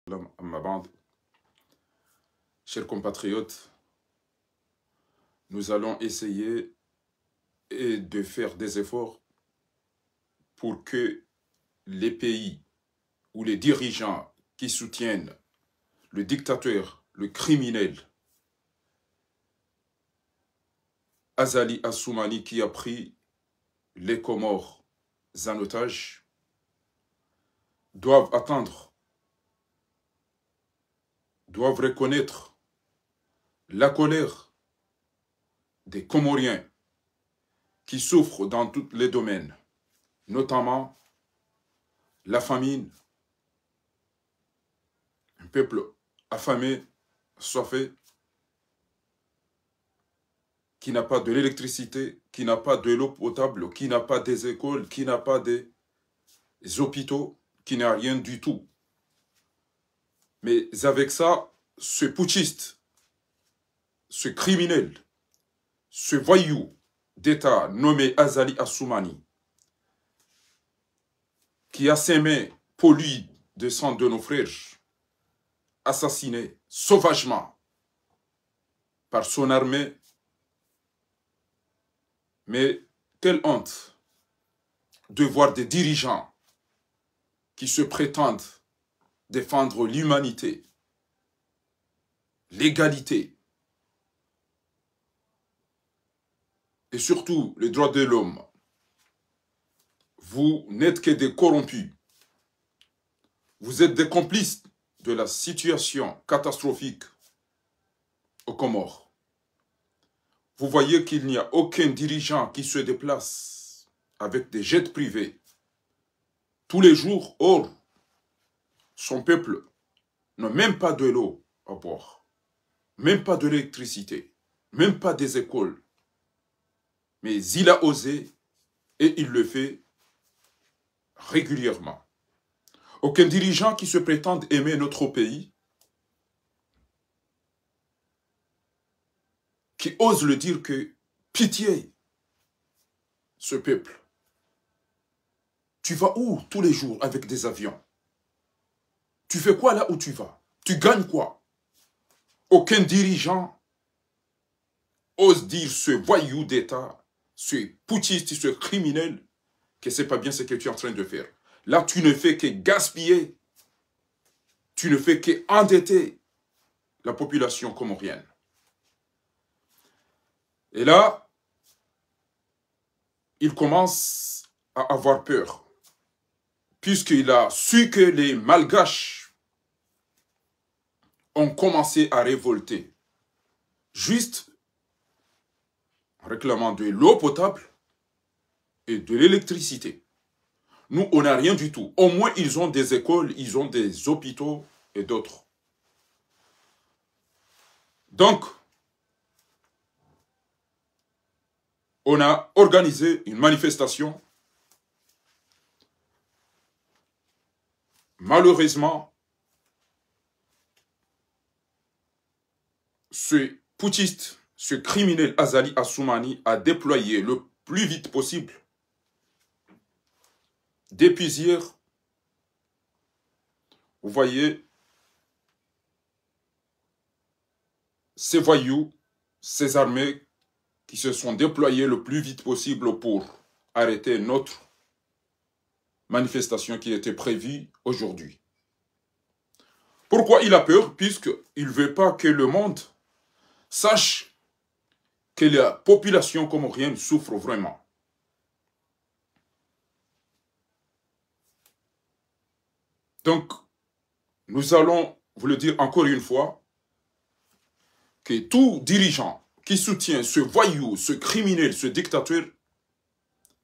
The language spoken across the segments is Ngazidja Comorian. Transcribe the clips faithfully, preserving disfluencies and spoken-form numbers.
وسلم، أما بعد. Chers compatriotes, nous allons essayer et de faire des efforts pour que les pays ou les dirigeants qui soutiennent le dictateur, le criminel Azali Assoumani, qui a pris les Comores en otage, doivent attendre, doivent reconnaître la colère des Comoriens qui souffrent dans tous les domaines, notamment la famine, un peuple affamé, assoiffé, qui n'a pas de l'électricité, qui n'a pas de l'eau potable, qui n'a pas des écoles, qui n'a pas des hôpitaux, qui n'a rien du tout. Mais avec ça, ce putschiste, ce criminel, ce voyou d'État nommé Azali Assoumani, qui a ses mains polluées de sang de nos frères, assassinés sauvagement par son armée. Mais quelle honte de voir des dirigeants qui se prétendent défendre l'humanité, l'égalité et surtout les droits de l'homme. Vous n'êtes que des corrompus. Vous êtes des complices de la situation catastrophique aux Comores. Vous voyez qu'il n'y a aucun dirigeant qui se déplace avec des jets privés tous les jours. Or, son peuple n'a même pas de l'eau à boire, même pas de l'électricité, même pas des écoles. Mais il a osé et il le fait régulièrement. Aucun dirigeant qui se prétende aimer notre pays, qui ose le dire que pitié, ce peuple. Tu vas où tous les jours avec des avions ? Tu fais quoi là où tu vas ? Tu gagnes quoi ? Aucun dirigeant ose dire ce voyou d'État, ce putschiste, ce criminel, que c'est pas bien ce que tu es en train de faire. Là, tu ne fais que gaspiller, tu ne fais que endetter la population comorienne. Et là, il commence à avoir peur, puisqu'il a su que les Malgaches ont commencé à révolter, juste en réclamant de l'eau potable et de l'électricité. Nous, on n'a rien du tout. Au moins, ils ont des écoles, ils ont des hôpitaux et d'autres. Donc, on a organisé une manifestation. Malheureusement, ce putschiste, ce criminel Azali Assoumani a déployé le plus vite possible, depuis hier, vous voyez, ces voyous, ces armées qui se sont déployées le plus vite possible pour arrêter notre manifestation qui était prévue aujourd'hui. Pourquoi il a peur ? Puisqu'il veut pas que le monde sache que la population comorienne souffre vraiment. Donc, nous allons vous le dire encore une fois, que tout dirigeant qui soutient ce voyou, ce criminel, ce dictateur,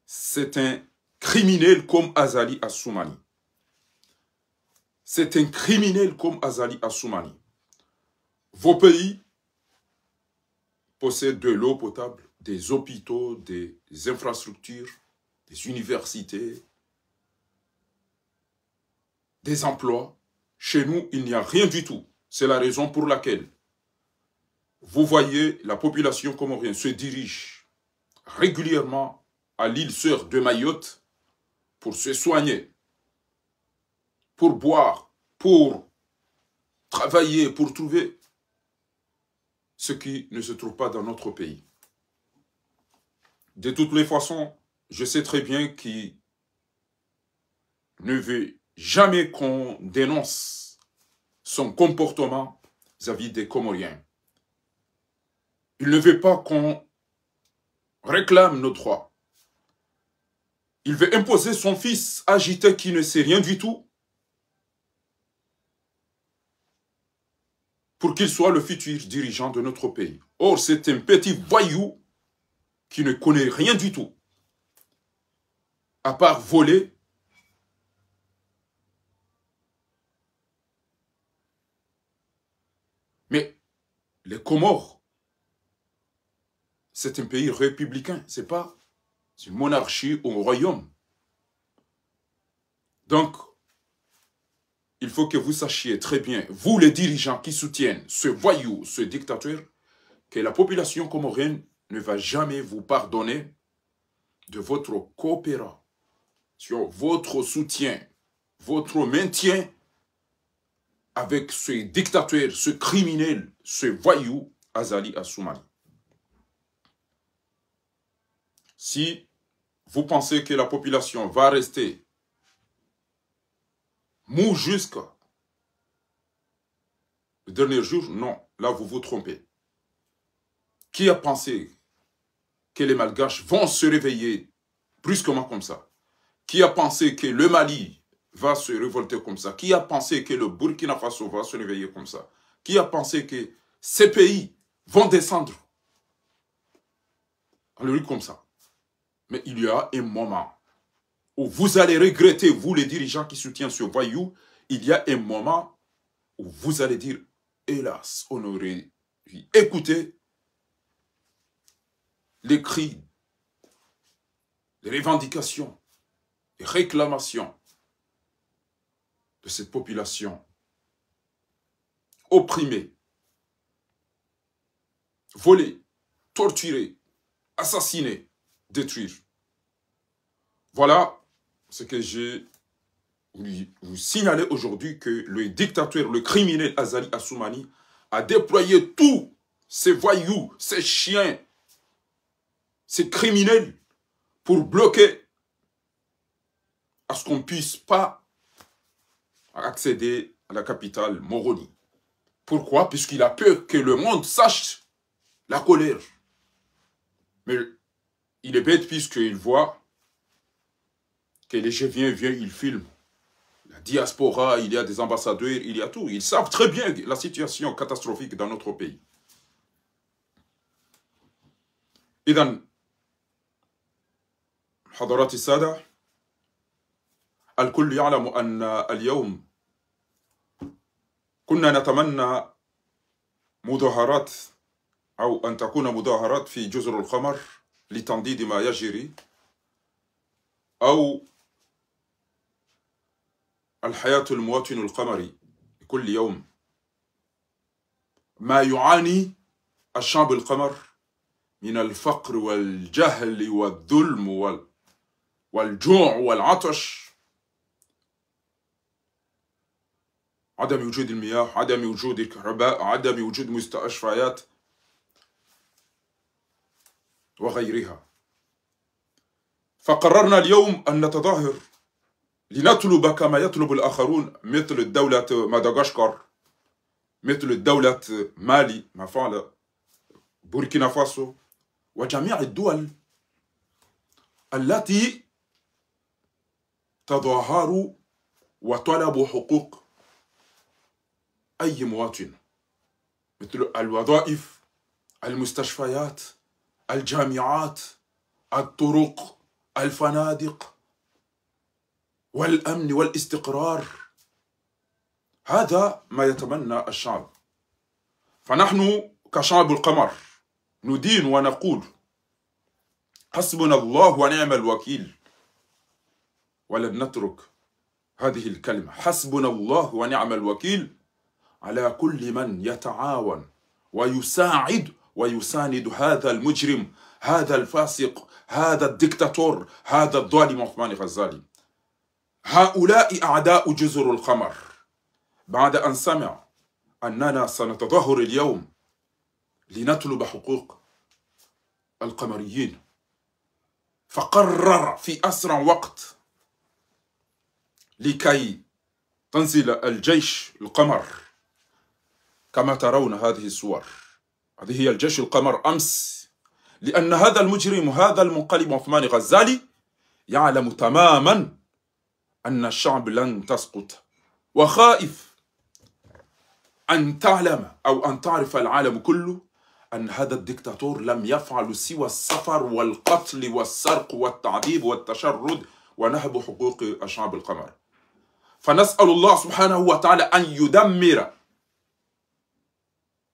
c'est un criminel comme Azali Assoumani. C'est un criminel comme Azali Assoumani. Vos pays possèdent de l'eau potable, des hôpitaux, des infrastructures, des universités, des emplois. Chez nous, il n'y a rien du tout. C'est la raison pour laquelle vous voyez la population comorienne se dirige régulièrement à l'île sœur de Mayotte pour se soigner, pour boire, pour travailler pour trouver ce qui ne se trouve pas dans notre pays. De toutes les façons, je sais très bien qu'il ne veut jamais qu'on dénonce son comportement vis-à-vis des Comoriens. Il ne veut pas qu'on réclame nos droits. Il veut imposer son fils agité qui ne sait rien du tout pour qu'il soit le futur dirigeant de notre pays. Or, c'est un petit voyou qui ne connaît rien du tout, à part voler. Mais les Comores, c'est un pays républicain, c'est pas une monarchie ou un royaume. Donc, il faut que vous sachiez très bien, vous les dirigeants qui soutiennent ce voyou, ce dictateur, que la population comorienne ne va jamais vous pardonner de votre coopération, votre soutien, votre maintien avec ce dictateur, ce criminel, ce voyou, Azali Assoumani. Si vous pensez que la population va rester mou jusqu'au dernier jour, non, là vous vous trompez. Qui a pensé que les Malgaches vont se réveiller brusquement comme ça? Qui a pensé que le Mali va se révolter comme ça? Qui a pensé que le Burkina Faso va se réveiller comme ça? Qui a pensé que ces pays vont descendre en lyrique comme ça? Mais il y a un moment où vous allez regretter, vous les dirigeants qui soutiennent ce voyou, il y a un moment où vous allez dire, hélas, on aurait dû écouter les cris, les revendications, les réclamations de cette population opprimée, voler, torturer, assassiner, détruire. Voilà ce que j'ai voulu vous signaler aujourd'hui, que le dictateur, le criminel Azali Assoumani a déployé tous ces voyous, ces chiens, ces criminels pour bloquer à ce qu'on puisse pas accéder à la capitale Moroni. Pourquoi? Puisqu'il a peur que le monde sache la colère. Mais il est bête puisqu'il voit que les gens viennent, viennent, ils filment. La diaspora, il y a des ambassadeurs, il y a tout. Ils savent très bien la situation catastrophique dans notre pays. إذن حضرات السادة، الكل يعلم أن اليوم كنا نتمنى مظاهرات، أو أن تكون مظاهرات في جزر القمر لتنديد ما يجري، أو الحياة المواطن القمري كل يوم. ما يعاني الشعب القمر من الفقر والجهل والظلم وال-، والجوع والعطش، عدم وجود المياه، عدم وجود الكهرباء، عدم وجود مستشفيات وغيرها. فقررنا اليوم أن نتظاهر لنطلب كما يطلب الآخرون، مثل دولة مدغشقر، مثل دولة مالي، ما فعل بوركينا فاسو، وجميع الدول التي تظاهروا وطلبوا حقوق أي مواطن، مثل الوظائف، المستشفيات، الجامعات، الطرق، الفنادق، والأمن والاستقرار. هذا ما يتمنى الشعب. فنحن كشعب القمر ندين ونقول: حسبنا الله ونعم الوكيل. ولن نترك هذه الكلمة، حسبنا الله ونعم الوكيل، على كل من يتعاون ويساعد ويساند هذا المجرم، هذا الفاسق، هذا الدكتاتور، هذا الظالم عثمان غزالي. هؤلاء أعداء جزر القمر. بعد أن سمع أننا سنتظاهر اليوم لنطلب حقوق القمريين، فقرر في أسرع وقت لكي تنزل الجيش القمر كما ترون هذه الصور. هذه هي الجيش القمر أمس، لأن هذا المجرم، هذا المنقلب عثمان غزالي يعلم تماما أن الشعب لن تسقط، وخائف أن تعلم أو أن تعرف العالم كله أن هذا الدكتاتور لم يفعل سوى السفر والقتل والسرق والتعذيب والتشرد ونهب حقوق الشعب القمر. فنسأل الله سبحانه وتعالى أن يدمر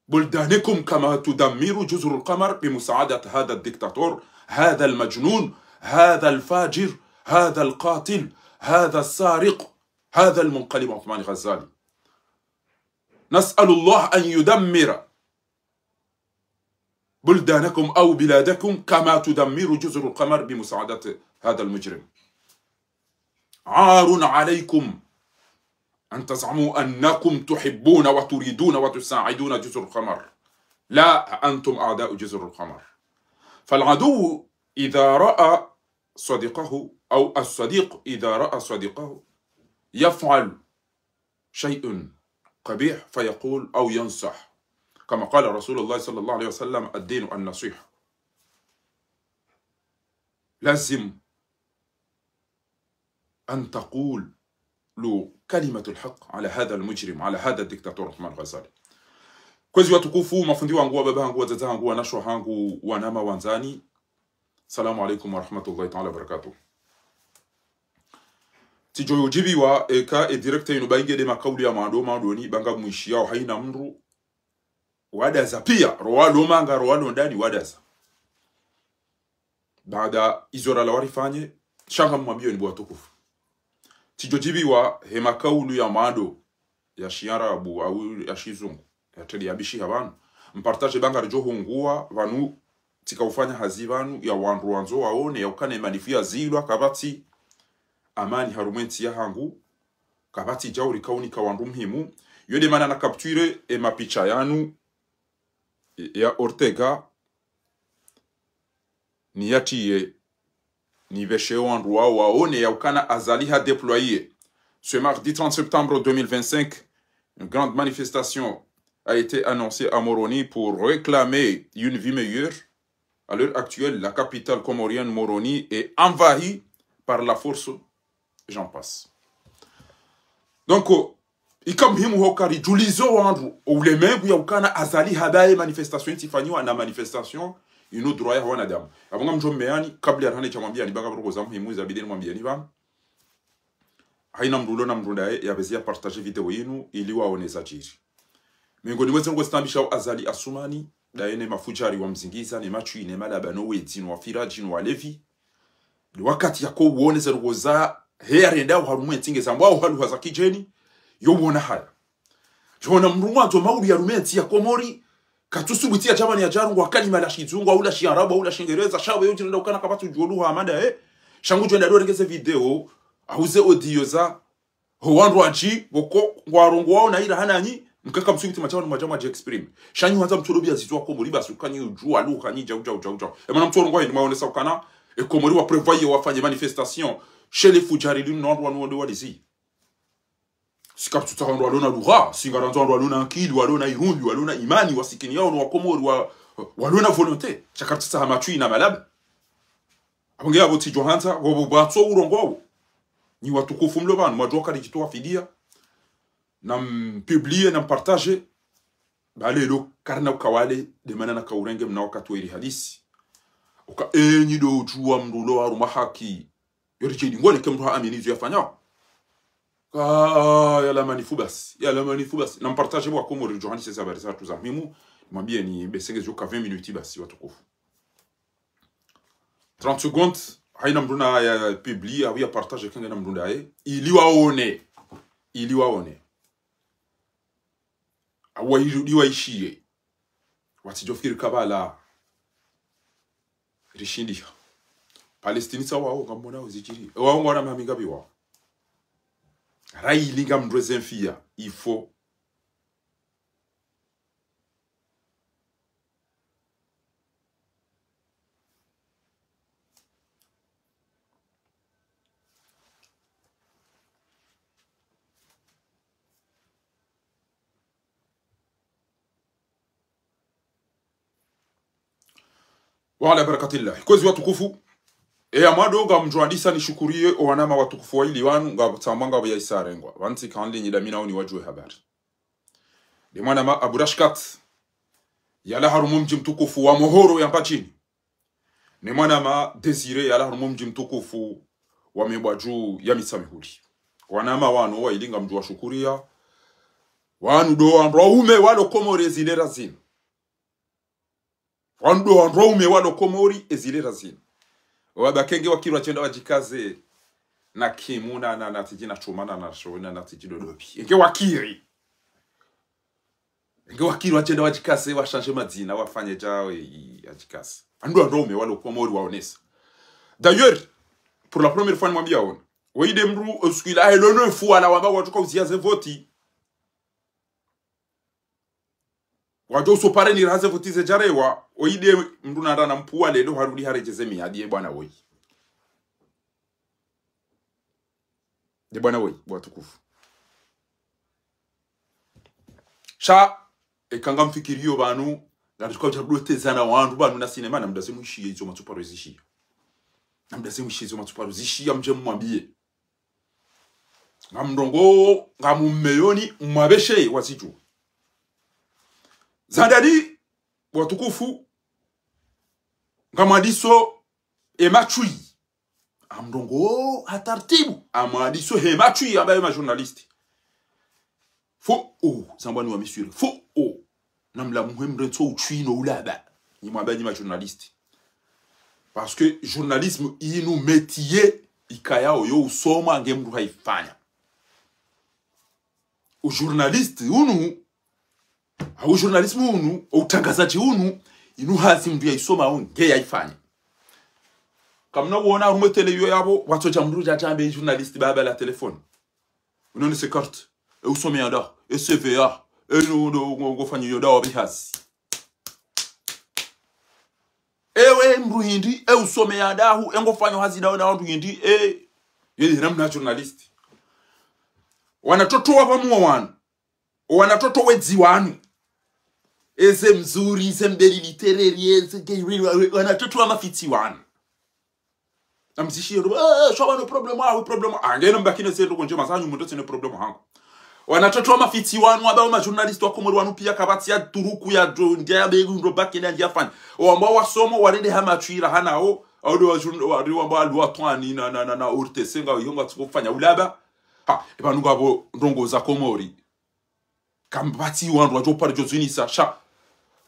بلدانكم كما تدمر جزر القمر بمساعدة هذا الدكتاتور، هذا المجنون، هذا الفاجر، هذا القاتل، هذا السارق، هذا المنقلب عثمان غزالي. نسأل الله أن يدمر بلدانكم أو بلادكم كما تدمر جزر القمر بمساعدة هذا المجرم. عار عليكم أن تزعموا أنكم تحبون وتريدون وتساعدون جزر القمر. لا، أنتم أعداء جزر القمر. فالعدو إذا رأى صديقه، أو الصديق إذا رأى صديقه يفعل شيء قبيح فيقول أو ينصح، كما قال رسول الله صلى الله عليه وسلم: الدين النصيحة. لازم أن تقول له كلمة الحق على هذا المجرم، على هذا الدكتاتور عثمان غزالي. Kwezi watukufu, mafundi wangu, wababa hangu, wadzadze hangu, wanashe hangu, wanama wandzani, salamu alaikum wa rahmatullahi ta'ala wa barakatuh. Tsidjo yudjibiwa eka e direct inu ba inge nde makaulu ya mwando mwandoni, ba ngamwishiyao haina mndru wadaza pia, ro walo manga, ro walo ndani wadaza. Baada izo ralawa rifanye, sha ngamwambiyoni bo watukufu. Tsidjo djibiwa he makaulu ya mwando ya shiarabu au ya shizungu, ya teli ya bishi ha pvanu. Mpartage ba ngaridjo hunguwa pvanu, tsika ufanya hazi pvanu ya wandru wandzo waone ya ukana e manifu yazilwa kapvatsi amani harumwa entsi ya hangu, kapvatsi djauri kaunika wandru muhimu. Yo nde mana na capture e mapicha yanu ya Ortega, niyatiye, nipveshe wandru wao waone ya ukana Azali ha déployé. Ce mardi trente septembre deux mille vingt-cinq, une grande manifestation a été annoncée à Moroni pour réclamer une vie meilleure à l'heure actuelle, la capitale comorienne Moroni est envahie par la force, j'en passe. Donc, euh, ika muhimu hoka ridjulize wandru, o ulemengu ya ukana Azali hadaye manifestation itifanyiwa na manifestation inu droit ya wanadamu. Apvo ngamdjo mmeani, kabla ya rahane cha mwambiyani, ba ngapvo ndrongoo za muhimu zabidi nimwambiyeni pvanu. Haina mndru ulo na mndru ndaye, yapvezi ya partage video yinu, ili waone zadjiri. Miongoni mwa ze ndrongoo zitambishao Azali Assoumani, ndaye ne mafudjari wamzingiza, ne matswi, ne malaba, no wedzi, no wafiraji, no walevi. Nde wakati yako uone ze ndrongoo za, he yarendao harumwa entsi nge zambwao ha lugha za kidjeni, yo uona haya. Djona mndru mwandzo maulu ya harumwa entsi ya Komori, katsusubuti ya djamani ya djarongwa kalima la shizungu, au la shiarabu, au la shingereza, sha we yo udjirenda ukana kapvatsu djuo lugha amanda, eh. Sha ngudjo enda do rengeze video, au ze audio za, ho wandru wadji, pvoko, ngwarongowao na ira hananyi, mkaka msubuti madjamani mwadja mwadji exprime. Sha nyi hwandza mtsodo biya zizo wa Komori basi, ukanyi udjuwa lugha nyi djau, djau, djau, djau. E mana mtsorongowa hindri mwaonesa ukana, e Komori wa prévoit ye wafanye manifestation, she le fudjari linu no wandru wanu wonde walizi. Si kapvatsu tsaha wandru walo na lugha, si ngarandzo wandru walo na ankili, walo na irumbi, walo na imani, wasikini yao no wa Komori, wa, walo na volonté. Sha kapvatsu tsaha matswi na malaba. Apvo nge apvo tsidjo handza, pvo pvo pvatso urongowa wo. Nyi watukufu mlo pvanu, mwadjuwa kari djitowa fidiya. Na mpublie, na mpartage. Ba lelo, karina ukawale, nde mana naka urenge mna wakati wa iri hadisi. Uka enyi ndo udjuwa mndru ulo harumwa haki. Yo ridjeli ngone ke mndru ha amini izo yafanyao. Ka, yala manifu basi, yala manifu basi. Na mpartage bo wa Komori ridjo handise ze habari zatru za muhimu. Mwambiyeni besenge zioka vingt minutes basi, watukufu. Trente secondes, haina mndru na ya publie, au ya partage kenge na mndru ndaye. Ili waone. Ili waone. Awa ili, ili waishiye. Watsidjo fikiri kabala. Rishindiha. Palestine sa wao, ngamwona uzidjiri. E wao ngwana mami ngapi wao. Raili ngamndru eze mfiya, il faut Wa ala barakatillah. Kwezi watukufu. Eya mwando ngamdjo andisa nishukuriye owanama watukufu wayili wanu, ngapvo tsamba ngapvo ya isa yarengwa. Pvanu tsi ka ndinyi damina oni wadjuwe habari. Nde mwanama Abu Rashkat, yalawa harumwa omdji mtukufu wa Mohoro ya Mpachini. Ne mwanama Désiré, yalawa harumwa omdji mtukufu wa Mebwadju ya Mitsamihuli. Wanama wanu wayili ngamdjo washukuriya. Wanu ndo wandru waume walo Komori ezilera zinu. Wanu ndo wandru waume walo Komori ezilera zinu. Wabakenge wakiri wadjenda wadjikaze na Kimu na, na, na tsidji na Chuma na, na Showena na tsidji Dodobi. Enge wakiri. Enge wakiri wadjenda wadjikaze, washanje madzina, wafanye djawo, i, i, wadjikaze. Wanu ndo wandru waume walo Komori waonesa. D'ailleurs, pour la première fois nimwambiya wona. Woyi nde mndru, euh, siku ila, eh, le neuf, wala wamba wadjo ka uziya ze voti. Wadjo usopare ni raha ze voti zedjarewa, woyi nde mndru nanda na mpvuwa lelo harudi haredjeze miyadi ye bwana woyi. Nde bwana woyi, watukufu. Sha, eka ngamfikiriyo pvanu, ngaridjo ka udja rudotezana wandru pvanu na sinema, namdaze mwishiye izo matsuparo zishiya. Namdaze mwishiye izo matsuparo zishiya, mdje mumwambiye. Ngamdrongo, ngamumeyoni, mwabeshe wazidjuwa. Zandani, watukufu, ngamwandiso ematswi. Ngamdrongo, ha tartibu, ngamwandiso he matswi, ambaye ma journaliste. Fo, o, zambwa ni wa miswiri. Fo, o. Namlamuhe mrentso utswi no ulaba. Nimwambe nyi ma journaliste. Parce que journalisme inu métier ikayao yo usoma nge mndru hayifanya. U journaliste unu, au journalisme unu, o utrangazadji unu, inu hazi mndru yayisoma au nge yayifanya. Kamna uona harumwa télé iyo yapvo, watsodja mndru djadja ambe journaliste baba la téléphone. Unone se carte. E usome yanda. E C V A. E no, no, ngo, ngofanyo yanda wa bihazi. Ewe mndru hindri, e usome yanda hu, e ngofanyo hazi ndawe na wandru hindri, e. Yeye namna journaliste. Wanatoto wa pvamwa wanu. Wanatoto wedzi wanu. Eze mzuri, eze mbeli litereri, eze wanatoto wa mafitsi wanu. Namzishiye ndo, eh, eh, shwa pvanu problème ahu, problème. Ah, ngeno mbakine ze ndrongo ndjema zanyu mndru tsine problème hangu. Wanatoto wa mafitsi wanu, wamba wo ma journaliste wa Komori wanu piya kapvatsi ya turuku ya djo, ndiya ya begu ndo bakine ndiya fanya. Wamba wasomo, warende ha matswira hanawo, au ndo wa journa-, wa, wamba wa Lwatwani na, na, na, na O R T C nga, iyo nga tsuko fanya ulaba. Ha, epvanu ngapvo ndrongo za Komori. Kapvatsi wandru wadjo paro djo zinisa, sha.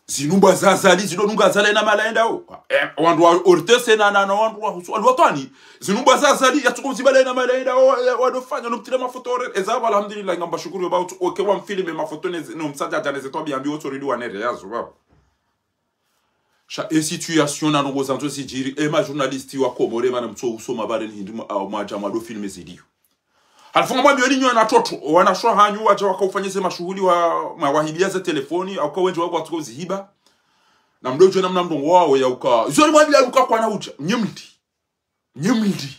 Zinu mbwa za Azali, zido nunga Azali na mala yendao. Eh, wandru wa O R T C na, na, na wandru wa husu, wandru wa Lwatwani. Zinu mbwa za Azali, yatsuko zibala na mala yendao, eh, wado fanya, no mtire mafoto ore, eza, alhamdulillah, ngamba shukuru yo bautu, oke wa mfilme mafoto ne, no msadja djane ze twabiya mbi, otso ridi wa nere, yazo, baba. Sha, e situation na ndrongo zandzo zidjiri, e ma journaliste wa Komori, mana mtso usoma bale ni hindri mwa, au mwadja mwado filme zidiyo. Halafu ngamwambiyo ni nyi wanatoto, wanashe hanyu wadja waka ufanya ze mashuhuli wa, mwawahibiya ze telefoni, au ka wendji wako watsuko zihiba. Na mdo djuwa namna mndrongo wawo ya uka. Izo ni mwambiya uka kwana udja. Nyi mlidi. Nyi mlidi.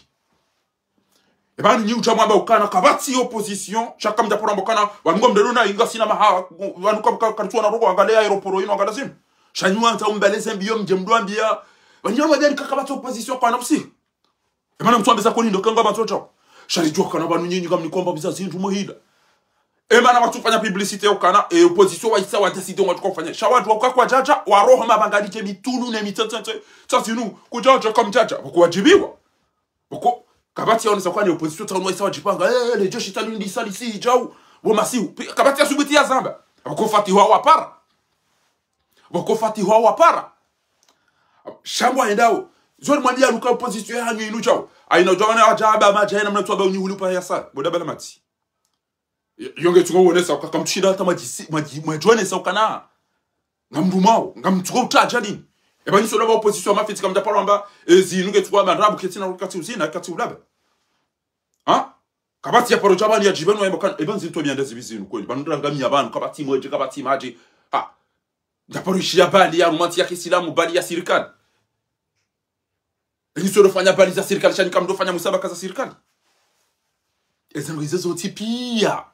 Epvanu nyi udja mwamba ukana kapvatsi opposition, sha kamdja paro amba ukana, wanu ngo mdelo na inga sina maha, wanu ka, ka, karitsuwa na roko, angale ya aéroport inu, angale zinu. Sha nyi wandza umbaleze mbiyo mdje mdo ambiya, wanu nyi mwambiya ni ka kapvatsi opposition kwana usi. Emana mtsuambe za koni ndo kanga matso tao. Sha ridjuwa kana pvanu nyinyi ngamnikomba biza zindru muhila. Emana watsufanya publicité ukana, e opposition wayisa wa décider ngwatsuka ufanya. Sha wandru waka kwadjadja, waroha mabanga lidje mitulu ne mitsetsetse. Tsa zinu, kudjadja kamdjadja, pvoko wadjibiwa. Pvoko, kapvatsi yaonesa kwani opposition tsa unu wayisa wadjipanga, eh, le djeshi tsa lindi salisi djau, wo masihu. Pi-, kapvatsi ya subuti ya zamba. Pvoko Fatihu wapara. Pvoko Fatihu wapara. Sha ngwayendao. Zori mwambiya luka opposition ya hanyu inu djao. Ayina udjao wana wadja amba madja yena mna tsuwa ba unyi hulupa ya sa. Boda bala matsi. Yo nge tsuko wonesa uka kamtshinda hata madjisi, madji, madjwonesa ukana. Ngamdumao, ngamtsuko utadja nini. Epva nyi sola ba opposition mafitsi kamdja paro amba, e zinu nge tsuko amba ndrabu ketsina katsi uzina, katsi ulaba. Ha? Kapvatsi ya paro dja pvanu ya djibenu wa yamba kana, epva nzintso mianda zibi zinu kweli. Pvanu ndrangamiya pvanu, kapvatsi mwedje, kapvatsi madji. Ha. Ndja paro ishiya bali ya rumantsi ya kisilamu, bali ya sirikali. Enyi sodo fanya bali za sirikali, sha nyi kamdo fanya musabaka za sirikali. Eza ndrongo izo zontsi piya.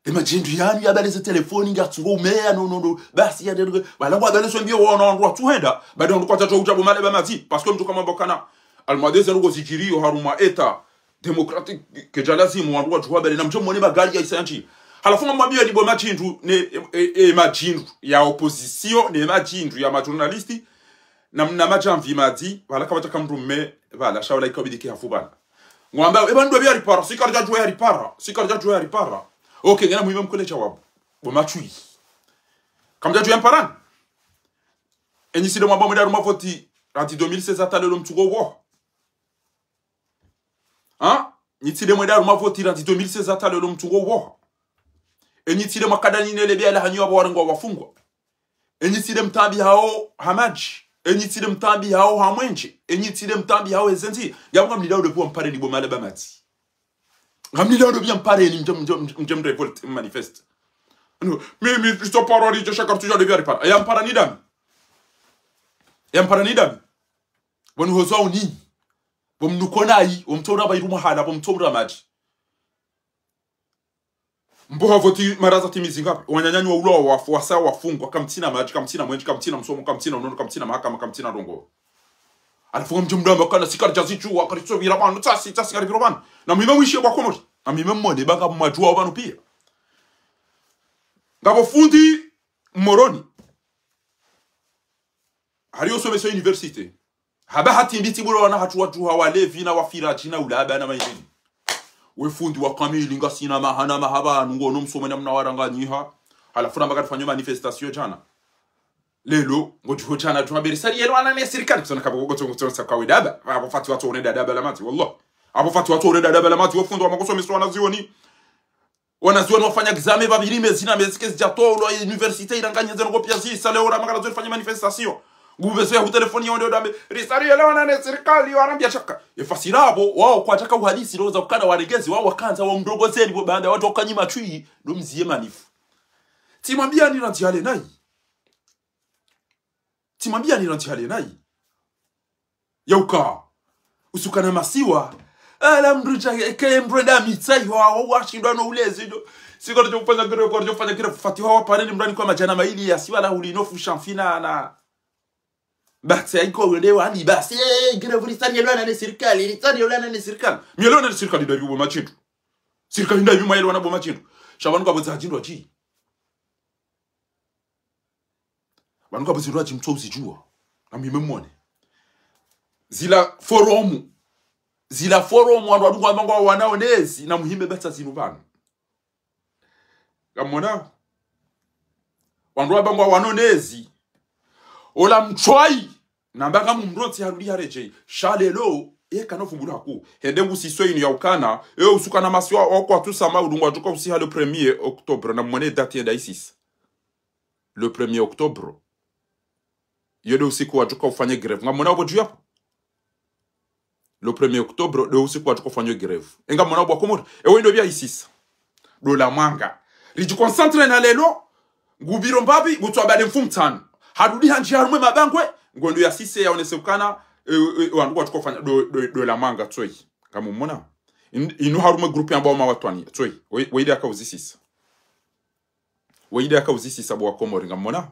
Ye madjindru yanu ya bale ze telefoni, ngatsungo umeya, no, no, no. Basi ya dere, bala kwa bale so mbio wana wandru watsuhenda, badi wandru kwatsatso udja bo male ba madzi, parce que mdru kamwamba ukana, almwade ze ndrongo zidjiriyo harumwa État démocratique, kedja lazimu wandru wadjuwa bale, na mdjo mwone magari ya isa yandji. Halafu ngamwambiyo ni bo madjindru, ne, e, e, e madjindru ya opposition, ne madjindru ya majournaliste, na, na madjamvi madzi, bala kapvatsa ka mdru mme, bala, sha wala ikabidi ke hafu bala. Ngwamba, e bando bia ripara, si karidjadjuwa ya ripara, si karidjadjuwa ya ripara. Ok, ngena muhime mkwele djawabu. Bo matswi. Kamdjadjuwa ya mparani. Enyi tsi nde mwamba mwenda harumwa voti, randzi deux mille seize hata leo mtsungo uwo. Ha? Enyi tsi nde mwenda harumwa voti, randzi deux mille seize hata leo mtsungo uwo. Enyi tsi nde mwakada nyinyi ne le bia la hanyu abo warengwa wafungwa. Enyi tsi nde mtambihao ha madji. Enyi tsi nde mtambihao ha mwenje. Enyi tsi nde mtambihao he zendji. Yapvo ngamlindao ndo pvo mpareni bo male ba madzi. Ngamlindao ndo pvo mpareni mdje, mdje, mdje, mdje mrevolte, mmanifeste. No, mi, mi, ritso parwa ridje sha karitsu dja ndo pvo ripara. Ya mparani dami. Ya mparani dami. Bo ni hozwa uni. Bo mnuko nayi. Bo mtso ura ba irumwa hala. Bo mtso ura madji. Mbo ha voti mara za timizi ngapi? Wananyanyu wa ulwa wafu, wasa wafungwa, kamtsina madji, kamtsina mwenje, kamtsina msomo, kamtsina unono, kamtsina mahakama, kamtsina ndrongo. Halafu ngamdjo mdjamba ukana si karidjazidjuwa, karitso pvira pvanu, tsasi, tsasi karipviro pvanu. Na muhime mwishe bo wa Komori. Na muhime mmone, ba ngamwadjuwao pvanu pia. Ngapvo fundi Moroni. Hali yo somesa université. Haba hati mbiti bula wana hatru watru ha walevi na wafira djina ulaba na mailini. We fundi wa kamili ngasina mahana mahaba nungo no msome na mna waranganyiha. Halafu namba karifanyo manifestation djana. Leo, ngodjuho djana djuma beri sari yelo ana ne sirikali. Kusona kabo kogo tsongo tsongo sa kawe daba. Abo fati watru one daba la madzi, wallah. Abo fati watru one daba la madzi, we fundi wa makoso miso wana zioni. Wanazioni wafanya examen pvapviri mezi na mezi kazidjatolwa, université iranganye ze ndrongo pia zisa, leo ora mangala zo rifanye manifestation. Ngupvezo ya hutelefoni ya wende udambe, risari yele wana ne sirikali, wanambia shaka. Efasiri apvo, wao kwadjaka uhadisi, ndo za ukana waregezi, wao wakandza, wao mdrongo zeni, bo baanda, wadjo kanyi matswi, ndo mziye manifu. Tsimwambia ni randzi hale nayi. Tsimwambia ni randzi hale nayi. Yauka. Usukana masiwa. Ala mdru dja, eke mdru enda mitsa iho, awo washindwa no ulezi, ndo. Siko ndo ufanya grève, kwa ndo ufanya grève, fati hawa pare ni mdru ni kwa madjana maili ya siwa la huli no fusha mfina na. Basi, haiko wende wali, basi, eh, grève lisani yelwana ne sirikali, lisani yelwana ne sirikali. Mi yelwana ne sirikali ndo ibi bo matsindru. Sirikali ndo ibi mwa yelwana bo matsindru. Sha pvanu kapvo za djindru dji. Pvanu kapvo zindru dji mtso uzidjuwa. Na muhime mmone. Zila forum. Zila forum wandru wadungu wamba ngwa wanao nezi na muhime betsa zinu pvanu. Ngamwona? Wandru wamba ngwa wanao nezi. Ola mtswayi. Namba ngamumrotsi harudi haredjeyi. Sha lelo, ye kana uvumbula haku. Hende ngusiso inu ya ukana. E usukana masiwa wa kwatsu sama udungu wadjuka usiha le premier octobre. Na mwone date yenda isisa. Le premier octobre. Yo nde usiku wadjuka ufanye grève. Ngamwona apvo dju yapvo. Le premier octobre, nde usiku wadjuka ufanye grève. E ngamwona bo wa Komori. Ewe ndo pvia isisa. Ndo la mwanga. Ridji concentré na lelo. Ngupviro mbapvi, ngutswa bale mfumtsanu. Harudi handji harumwe mabangwe. Ngondo ya sise ya onese ukana. E, e, wandru wadjuka ufanya. Ndo, ndo, ndo la mwanga, tsoyi. Ngamumwona. In-, inu harumwe groupe yamba wama watwani. Tsoyi. We, we inde aka uzisisa. We inde aka uzisisa bo wa Komori, ngamwona.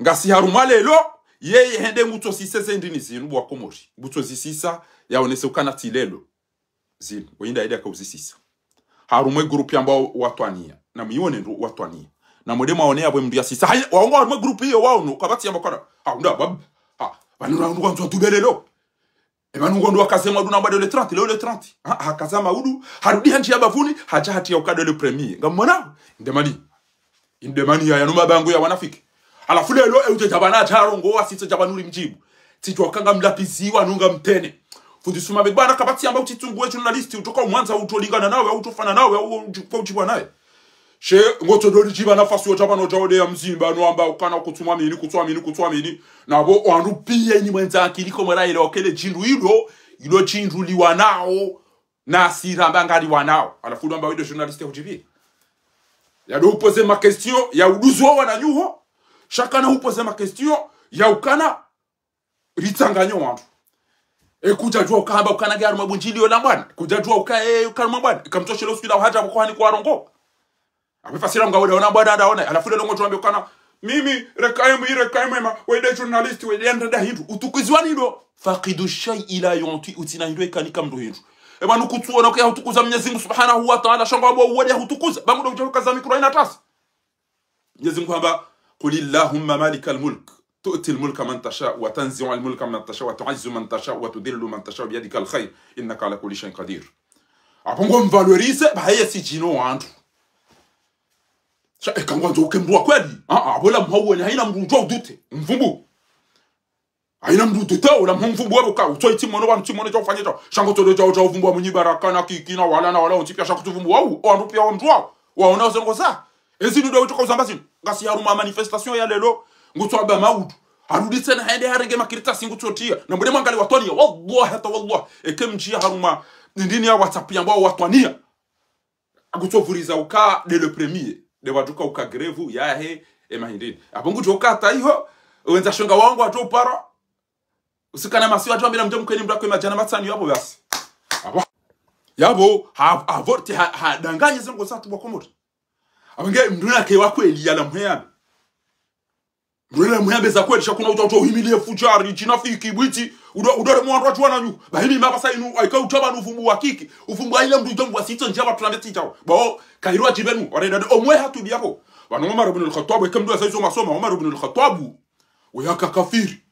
Ngasi harumwa lelo, yeye hende ngutso sise ze ndini zinu bo wa Komori. Ngutso zisisa, ya onese ukana tsi lelo. Zinu, we inde aka uzisisa. Harumwe groupe yamba watwaniya. Na mwione ndo watwaniya. Na mwende mwaone yapvo mdru ya sisa. Hayi, waongo harumwe groupe iyo waono, kapvatsi yamba kana. Ha, unda, bab. Ha, pvanu na undru kwandzo tubelelo. E pvanu ngondo wakaze maudu namba ndo le trente, leo le trente. Ha, hakaza maudu, harudi handji ya bapvuni, hadja hati ya ukado le premier. Ngamwona? Inde mani. Inde mani ya, yanu mabango ya wanafiki. Halafu lelo, e udje djapvana hadja harongowa, sitso djapvanu uri mdjibu. Tsidjuwa uka ngamlapviziwa, nunga mtene. Fundi Suma be bwana kapvatsi yamba utsitsunguwe journaliste, utsoka umwandza, utsolimbana nawe, utsofana nawe, utsoka udjibwa naye. She, ngotso ndo lidjiba nafasi yo djapvanu djawo nde ya mzimba, no amba ukana kutsumwamini, kutswamini, kutswamini. Na pvo, wandru pia ini mwendza akili ko mwela ile okele djindru ilo, ilo djindru liwanao, na siramba ngaliwanao. Halafu ndo amba we ndo journaliste hudjibi. Ya ndo upoze ma question, ya uduzo wananyuho. Shaka na upoze ma question, ya ukana, ritsanganyo wandru. E kudjadjuwa ukamba ukana nge harumwa bundjili yo lambwani. Kudjadjuwa uka e ukana mwambwani. Kamtsoshelo sukila hadja mkohani kwa rongo. Apvo fasira ngawe ndaona bwana ndaona. Halafu leo ngodjo wambe ukana, mimi, reka emu, reka emu ema, wende journaliste, wende ndada hindru. Utukuziwa ni ndo. Faqidu shay'i la yu'ti, utsina hindru eka nika mndru hindru. Eba nukutsuona uke yahutukuza Mwenyezi Mungu Subhanahu wa Ta'ala, sha ngwambo uwode yahutukuza. Ba ngu ndo udja ukaza mikro haina tasi. Mwenyezi Mungu hamba, قل اللهم مالك الملك تؤتي الملك من تشاء وتنزع الملك ممن تشاء وتعز من تشاء وتذل من تشاء بيدك الخير إنك على كل شيء قدير. Apvo ngomvalorise, ba heye si djino wandru. Sha, eka ngwandzo uke mndru wa kweli. Ah, ah, apvo la mhauwe ni haina mndru udjo udute. Mvumbu. Haina mndru udute, ola mhumvumbu wapvo ka, utso itsi mwono wanu, tsi mwono dja ufanye dja. Sha ngo tso ndo dja, dja uvumbu wa mwenyi baraka na kiki na wala na wala, wontsi pia sha kutsu vumbu wau, o wandru pia wa mndru wao. Waona oze ndrongo za. Ezi ndo dja witsoka uzamba zinu. Ngasi harumwa manifestation ya leo, ngutso amba maudu. Harudi tsena hende harenge makaratasi ngutso tria. Na mbwene mwangalie watwaniya. Wallahi hata wallahi. Eke mdjia harumwa, ndini ya WhatsApp yambwa watwaniya. Akutso vuriza uka nde le premier. Nde wadjuka uka grève yahe, e mahindini. Apvo ngudjo uka hata iho, wendza shonga wangu watso upara. Usikana masiwa djo wambia mdje mkweni mndru akwe madjana matsanu yapvo basi. Apvo. Yapvo, ha, ha, vote, ha, ha, danganye ze ndrongo zatru wa Komori. Apvo nge mndru nake wa kweli yala mheyana. Mndru yala mheyana be za kweli, sha kuna udja, udja uhimilie fujari, djinafiki, bwiti, udjo, udjo le mwandru wa djuwa na nyu. Ba himi mapvasa inu, ayika udja pvanu uvumbu wa kiki. Uvumbu wa ile mndru udjo mvwa sitso ndjia pvatsu na mbeti djao. Ba o, kairwa djibenu, warenda, omwe hatu bia pvo. Pvanu Omar ibn al-Khattab, eke mndru ya sa izo masoma, Omar ibn al-Khattab. Weyaka kafiri.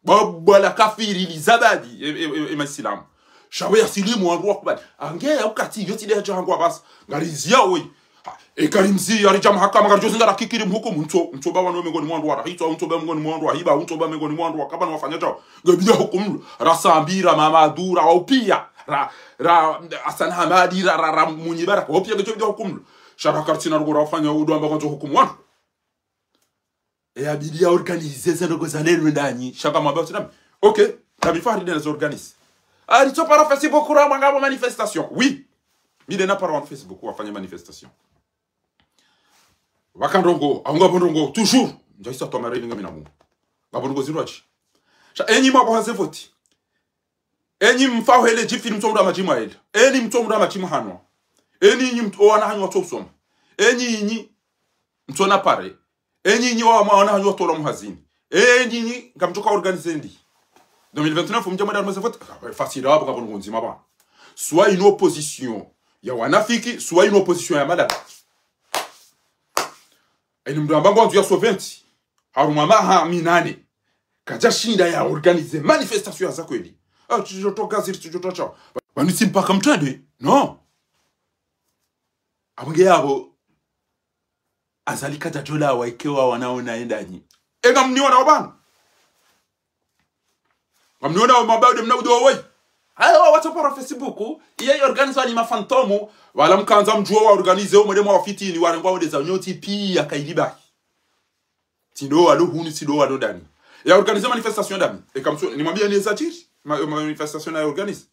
Baba la kafiri li zabadi, e, e, e, e, maisilamu. Sha we ya silimu wandru wakubali. Ange ya ukati, yo tsi nde ya dja hangu apvasa. Ngari ndzia woyi. Ha, e kari mzi, yari dja mahakama, ngari djo zinga ra kikiri mhukumu, ntso, ntso ba wanu mengoni mwa wandru wa rahitso, ntso ba mengoni mwa wandru wa hiba, ntso ba mengoni mwa wandru wa kaba na wafanya djao. Nge bidi ya hukumulwa. Ra Sambi, ra Mamadu, ra Waupia, ra, ra Hassan Hamadi, ra, ra, ra Mwinyi Baraka. Waupia nge djo bidi ya hukumulwa. Sha ra kartsina rugo ra wafanya udu amba kwandzo hukumu wandru. E ya bidi ya organiser ze ndrongo za leo ndanyi. Sha ngamwambao tsi nami. Ok. Nami Fahri nde na zi organiser. Ari tso para Facebook ra mwanga pvo manifestation. Oui. Mi nde na para wa Facebook wafanya manifestation. Waka ndrongo, au ngapvo ndrongo, toujours. Ndja isa twa mareli ngami na Mungu. Ngapvo ndrongo zindru atsi. Sha, enyi mwa kwa haze voti. Enyi mfao hele djifili mtso mndru wa madjimu hele. Enyi mtso mndru wa madjimu hanwa. Enyi nyi mtso wana hanyu watso usoma. Enyi nyi mtso na pare. Enyi nyi wa mawana hanyu watolwa muhazini. Enyi nyi ngamtsoka organiser ndi. Deux mille vingt-neuf mdja mwenda harumwa ze voti. Fasira apvo ngapvo ndrongo ndzima pvanu. Soit une opposition ya wanafiki, soit une opposition ya malaba. Enyi mndru amba ngwandzo ya soventi. Harumwa maha minane. Kadja shinda ya organiser manifestation ya za kweli. Ah, tsidjo toka ziri, tsidjo toka. Pvanu tsi mpaka mtrende. Non. Apvo nge yapvo. Azali kadja djola wa ike wa wana ona endanyi. E ngamniona wa pvanu. Ngamniona wa mabaude mna udo woyi. Haya wa WhatsApp wa Facebook. Iye organiser ni ma fantôme. Wala mkandza mdjuwa wa organiser omwende mwa wafitini warengwa wende za nyoti pia kailibahi. Tsi ndo walo hunu, tsi ndo walo ndani. Ya organiser manifestation ndami. Eka mtso, nimwambie ni za tiri. Ma, manifestation na ya organiser.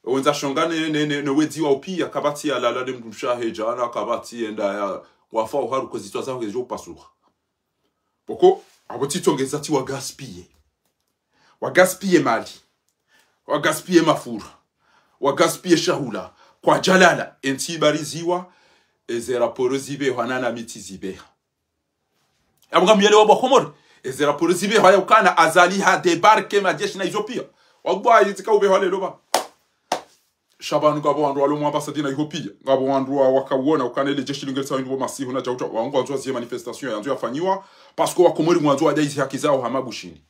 Wendza shonga ne, ne, ne, ne wedzi wa upia, kapvatsi ya lala ne mndru shahe djana, kapvatsi yenda ya wafa uharu ko zitswa zaho zidjo upasuha. Pvoko, apvo tsi tsongeza tsi wa gaspiller. Wa gaspiller mali. Wa gaspiller mafura. Wa gaspiller shahula. Kwadjalala, entsi ibariziwa, eze raporo zipvehwa na na mitsi zipveha. Apvo ngamyelewa bo wa Komori. Eze raporo zipvehwa ya ukana Azali ha débarquer madjeshi na izo pia. Wallahi, zika upvehwa leo pvanu. Sha pvanu ngapvo wandru walo mwa ambassade na iho pia. Ngapvo wandru wa, wakawona ukana ele djeshi lingelisa windru pvo masihu na djau djau. Wangu wandzo wazie manifestation yandzo yafanyiwa. Parce que wa Komori ngwandzo wadai zi haki zao hama Bushini.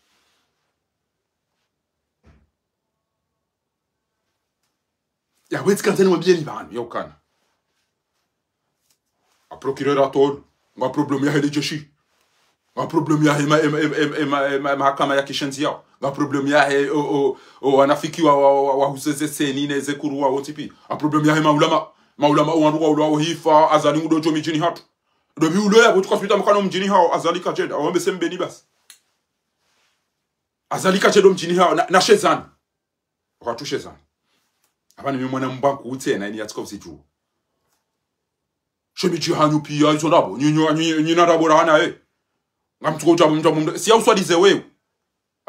Ya wetsi kandza nimwambieni pvanu, ya ukana. A procureur atolo, nga problème yahe le djeshi. Nga problème yahe ma, ema, ema, ema, ema, ema, mahakama ya kishenzi yao. Nga problème yahe, o, o, o, wanafiki wa, wa, wa, wa huzeze seni ne ze kuru wa wontsi pia. A problème yahe maulama, maulama o wandru wa ulwa o hifa, Azali ngudo djo midjini hatru. Ndo pvi ulo ya pvo tsuka swita mkano mdjini hao, Azali kadjenda, wambe sembeni basi. Azali kadjenda mdjini hao, na, na shezani. Wakatru shezani. Apva ni mwana mbanku utsena, ini yatsika usitu. Shemidji hanyu pia, izo ndrabo. Nyi, nyi, nyi, nyi na ndrabo rahana, eh. Ngamtsuko udja mndru, mndru. Si ya uswalize wewe.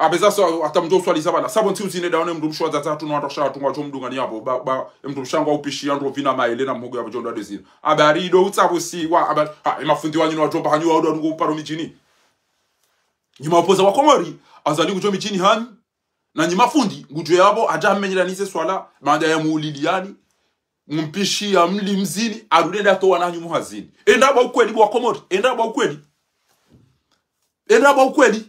Apvasa so, hata mdjo uswali za pvala. Sabo ntsi uzine daone mdrumshe wa zaza hatru no wandru washe hatru ngwadjo mdungani yapvo. Ba, ba, mdrumshe wangu upishi ya ndro pvina maele na mhugu yapvo djo ndo adezine. Habari ndo utsabusiwa, habari, ha, emafundi wanyu no wadjomba hanyu wa udo nungu uparo midjini. Nyi maopposants wa Komori, Azali ngudjo midjini hanyu. Na nyi mafundi, ngudjo yapvo, hadja hamenyelani ze swala, baanda ya muuliliyani, mumpishi ya mli mzini, harudi hende hatowa wananyu muhazini. Enda ba ukweli, bo wa Komori, enda ba ukweli. Enda ba ukweli.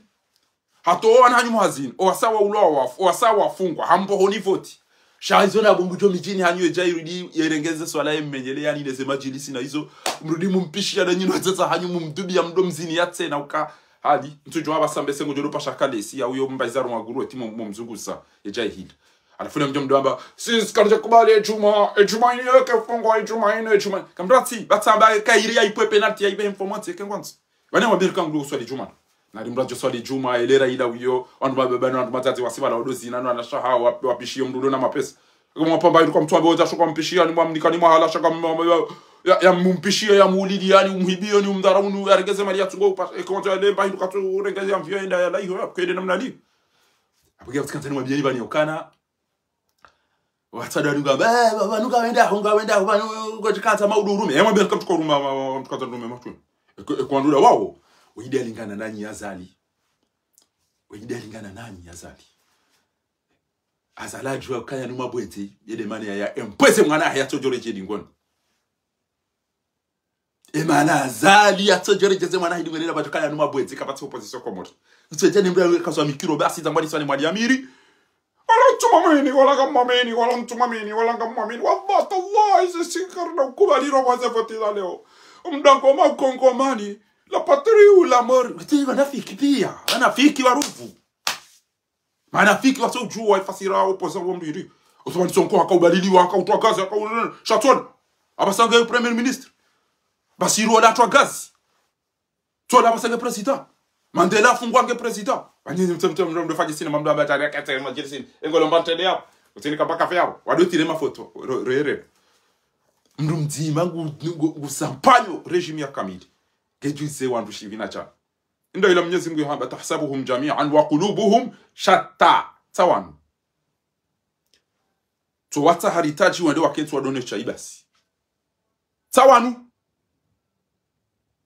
Hatowa wananyu muhazini, owasa waulwa wafu, owasa wafungwa, hambo honi voti. Sha izo na bo ngudjo midjini hanyu yedja irudi, yerengeze swala ye mmenyele yani neze madjilisi na izo, mrudi mumpishi ya nanyinu wadzadze hanyu mumdubi ya mdo mzini ya tsena uka hali, ntsudjo wapvasa mbese ngudjo dopasha kalesi, ya uyo mba izaro maguru eti mo, mo mzungusa, yedja ihili. Halafu ne mdjo mdo amba, sisi karidja kubali edjumwa, edjumwa inu yeke fungwa, edjumwa inu, edjumwa. Kamdratsi, ba tsamba kairi ya ipve penalty, ya ipve informanti, yeke ngwandzo. Pvane wambiri ka ngudjo uswali djumwa. Nari mdru adjo swali djumwa, elera ila uyo, wandru mababa no wandru madzadze wasi pvala wado zina, no wanashe hawo, wap-, wapishiyo mdru ulo na mapesa. Kama wapvamba ilu ka mtru ambe wodja sho ka mpishiya, ni mwamnika ni mwahala sha ka mwa-, mwa-, ya, ya mumpishiya, ya muuliliyani, umhibiyoni, umdharauni, yarengeze mali ya tsungo, upa-, eka wandru ya lemba, hindu katsu urengeze ya mviyo, yenda ya laiho, ya kwende namna ni. Apvo kia kutsikanza ni mwambiyeni pvani yokana, Watsado wanu ngamba, eh, ba-, pvanu ngawenda, pvanu ngawenda, pvanu ngotsikandza maudu urume. Eh, mwambe kamtsuka uruma, ma-, ma-, kamtsuka uruma, matwi. Eko, eko wandru da wawo. Weyidi yalingana nanyi Azali. Weyidi yalingana nanyi Azali. Azali adjuwa kaya numa bwezi, yede mane ya, ya, empweze mwana ya tsodjore djedi ngoni. Emana Azali yatsodjore djeze mwana hidi ngwelele pvadjo kaya numa bwezi kapvatsi opposition Komori. Ntsodje ni mdru kazwa mikiro basi za mwali swali mwali amiri. Wala ntsumamini, wala ngamamini, wala ntsumamini, wala ngamamini. Wallahi, tallahi, izi sikari na ukubali roho ze voti za leo. Mdango ma ukongomani, la patrie ou la mort. Wati wanafiki piya, wanafiki waruvu. Manafiki watsodjuwa ifasira opposant wa mdru iri. Othman Sonko haka ubaliliwa, haka utwa gazi, haka u-, sha Tsola. Apvasa nge premier ministre. Bassirou ola atwa gazi. Tsola apvasa nge président. Mandela afungwa nge président. Wani mtse mtse mdru mdru fadji sina mamdru amba tari akatse madjiri sina. Engolo mba ntele yapvo. Utsini kamba kafe yapvo. Wado tire mafoto. Ro-, rere. Mdru mdzima ngu, ngu, ngu sampanyo régime ya kamili. Kedjuze wandru shipvi na shanu. Ndo ila Mwenyezi Mungu yahamba, تحسبهم جميعا وقلوبهم شتى. Tsa wanu. Tso watsaha ritadji wende wakentsi wadone shayi basi. Tsa wanu.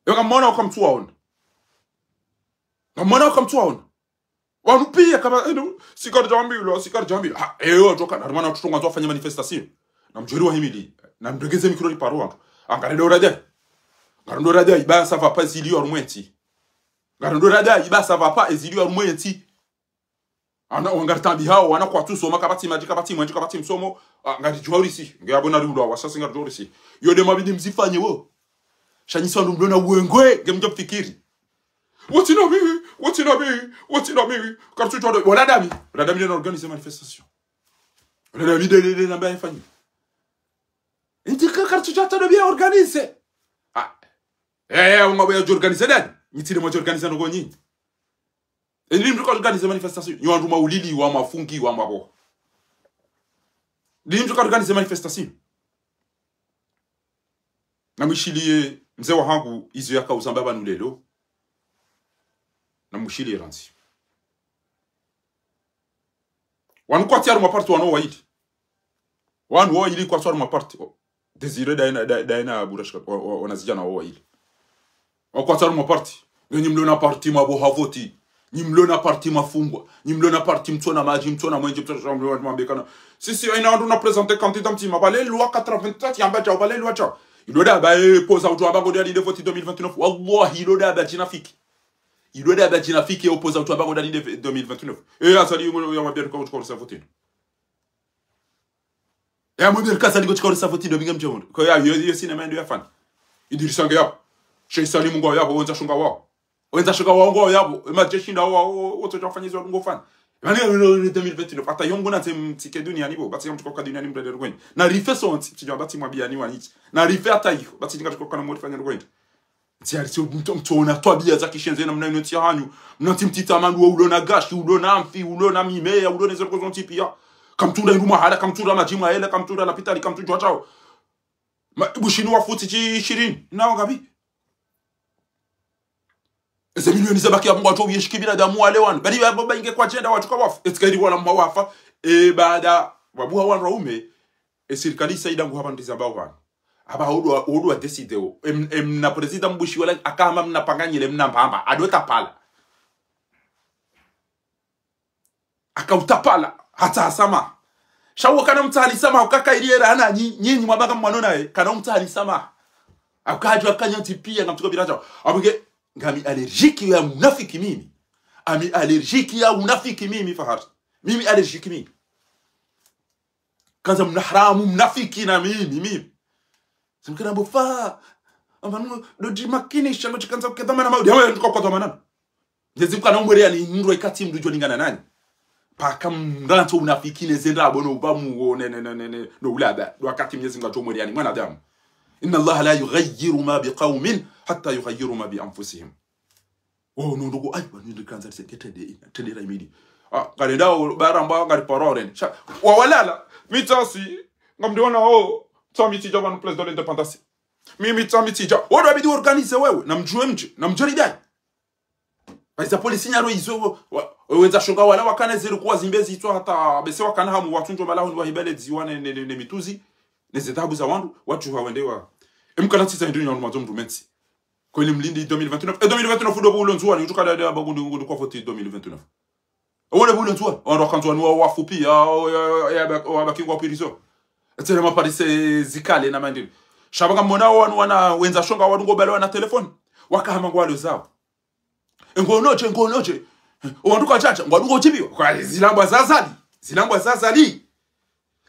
Yo ngamwona uka mtsu waona. Ngamwona uka mtsu waona. Wanu piya kama, enu, sikari djambilwa, sikari djambilwa. Ha, eyo, djoka, na rumana tutonga zo wafanya manifestation. Na mdjweli wahimili. Na mdrengeze mikiro riparo wandru. Angare ndo rada. Ngaro ndo rada, iba ça va pas ezilio harumwa entsi. Ngaro ndo rada, iba ça va pas ezilio harumwa entsi. Ana, wangari tambi hawo, wana kwatsu soma, kapvatsi madji, kapvatsi mwenje, kapvatsi msomo. Ah, ngari djuwa urisi. Nge abo na liundo, wasasi ngari djuwa urisi. Yo de mabidi mzifanye wo. Sha nyi swandu mdona uwengwe, nge mdjo fikiri. Wotsi na mi, wotsi na mi, wotsi na mi. Kartsu djuwa do, wala dami. Wala dami de na organiser manifestation. Wala dami de, de, de, namba yefanye. Ntsi ka kartsu djuwa tado biya organiser. Ah. Eh, eh, unga boya djo organiser dani. Nyi tsi de mwa djo organiser no ko nyinyi. Eni mdru ka organiser manifestation. Nyi wandru mauliliwa, mafungiwa, mabo. Eni mdru ka organiser manifestation. Na mwishiliye mze wahangu izo yaka uzamba pvanu leo. Na mwishiliye randzi. Wanu kwatsi harumwa parti wanu wayili. Wanu wayili kwatsi harumwa parti. Désiré daina, da-, daina Bourachika, wa, wa, wanazidjana wawayili. Wakwatsi harumwa parti. Nge nyi mlona parti mabo ha voti. Nyi mlona parti mafungwa. Nyi mlona parti mtsona madji, mtsona mwenje, mtsona mwenje, mtsona mwenje. Si, si, ina wandru na présenter candidat mtsima. Pvale loi quatre-vingt-sept, yamba djao, pvale loi djao. Ilo daba, eh, poza udjo amba ngodi alinde voti deux mille vingt-neuf. Wallahi, ilo daba djinafiki. Ilo daba djinafiki, eh, poza udjo amba ngodi alinde deux mille vingt-neuf. Eh, Azali, yungo, ya mabia kwa udjo kwa voti. Eh, mabia kwa Azali, udjo kwa voti, ndo binga mdjao. Kwa ya, yo, yo, sinema ndo yafanya. Idrissa nge yapvo. Sheikh Salim ngo yapvo, wendza shunga wao. Wendza shunga wao ngo yapvo. Ema jeshi nda wao, wo, wo, tso fanyizwa ngo fanya. Mani, no, no, deux mille vingt-neuf. Hata yongo na tem tike duniani bo. Batsi ya mtuko ka duniani mdade rukweni. Na rife so ntsi, tsi djao batsi mwabia ni wanichi. Na rife hata iyo. Batsi dinga tuko kana mori fanya rukweni. Ntsi yari tsi mtu, mtu ona twabiya za kishenzi namna inu ntsi hanyu. Mna ntsi mtiti amandu wo ulona gashi, ulona mfi, ulona mimeya, ulona zeriko zontsi piya. Kamtsunda indu mahala, kamtsunda madji mwa ele, kamtsunda lapitali, kamtsunda djao. Ma, Bushini wafuti tsi shirini. Nawo ngapi? Eze milioni zabaki yapvo ngwadjo uyeshiki binadamu wale wanu. Bali yapvo ba inge kwadjenda watru kawafu. Etsi kayiri wala mwa wafa. E baada, wabuha wanu waume. E sirikali isa idangu hapva ndiza bao wanu. Hapva hudwa, hudwa décidé o. Em, em na président Mbushi wala akahamba mna panganyile mna mbamba. Ado tapala. Akautapala, hata hasama. Sha uwo kana mtsahani sama, ukaka ili era hana nyi-, nyinyi mwabaka mwanona e, kana umtsahani sama. Akadjwa kanya ntsi piya, ngamtsuko biracha. Apvo nge, ngami allergique ya munafiki mimi. Ami allergique ya unafiki mimi, Fahari. Mimi allergique mimi. Kandza mna haramu, mnafiki na mimi, mimi. Simkina mbo fa, amba nu, do dji makini, shango tsikandza kuketha mana maudi. Hawa ya nduka kwa mana. Mnyezi Mngu kana umwere yani ndro ikati mndru djo lingana nanyi. Paka mrantso unafiki ne zendra abo no uba muo ne, ne, ne, ne, ne, no ulaba. Do wakati Mnyezi Mngu atso mwere yani mwanadamu. إن الله لا يغير ما بقوم حتى يغيروا ما بأنفسهم. Oh, no, ndoko, ayi, wanu ndikandza tse, ke tende, tende ra imidi. Ah, ngarenda o, baramba, ngari paro rende. Sha, wa walala, mitsasi, ngamdiona o, tsa mitsidja pvanu place de l'indépendance. Mi, mi tsa mitsidja. Wodo abidi organize wewe, na mdjuwe mdji, na mdjori dai. Baiza polisi nyaro izo, wa, wa, wendza shonga wala wakana ziri kuwa zimbe zitswa hata, bese wakana hamu watundjo malahoni wahibele dziwa ne, ne, ne, ne mituzi, ne zedhabu za wandru, watru wa wende wa. Emkana tsitsa hindru nyanu madzo mndru mentsi. Kweli mlindi deux mille vingt-neuf. E deux mille vingt-neuf ndo bulo Ndzuwani, utuka dada ba gundi, gundi kwa vote deux mille vingt-neuf. Wole bulo Ndzuwani, wandru wakandzwa ni wa wafupi, ya, ya, ya, ya, ya, wabaki ngwa prison. Etsele maparise zikale na mandini. Sha ba ngamona wanu wana wendza shonga wandru ngo bale wana telefoni. Wakahama ngwalo zao. Engonoche, engonoche. Wandru kwa chacha, ngwandru ngo chibiwa. Kwa zilambwa za Azali. Zilambwa za Azali.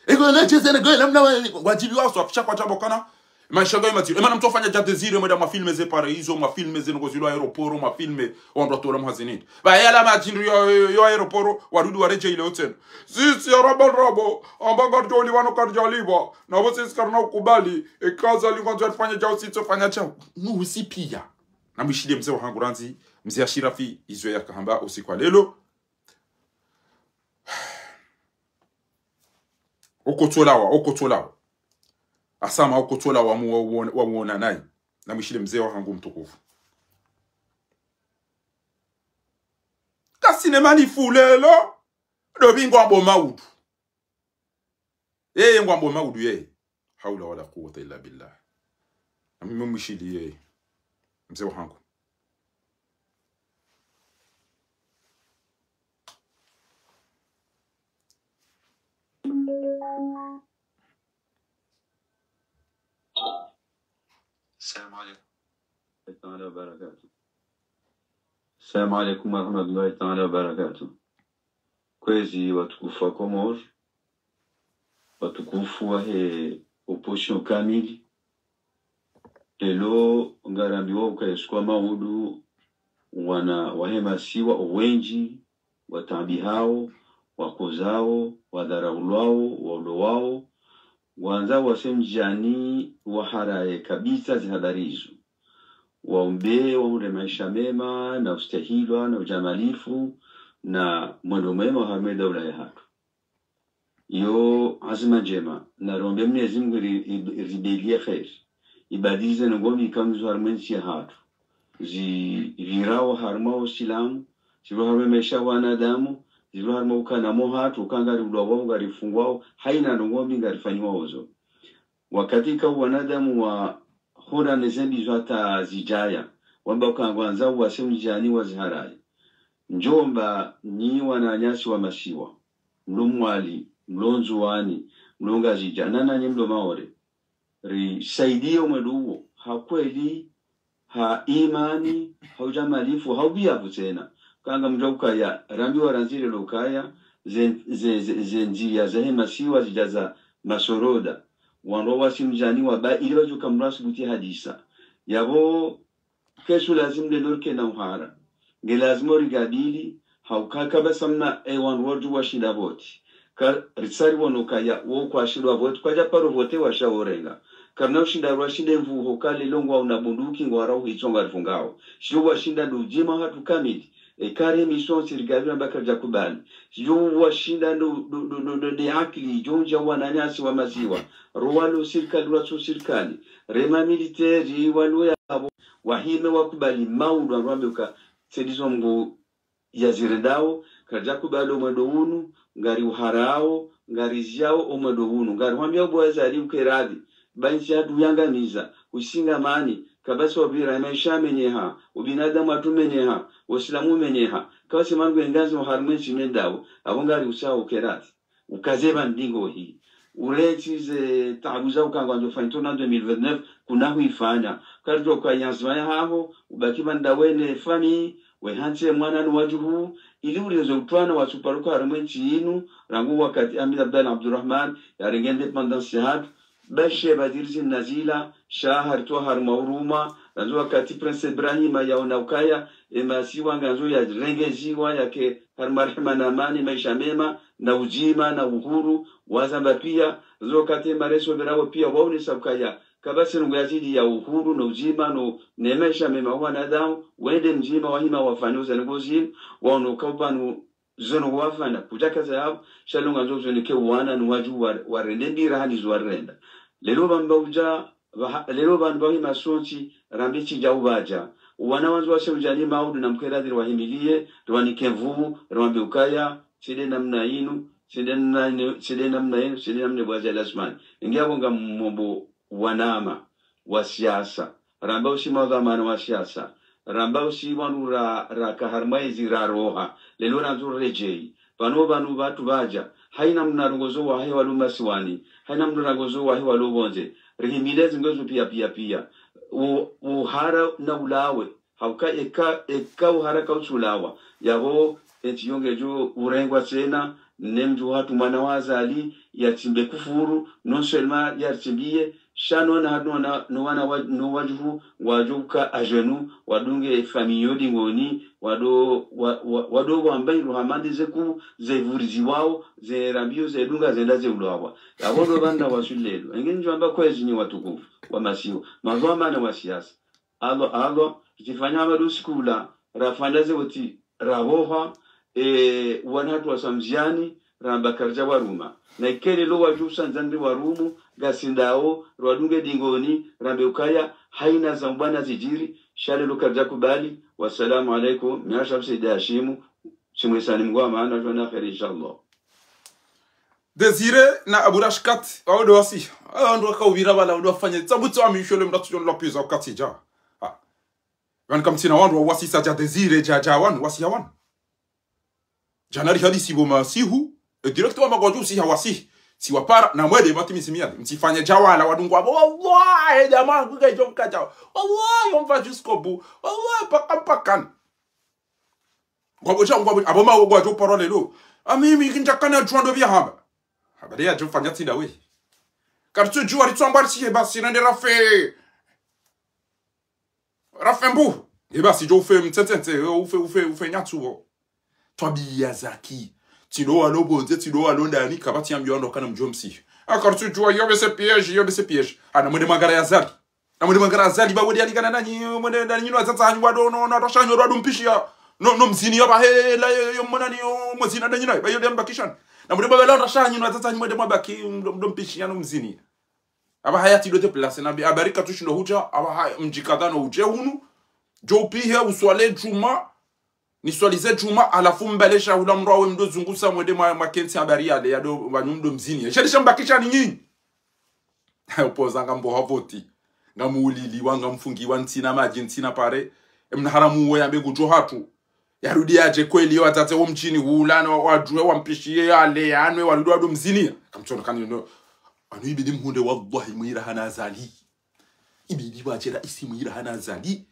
Ego ne cheze ne goye namna wa, wa jibi wa swa, kisha kwa jambo kana. Maisha gayo matiro. Emana mtsu fanya dja désir, mwenda mwa filme ze Paraiso, mwa filme ze noko zilo aéroport, mwa filme, wandru watola mhazini. Ba yala madjindru yo, yo, yo aéroport, warudi waredjeyi ile hoteli. Sisi ya raba rabo, amba ngardjo liwa no kardjo liwa. Na bo sisi karina ukubali, eka Azali ngwandzo yatufanye djau, sisi tsofanya djau. Nuhusi piya. Na mwishiliye mze wahangu randzi, mze Ashirafi, izo yakahamba usiku wa lelo. Okotsolawa, okotsolawa. Asama okotsolawa mu-, wa-, wa-, wamuona nayi. Na mwishiliye mze wahangu mtukufu. Kasine manifu lelo. Dobi ngwambo maudu. Yeye ngwambo maudu yeye. Hawla wala quwwata illa billah. Na mimi mwishiliye mze wahangu. السلام عليكم ورحمة الله تعالى وبركاته. السلام عليكم ورحمة الله تعالى وبركاته. Kwezi watukufu wa Komori, watukufu wahe opposition kamili. Lelo ngarambiwa ukaya usiku wa maudu, wana wahe masiwa owendji, wataabihao, wakozao, wadharaulwao, waulowao, ngwandzao wase mdjini waharaye kabisa zihabari izo. Waombe, wahundre maisha mema, na ustahilwa, na ujamalifu, na mwendo mwema harumwa e daula yahatru. Iyo azima ndjema, na rombe Mwenyezi Mungu ri-, ri-, ribeliye kheri. Ibadilize ndrongoo mbi kamwe zo harumwa entsi yahatru. Zipvirao harumwa usilamu, zipvirao harumwa maisha ya wanadamu, zipvirao harumwa ukana mwahatru, uka ngariulwao, ngarifungwao, haina ndrongoo mbi ngarifanyiwao zo. Wakati ka wanadamu wahona ne zembi zo hata zidjaya, wamba uka ngwandzao wase mdjini waziharaye. Ndjomba nyi wananyasi wa masiwa, mlo Mwali, mlo Ndzuwani, mlo Ngazidja, na nanyi mlo Maore. Risaidiye omwendo uwo, ha kweli, ha imani, ha ujamalifu, ha ubiyavu tsena. Ka ngamdjuwa ukaya, rambiwa randzi lelo ukaya, ze, ze, ze, ze ndziya zahe masiwa zidja za masoroda. Wandru wasi mdjini waba, ili wadjuka mrasi buti hadisa. Yapvo, kesu lazimu lelo rike na uhara. Nge lazimu origabili, ha uka kabla samna e wandru wodju washinda voti. Ka ritsari wono kaya wo kwashindwa voti, kwadja paro vote washa orenga. Karina ushinda rwashinde mvuho ka lelo ngwauna bunduki ngwarao hitswa ngarifungao. Shidjo washinda ndo udjima hatru kamili. E kare misonsi rigabila mbaka dja kubali. Shidjo washinda ndo, ndo, ndo, ndo, ndo, nde akili, djo ndja wananyasi wa masiwa. Rowalo sirikali, rwatsu sirikali. Rema militeri, walo yapvo. Wahime wakubali maudu wandru wambe uka tsi ndizo Mngu yazirendao, karadja kubali omwendo unu, ngari uharao, ngari ziao omwendo unu, ngari hwambia ubwaza ali ukeradhi, ba ntsi yatru yangamiza, usingamani, kabasi wapvira, emaesha yamenyeha, ubinadamu watru umenyeha, usilamu umenyeha, kabasi mangu engazi oharimwa entsi mendao, apvo ngari usao ukeradhi. Ukaze pvanu ndingo hii. Urentsi ze taabu za ukanga wandzo fanya tournant deux mille vingt-neuf, kuna huifanya. Karidjo kwa yanzima ya haho, ubaki pvanu ndawe ne famille, wehantsi mwana no wadjuhu, ili ulinze utwana watsuparuka harimwa entsi inu, rangu wakati Ahmed Abdallah Abdurahman, yarenge indépendance yahatru, bashe badiri zinu na zila, sha haritowa harimwa uruma, rangu wakati Prince Ibrahima yaona ukaya, emasiwa ngandzo yarengeziwa yake harimwa rehema na amani, maesha mema, na udzima, na uhuru, wazamba pia, zo kate mareso verabo pia, waonesa ukaya, kabasi nungu yazidi ya uhuru, no udzima, no, ne maesha mema, wanadamu, wende mdzima, wahima wafanye uza nungu zinu, waono kaupvanu, zo nungu wafanya, kudjakaza yapvo, sha lo ngandzo zo nike wana, no wadjuhu wa, warende mbira, hanizo warenda. Lelo pvamba udja, Pvaha-, lelo pvanu pvahima sontsi, rambe tsi ndja upvadja. Wana wandzo wase udjani maudu na mkera dhiri wahimiliye, riwanike nvuu, riwambe ukaya, tsi nde namna inu, tsi nde namna inu, tsi nde namna inu, tsi nde namna bwaza lazimani. Ingia pvo ngamombo wanama, wa siasa. Ramba usi madhwamana wa siasa. Ramba usi wanu ra, raka harimwa ezi raroha. Lelo randzo redjeyi. Pvanu pvanu pvatru pvadja, haina mna rongozo wahe walo masiwani, haina mna rongozo wahe walo pvondze. Rihimile zingozo pia, pia, pia. U, uhara na ulawe, hauka eka, eka uhara kautsu ulawa. Yapvo, entsi yo ngedjo urengwa tsena, ne mdji wahatru mwana wa Azali, yatsimbe kufuru, non seulement yatsimbiye, sha no wana, no wana, no wana wa, no wadjuhu, ngwadjo uka à genoux, wadunge famille yo dingoni, wado, wa, wa, wado wamba iru hama nde ze ku, ze vuriziwao, ze rambio, ze dunga, ze nda ze ulawa. Yapvo ndo pvanu waswili lelo. Enge ndjo amba kwezi nyi watukufu, wa masiwa. Madhwamana wa siasa. Alo, alo, zifanya amadu sikula, rafanya ze woti, raboha, e, wana hatru wa Samziani, ramba karidja waruma. Na ikele lo wadjo usandzani ri warumu, ngasi ndawo, rwadunge dingoni, rambe ukaya, haina za mbwana zidjiri, sha lelo karidja kubali. Wassalamu alaikum, mi Ashraf Said Hashimu, shimwesani Mngu wa maana, djwa na kheri, inshallah. Désiré na Abu Rashkat, wawo ndo wasi. Awo ndo wakaubira wala, ndo wafanye. Tsabu tsi wa mishole mdatsu djo nlwa pveza wakati dja. Ah. Wanu kamtsina wandru wawasisa dja Désiré, dja, dja wanu, wasi ya wanu. Djana rihadisi bo masihu, e direct wa magwaju usiha wasihi. Si wapara, na mwede mati misimiali. Mtsifanye djawala wadungu wabo. Wallahi, jamaa, kuka ijo mkaja. Wallahi, on va jusqu'au bout. Wallahi, pakan, pakan. Ngwabo dja, ngwabo, abo ma ngwadjo parole lo. Amimi, kinja kana djuwa ndo biya hamba. Habari ya djo fanya tsinda we. Karitsu djuwa ritsu amba risihe basi, nande rafe. Rafe mbu. E basi, djo ufe mtsentsense, ufe, ufe, ufe nyatsu wo. Twabiya zaki. Tsindo walo pvondze, tsindo walo ndani, kapvatsi yambiwa ndo kana mdjo msihi. A karitsu djuwa, yo be c'est piège, yo be c'est piège. Ana mwende mwangara ya Azali. Na mwende mwangara ya Azali, ba wende yalikana nanyi, mwende nanyi no wadzadze hanyu wado, no, no, no, no, mpishiya. No, no mziniya, ba he, la, yo, yo, mwana ni, yo, mwezina nanyi nayi, ba yo de mbakishani. Na mwende mwangara ya Azali, no wadzadze hanyu mwende mwabaki, mdo, mdo mpishiya, no mziniya. Aba haya tsi do te place, na bi, habari katsu shindo hudja, aba haya mdjikadha no udje hunu, djo upihe, uswale djuma, niswalize djuma, halafu mbale sha hula mdru wawe mdo zungusa mwende mwa, mwa kentsi habari yale, ya do, wanyu mdo mziniya. Shadi shambakishani nyinyi. Opoza ngambo ha voti. Ngamuuliliwa, ngamfungiwa, ntsina madji, ntsina pare. Emna haramu uwe yambe ngudjo hatru. Yarudi yadje kweli, yo wadzadze wo mdjini hula, no wadjuwe, wampishiye, yale, yanwe, warudi wado mziniya. Kamtsono kani no. Anu ibidi mhundre wallahi mwira hana Azali. Ibidi wadje raisi mwira hana Azali.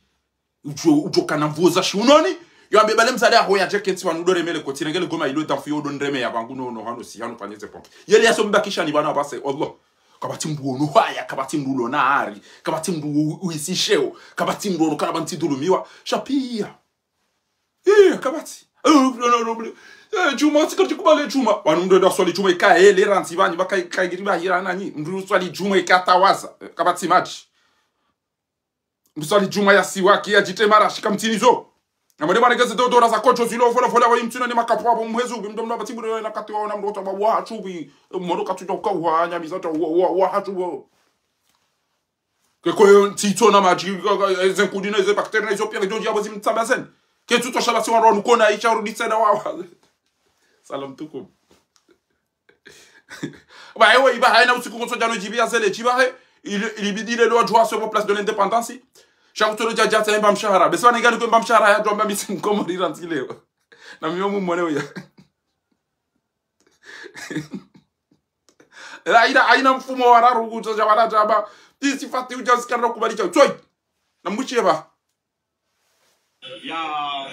Udjo, udjo kana mvuo za shiunoni. Yo ambe bale mzali aho yadje kentsi wanu do remele koti rengele goma ilo damfu yo do nreme ya bangu no, no hano si hano panyeze pompe. Yele yaso mbakishani bana base, Allah. Kapvatsi mdru ono haya, kapvatsi mdru ulo na hari, kapvatsi mdru u-, uisi sheo, kapvatsi mdru ono kana bantsi dhulumiwa. Shapiya. Eh, kapvatsi. Eh, no, no, no, no. Eh, djuma, tsi karitsu kubale djuma. Wanu mdru ndo swali djuma ika ele rantsi banyi, baka ika igiri ba hira nanyi. Mdru swali djuma ika tawaza. Eh, kapvatsi madji. Mswali djuma ya siwaki ya djite marashi kamtsinizo. Na mwende mwana geze dodora za kojo zilo fola fola wa imtsina ni makapu abo mhezu, mdo mna bati mdo na kati wa na mdo wa hachubi, mdo katu djo kwa wa nyamiza djo wa, wa, wa hachubi. Ke koyo ntito na madji, ze nkudi na ze bakteri na izo pia, djo djabo zimtsamba zen. Hetsu tosha basi wandru wanu kona isha urudi tsena wawa. Salam tukum. Ba ewe iba haina usiku kotso djano djibiya zele djiba he. Ili, ilibidi lelo wadjuwa sebo place de l'indépendance. Sha kutsolo djadja tsa emba mshahara. Bese wana ingani kwemba mshahara ya djomba misi mkomori rantsi leo. Na miyo mumone uya. Ela haina, haina mfumo wa raru kutsa dja wana djaba. Isi fati udja sikara kubali dja. Tsoi. Na mbuchi eba. Ya,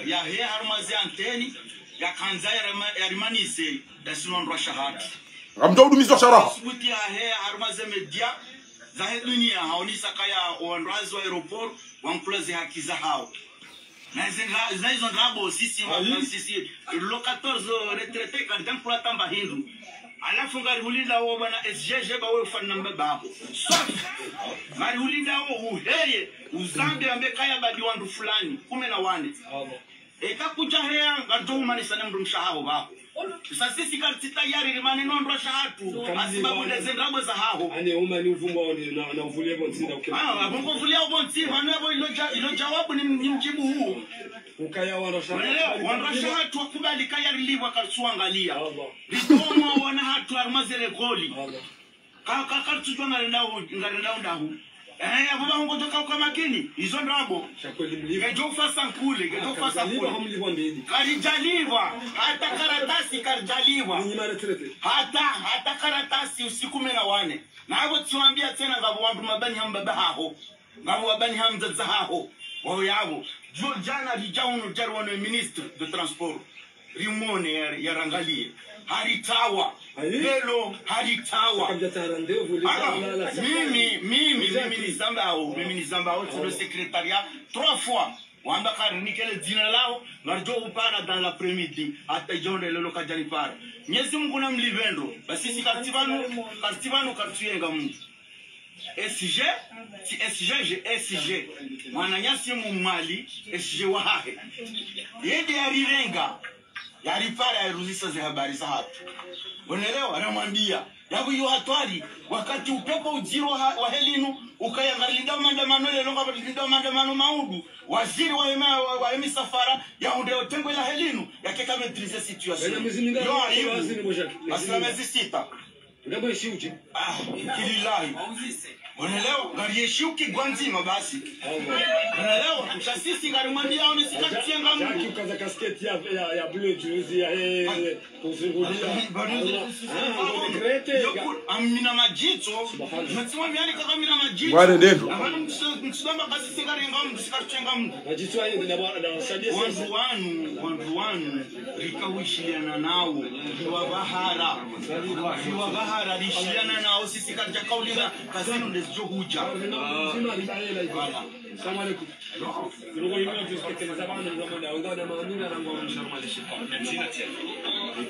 ya he harumwa ze antenne, ya kandza ya rema-, ya rimanise, ya sino ndrwa shahatu. Amdjo udumizo sharaha. Subuti ya he harumwa ze media, za he dunia, haonisa kaya wandru wazi wa aéroport, wankula ze haki za hawo. Na izi ndra-, na izo ndrabo, sisi, wa, sisi, lo quatorze retraité, kandza nkula tamba hindru. Halafu ngari hulinda wo bwana S G G ba we ufana mbaba haho. Safi. Ngari hulinda wo uheye, uzambe ambe kaya badi wandru fulani, kume na wane. Eka kudja heya, ngaridjo umanisa ne mdru mshe haho baho. Sa sisi karitsi tayari rimane no ndrwa shahatu, hasibabu nde ze ndrabo za haho. Ane uma ni uvumwa ni na, na uvulie bo ntsi na ukema. Ah, abo ngo vulia bo ntsi, vanu yabo ilo dja-, ilo djawabu ni, ni mdjibu huu. Ukaya wandrwa shahatu. Wandrwa shahatu wakubali kaya rilipvwa karitsu angalia. Allah. Ritomo wana hatru harumwa ze lekoli. Allah. Ka, ka, karitsudjuwa ngarendao, ngarendao ndahu. Eh, abo ba hongo djoka uka makini, izo ndrabo. Sha kweli mlipvwa. Ngedjo ufasa nkule, ngedjo ufasa nkule. Karidjalipvwa, hamlipvwa mbili. Karidjalipvwa, hata karatasi karidjalipvwa. Ninyi mara tirete. Hata, hata karatasi usiku kume na wane. Na abo tsiwambia tsena ngapvo wandru mabani ha mbaba haho. Ngapvo wabani ha mdzadze haho, wao yapvo. Djo djana ridja unu djari wano ministre de transport. Rimone ya, ya rangalie. Haritawa. Ayi. Lelo, haritawa. Saka mdja tara ndevu, le Aba, la, la, saka. Mimi, mimi, mimi nizambao, mimi nizambao, tsi le secrétariat, trois fois. Wamba karinikele dzina laho, ngaridjo upara dans l'après-midi. Hata idjo nde lelo kadjani para. Mnyezi Mungu na mlipvendro. Basi si karitsi pvanu, karitsi pvanu, karitsuyenga Mungu. S G, tsi S G G, S G. Mwananyasi mumwali, S G wahahe. Yende yarirenga, yaripara, yaruzisa ze habari za hatru. Onelewa, namwambia. Yapvo iyo hatwari, wakati upepvo udziro ha-, wahe linu, ukaya ngarilinda maandamano lelo, ngarilinda maandamano maudu. Waziri wa hema, wa, wa hemisafara, ya unde otengwe lahe linu, yakeka maîtriser situation. Yo, aibu. Asila mezi sita. Ndabwe shiuji. Ah, ikililahi. Onelewa, ngariye shiuki gwandzima basi. Onelewa, sha sisi ngarimwambia one sika tsenga mu. Jackie ukaza casquette ya, ya, ya bleu juzi ya, eh, kuzungulia. Bado, bado, ah, regrette. Yoku, amina madjitso. Subhanallah. Mtsima vyani kaka amina madjitso. Wale dendo. Abana mtsu-, mtsudamba basi sika renga mu, sika tsenga mu. Madjitso ayo ndina bwana, na sabia sasa. Wandru wanu, wandru wanu, rika wishiliana nao, riwabahara, riwabahara, rishiliana nao, sisi karidja kauliza, kazinu ndezidjo hudja. Voilà. Salam alaikum. Ndugu yinu tutekeleza bana, ndugu mwana, wanga na maamina na ngwa msha mwa lishe kwa. Dzina,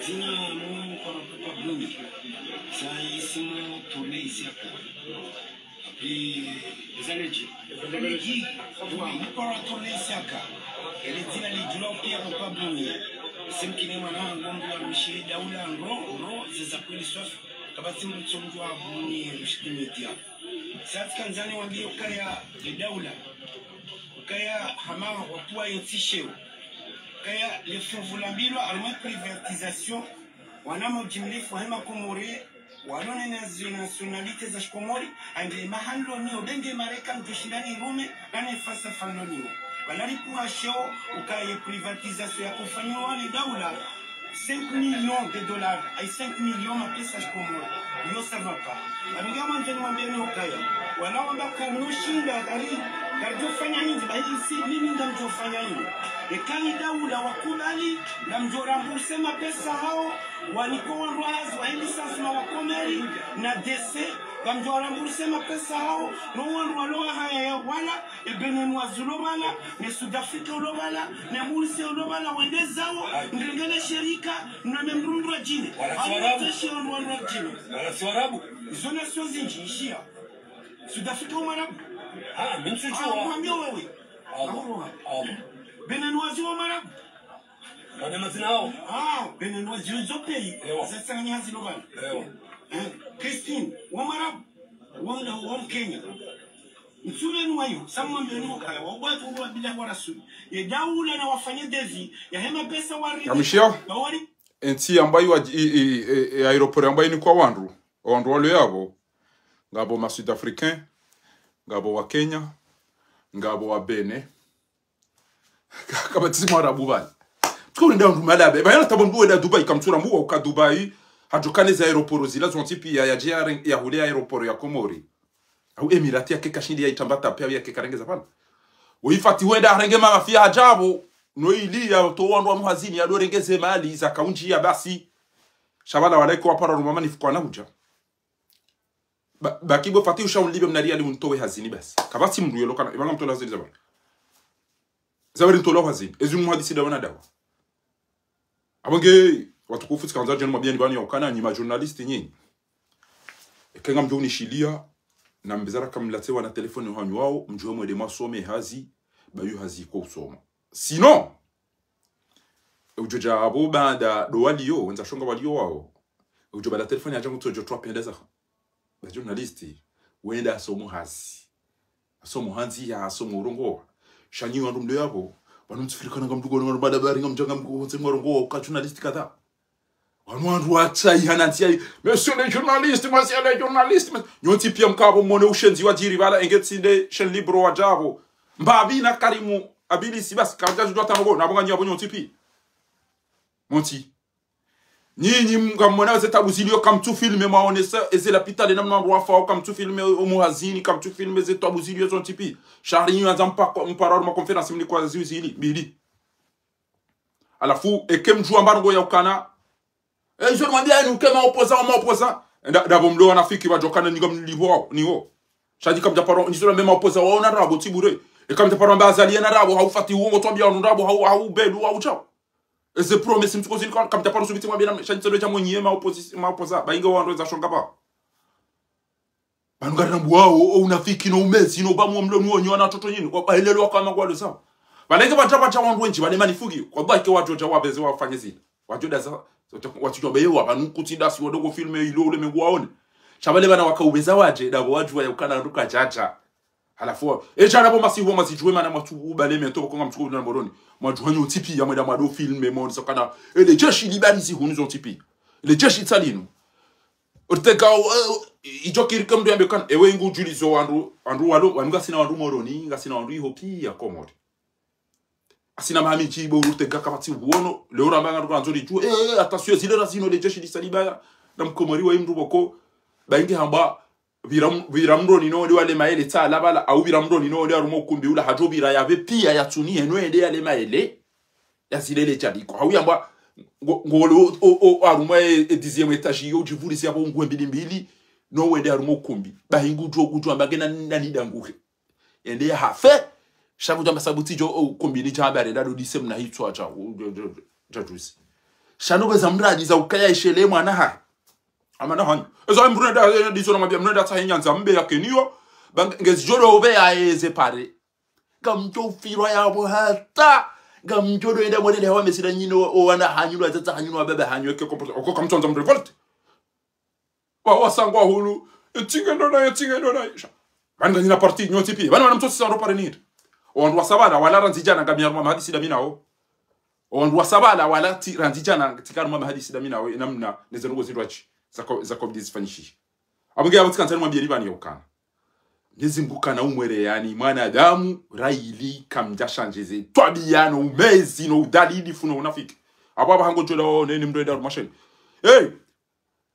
dzina, mu kwa mpupa blumi. Sa isimu tole isi yako. Apre, Zaneji. Zaneji. Mkora tole isi yaka. Ele dzina lidjulwa pia mpupa blumi. Simkini mwana wangu mbu wa mshiri daula ngro, ngro, zeza kweli swafi. Kapvatsi mbu tsongo wa buni mshiri media. Sa tsikandzani wambiye ukaya le daula. Ukaya hama wakuwa yentsi sheo. Ukaya le funvu lambilwa harumwa privatisation. Wanama ujimlifu wa hema Komori, walone na zio nationalité za shikomori, ande mahaloni, obenge Marekani, djoshindani rume, nane falsafa loniwo. Balari kuwa sheo, ukaya ye privatisation ya kufanyiwa ne daula, cinq millions de dollars, ay cinq millions mapesa shikomori. Yo, ça va pas. Abinga mwanzo nimwambie ni ukaya. Wala wamba kamushinda, kari, karidjofanya hindri, ba hisi, mimi ngamdjofanya hindri. Eka ni daula wakubali, ngamdjo rembourser mapesa hao, waniko wandru hazi, wa licence na wa Komori, na décès, ngamdjo rembourser mapesa hao, no wandru walo haya ya wala, e Béninois ulo bala, ne Sud Africa ulo bala, ne Maurice ulo bala, wende zawo, ndrengele shirika, nwe mdru mdru wa djine. Wala Swarabu. Wala Swarabu. Izo nations zindji, ishia. Sud Africa wo Mwarabu. Ah, mi ntsudjuwa. Ah, mwambie wewe. Allah. Allah. Béninois wo Mwarabu. Wana madzina yao. Ah, Béninois zo pays. Ewa. Sasa ni hazi lo bala. Ewa. Eh, Christine, wo Mwarabu. Wo, wo Mkenya. Mtsume ni wayo, samwa mbeni mukala, wa ubwatu wa bila wa rasuli. Ye daula na wafanye devis, ya hema pesa wa ri- Kamishio? Entsi yamba iwa, i, i, e, e, aéroport yamba inikwa wandru. Wandru walo yapvo. Ngapvo ma Sud-Africain, ngapvo wa Kenya, ngapvo wa Bénin. Kapvatsi Mwarabu pvale. Tsuko nda wandru malabe. Pvayana tabo mndru wenda Dubai, kamtsura mbuwa uka Dubai. Hadjokana ze aéroport zila zontsi piya, yadje ya reng-, ya hule aéroport ya Komori. Au Emirati yake kashindi ya itamba tape, au yake karengeza pvala. Wo ifati wenda harenge mamafiya hadjapvo. No ili ya to wandru wa muhazini, ya do rengeze mali, za kaunji ya basi. Sha pvala walaike wapara rumama nifikwa na hudja. Ba, baki bo fati usha unlibe mna riyali untowe hazini basi. Kapvatsi mndru yelo kana, ipvanga mtola hazini za pvala. Za pvali ntola hazini. Ezi muhadisi dawa na dawa. Apvo nge, watukufu tsikandza djeni mwambiyeni pvanu ya ukana, nyi ma journaliste nyinyi. Eka ngamdjo unishiliya, na mbizara kamlatse wana téléphone hanyu wao, mdjuwe mwende mwasome hazi, ba yo hazi ko usoma. Sinon, e udjo dja apvo baanda do waliyo, wendza shonga waliyo wao. E udjo baanda téléphone yadja ngutso djo twa penda za. Ba journaliste, wenda asomo hazi. Asomo hanzi ya asomo urongowa. Sha nyi wandru mlo yapvo, pvanu mtsifirikana ngamdru gono ngamdru bada bari ngamdja ngamdru wotse mwarongowa uka journaliste kadha. Wanu wandru watsayi hana ntsi yayi. Monsieur le journaliste, monsieur le journaliste. Mes-, nyontsi piya mkapvo mwone ushenzi wadjiri pvala, enge tsi nde chaîne libre wadjapvo. Mbapvi na Karimu, Abilisi basi, kamdja zidwa tano go, na pvo nganyi yapvo nyontsi piya. Montsi. Nyinyi ngamwona ze tabu ziliyo kamtsu filme mwaonesa, eze lapitali namna wandru wafao kamtsu filme omuhazini, kamtsu filme ze tabu ziliyo zontsi piya. Sha hari nyi wandza mpako, mpara harumwa conférence mnikwa ziwi zili, mbili. Halafu, eke mdjuwa mba ndrongo ya ukana. E, izo nimwambiya ni uke ma opposant, ma opposant. Nda, ndapvo mlo wanafiki wadjokana nyi ngamlipvo wao, ni wo. Sha nyi kamdja paro, nyi zo na mema opposant wao na ndrabo tsi bure. Eka mdja paro mba Azali na ndrabo, hau Fati uongo twambiya wanu ndrabo, hau, hau Belu, hau chao. Eze promesse mtsuko zini kwa, kamdja paro subiti mwambiya na, sha nyi tsi ndo dja mwenyi ma opposi-, ma opposant, ba inge wandru wendza shonga pvao. Pvanu ngari nambuwa wo, o unafiki no umezi, no ba mwo mlo nuwo nyi wana watoto nyinyi, kwa ba elelo waka ma kwalo sawa. Pvale nge pvadja pvadja wandru wendji, pvale manifuki, kwa ba ike wadjo dja wapveze wafanye zina. Wadjo daza, wadjo dja beyewa, pvanu kutsi dasi wadjo ko filme ilo ulemengu waone. Sha pvale pvana waka upveza wadje, ndapvo wadjuwa ya ukana ndru kadjadja. Halafu, e djana pvo masihu mazidjuwe mana mwatsu ubale mento, pvoko ngamtsuko udjana Moroni. Mwadjuwa nyontsi piya, mwenda mwado filme, mwonesa ukana, ele jeshi libani zihuni zontsi piya. Ele jeshi tsalinu. Ortega, eh, idjo kiri ke mndru yambe kana, ewe ingu udjulizo wandru, wandru walo, wanu ngasina wandru Moroni, ngasina wandru iho piya Komori. Asina mami chibo Ortega kapvatsi uwono, leo ramba nga nduka nzori dju, eh, eh, attention, zile razino le jeshi lisalibaya, na mkomori wa imndru pvoko, ba inge hamba, pvira m-, pvira mndroni no, ndi wale maele tsa la pvala, au pvira mndroni no, ndi harumwa ukumbi ula, hadjo pvira yapve piya ya tsuni, heno ende yale maele, ya zile le djaliko. Hau yamba, ngo, ngo lo, o, o, harumwa e, e dixième étage yo, udjivurisi yapvo nguwe mbili mbili, no wende harumwa ukumbi. Ba ingu djo, udjo amba nge na, na nidanguhe. Ende ya hafe, sha kudjamba sabuti djo, o, ukumbi ni djamba renda do dise mna hitswa dja, u, djo, djo, djo, dja djuzi. Sha no kweza mradi za ukaya ishele mwana ha. Amana hanyu. Eza mradi, eh, diso na mabia mradi tsa hinyandza mbe ya keniyo, ba nge, nge zidjo do ove ya eze pare. Ngamdjo ufirwa yapvo hata. Ngamdjo do enda mwende hawa mesira nyino, o wana hanyu, o wazaza hanyu, o wababa hanyu, eke kompo, oko kamtsondza mrevolte. Wa, wasangwa hulu, yetsinge ndona, yetsinge ndona, isha. Pvanu nganyina parti, nyontsi piya. Pvanu wana mtsosi sa ndo pare niri. Owandru wa Savala, wala randzi djana ngami harumwa mahadisi dami nawo. Owandru wa Savala, wala tsi randzi djana, tsika harumwa mahadisi dami nawo, enamna, neze ndrongo zindru achi, zako, zako bidi zifanyishihe. Apvo nge yapvo tsikandza nimwambiyeni pvani ya ukana. Mnyezi Mngu kana umwere yani, mwanadamu, rayili, kamdja shandjeze, twabiya no umezi, no udhalilifu, no unafiki. Apvo apvo hango djola, o, neni mndru enda harumwa sheni. Hey!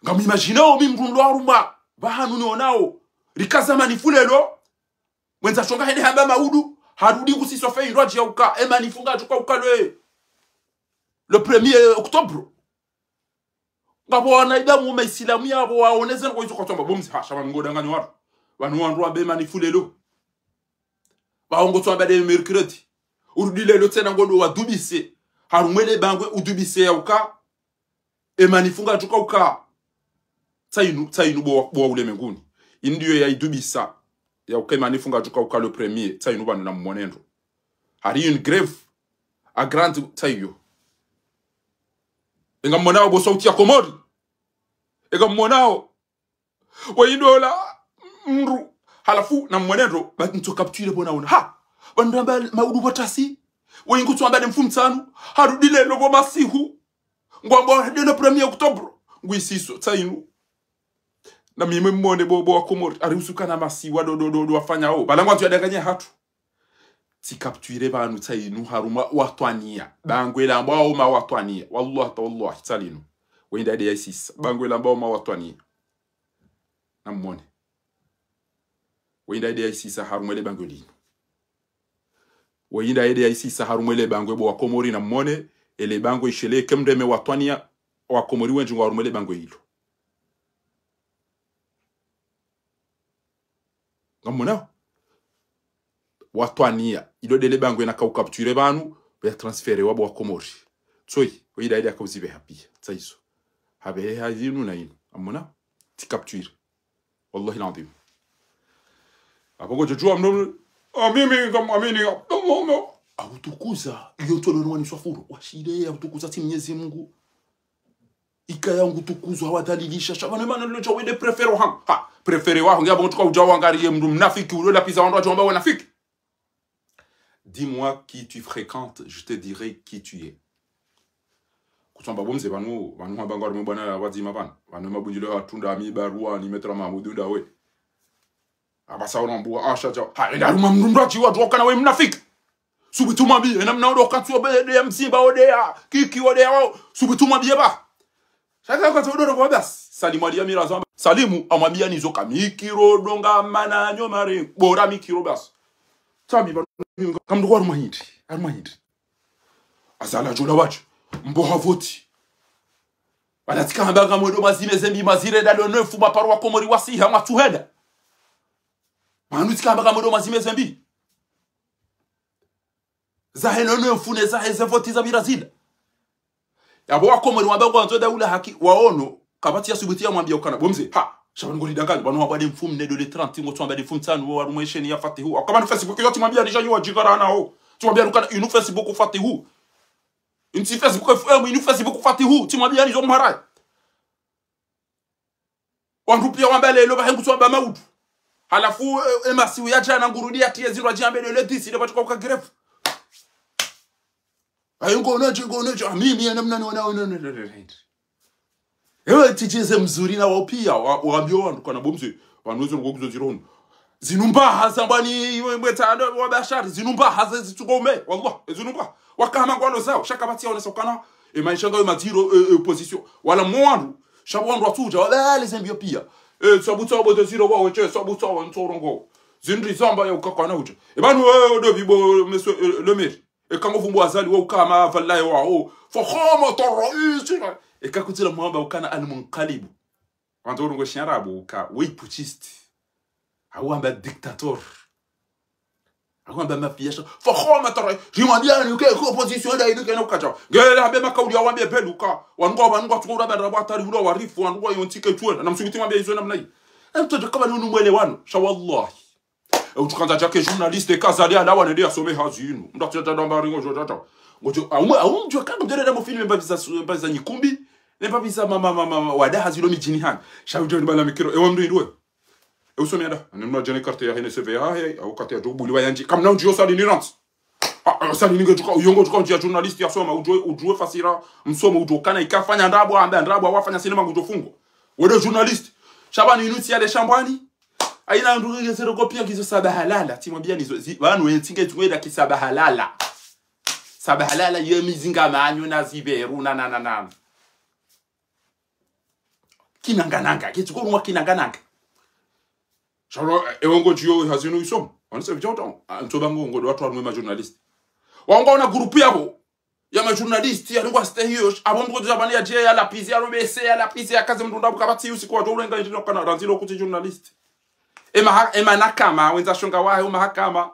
Ngamu imagine o mi mndru ndo harumwa, pvahanu nionao. Rikaza manifu lelo. Mwendza shonga hende hamba maudu, harudi kusiso fe indru adji ya uka, e manifu ngadjo ka uka le, le premier octobre. Ngapvo wanadamu ma Isilamu yapvo waoneze ngo izo kwatsamba, bo mzi hasha pvanu ngo danganya wandru. Pvanu wandru wambe manifu lelo. Pvahongo tsamba de mercredi. Urudi lelo tsena ngo do wadubise. Harumwa ele bangwe udubise ya uka. E manifu ngadjo ka uka. Tsa inu, tsa inu bo, bo wa ulemenguni. Inu ndiyo ya idubisa. Ya uka e manifu ngadjo ka uka le premier. Tsa inu pvanu na mmonendo. Hari une grève. A grande tsa iyo. Enga mmonao bo sauti ya Komori. Enga mmonao. Wa indola mndru. Halafu na mwenendo, ba ntso capture pvo naona. Ha! Pvanu ramba maudu pvwatsasi. Wayingu tsu wamba nde mfumotsanu. Harudi leo pvo masihu. Ngwamba nde le premier octobre. Ngwisiso, tsi inu. Na mimi mwone bo, bo wa Komori. Ari usukana masiwa do, do, do, do wafanyao. Pvala ngwandzo yadanganye hatru. Tsi capture pvanu tsi inu harumwa watwaniya. Bangwe lambwao mawatwaniya. Wallah, ta wallah, tsi linu. Wenda ede ya isisa. Bangwe lambwao mawatwaniya. Na mwone. Wenda ede ya isisa harumwa le bangwe linu. Wenda ede ya isisa harumwa le bangwe bo wa Komori na mwone. Ele bangwe ishele ke mreme watwaniya. Wa Komori wendji ngwa harumwa le bangwe ilo. Ngamwonao? Watwaniya. Ilo nde le bangwe naka u capture pvanu, ya transférer wa bo wa Komori. Tsoyi, wenda ede aka uzipveha piya. Tsi izo. Hapveha inu na inu. Ngamwonao? Tsi capture. Wallahi l'adhwim. Apvo ngodjo djuwa mndru, ah, mimi ngamwamini Abdallah, no. Autukuza, iyo ntolo no wani swafuro. Washile, autukuza tsi Mwenyezi Mungu. Ikaya ngutukuzwa, wadhalilisha, sha pvanu mana lilo dja wende préféré wahangu. Ha, préféré wahangu, ngiya pvo ntuka udja wangariye mndru mnafiki, ulo lapviza wandru wadjo wamba wanafiki. Dis-moi qui tu fréquentes, je te dirai qui tu es. Kutsamba bo mze pvanu, pvanu hamba ngwari mwe bwana wadzima pvanu. Pvanu mabundjilo ya tunda, ami barua, ni Maître Mahamudu ndawe. Apvasa wona mbuwa, asha dja. Ha, enda harumwa mndru mndru adjiwa, djuwa kana we mnafiki. Subutu mwambiye, ena mna odo katsu obe de ya mzimba, ode ya kiki, ode ya wao. Subutu mwambiye ba. Shaka katsu odo kwa bas. Salimu aliya mirazo. Salimu amwambiya nizo ka mikiro donga mana nyo mare. Bora mikiro bas. Tsambi ba, kamndru kwa harumwa hindri. Harumwa hindri. Azala djola wadji. Mbo ha voti. Pvala tsika hamba ngamwedo mazime zembi mazire dalo nefu maparo wa Komori wasiha mwatsuhenda. Pvanu tsika hamba ngamwedo mazime zembi. Zahe nono mfune zahe ze voti za pvira zila. Yapvo wa Komori wamba ngwandzo daula haki waono, kapvatsi ya subuti ya mwambiya ukana, bo mze, ha, sha pvanu ngori dangani, pvanu wamba nde mfumne do le trente, ngotsu wamba nde mfumotsanu, wo harumwa esheni ya Fatihu. Akaba ni Facebook, yo tsi mwambiya nisha nyi wadjikara nao. Tsi mwambiya ukana, inu Facebook Fatihu. Inu tsi Facebook F M, inu Facebook Fatihu. Tsi mwambiya nizo mharai. Wandru piya wamba leo, pvahe ngutsu wamba maudu. Halafu, eh, eh, masihu ya djana ngurudi ya tiye zindru adjiambe leo, le dix, ile pvatsuka uka grève. Ayo ngono dje, ngono dje, ah, mimi ya namna ni wana, wana, wana, wana, wana. Ewe, tsi djeze mzuri na wao piya, wa, wambiyo wandru kana bo mze, pvanu ezo ngo kuzo zirono. Zinu mbaha zambwani, iwe mweta, ano, wa bashari, zinu mbaha ze zitsuko ume, wallah, zinu mbaha. Wakahama ngwalo zao, sha kapvatsi ya onesa ukana, e maesha ngayo madziro, e, e, opposition. Wala mwa wandru, sha pvo wandru watsudja, wala ale zembi yo piya. E, sabu tsawo bo de ziro wa weche, sabu tsawo ntsorongo. Zindri zamba ya ukakwana udja. E pvanu, e, odo bibo, monsieur, e, le maire. Eka ngo vumbu Azali wa ukama, vallahi wa, o. Fahama taraisi. Eka kutsila mwamba ukana al-munqalibu. Wandzo urongowa shiarabu uka, we putschiste. Hau wamba dictateur. Hau wamba mafia sha. Fahama taraisi. Rimwambiya ni ke, ke opposition nda inu ke na ukacha. Ngela hambe makauli ya wambe pelu ka. Wanu ngwa, wanu ngwa tsuko uraba ndrabo hatwari ulo warifu, wanu ngwa yontike tsuwe. Na msukuti mwambiya izo namna hii. Emtoto kama ni unu mwelewano. Sha wallahi. E, utukandza djake journaliste ka Azali ala wanende yasome hazi inu. Mndru atsi ya djadwa mba ringo djo djadwa. Ngodjo, aumwe, aumdjwe kando mdjere damo filme mbapvi za su-, mbapvi za nyikumbi. Ne mbapvi za ma, ma, ma, ma, ma, wada hazi lo midjini hani. Sha udjo ni bala mikiro. Ewa mndru indwe. E usome ada. Ane mndru adjane carte ya hene C V yahe. Au carte ya djobuliwa yandji. Kamna undjiyo Azali ni rantsi. Ah, ah, Azali ni ngedjuka, uyo ngedjuka undjiya journaliste yasoma. Udjuwe, udjuwe fasira. Msomo udjo kana ikafanya ndrabo, amba ndrabo, wafanya sinema ngudjo fungwa. Wede journaliste. Sha pvanu inu tsi yale shambwani. Aina ndru nge zero kopiya kizo sabahalala. Tsi mwambiya nizo, zi, pvanu entsi nge tsi mweda ki sabahalala. Sabahalala ye mizinga manyo na ziberu na, na, na, na. Kinangananga, ketsi ko rumwa kinangananga. Sha lo, e, ewe ngodjiyo hazi inu isomo. Wanise vijao tao. Ah, ntsoba ngo, ngo ndo wandru wanwe ma journaliste. Wangwa una groupe yapvo. Ya ma journaliste, ya lungwa ste hiyo, apvo mndru kudja pvanu ya dje, ya lapvize, ya lobese, ya lapvize, ya kaze mndru ndabu kapvatsi usiku wa djo urenga indri no kana, randzi lo kutsi journaliste. Ema ha-, ema nakama, wendza shonga wahe, uma hakama.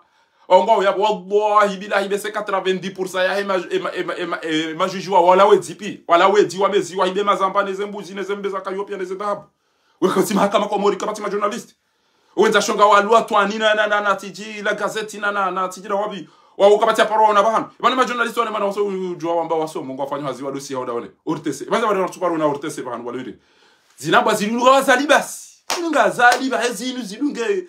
Ongwa uya, wallahi, billahi, bese quatre-vingt-dix pour cent ya ema, ema, ema, ema, ema juge wa, wala wedzi pi, wala wedzi wa mezi, wa hibe mazamba, ne ze mbuzi, ne ze mbe za kayopiya, ne ze dhahabu. Weka tsi mahakama Komori, kapvatsi ma journaliste. Wendza shonga walwa twani na, na, na, na tiji la gazeti na, na, na tiji la wabi. Wa ukapvatsi ya paro na pvahanu. Pvanu ma journaliste wane mana waso udjuwa wamba wasomo, ngwafanya hazi wa dossier wa dawane. O R T C. Pvanu wale watsuparo na O R T C pvahanu wale wende. Zinu mbwa zilunga wa Azali basi. Zilunga Azali ba, he zinu zilunge.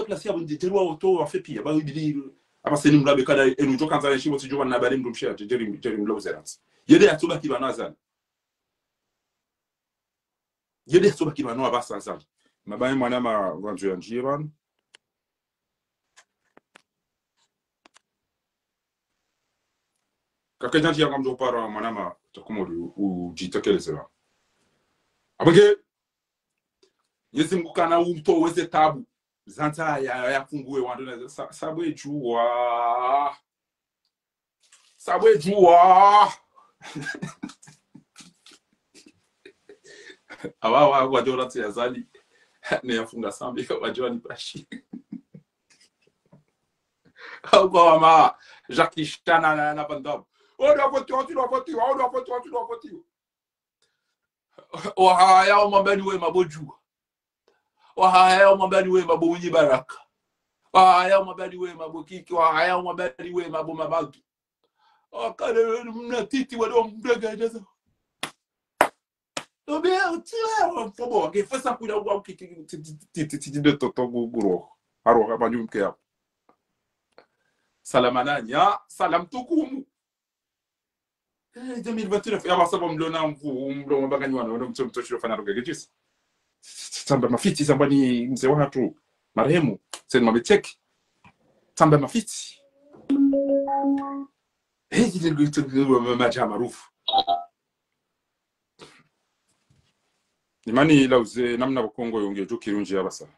ke place ya bo ndje, djeri wa oto, wa fe piya, ba ibili, aba seni mlabe kada, enu djo kandza ya shimo, si djo wana bale mdru mshe, djeri, djeri mlabe zeransi. Yende ya tsoba ki bana Azali. Yende ya tsoba ki bana wa basa Azali. Mabaye mwana ma, wandzo ya ndjirani. Kake djandji ya kamdjo para mwana ma, takumori u, u, djitekeleze ba. Abage, Mwenyezi Mungu kana umtoweze tabu. Zandza ya, ya funguwe wandru na sa, sabwe djuwa. Sabwe djuwa. Awa, wa, wa, djora tsi Azali. Ne ya funga sambi, wa djora ni pashi. Au kwa wama, Jackie Chan na, na, na Van Damme. Oh, doit voter, tu dois voter, oh, doit voter, tu dois voter. Wahaya wamwambani we mabo djuwa. Wahaya wamwambani we mabo winyi baraka. Wahaya wamwambani we mabo kiki. Wahaya wamwambani we mabo mabatu. Wakale mna titi wale wamdega deza. Obe, tiwe, fobo, ke fesa kuya wa ki, ki, ti, ti, de toto gu, guro. Haro, haba nyumke ya. Salama nanya, salam tukumu. Eh, deux mille vingt-neuf, ya basa bo mlo na mvu, mlo mabangani wana, wana mtso, mtso shiro fana roge, gejis. Tsamba mafitsi, tsamba ni mze wahatru, marehemu, sen mabechek. Tsamba mafitsi. Eh, jide gwe, gwe, gwe, ma, ma, ja marufu. Imani ila uze namna bo Kongo yonge jo kirunji ya basa.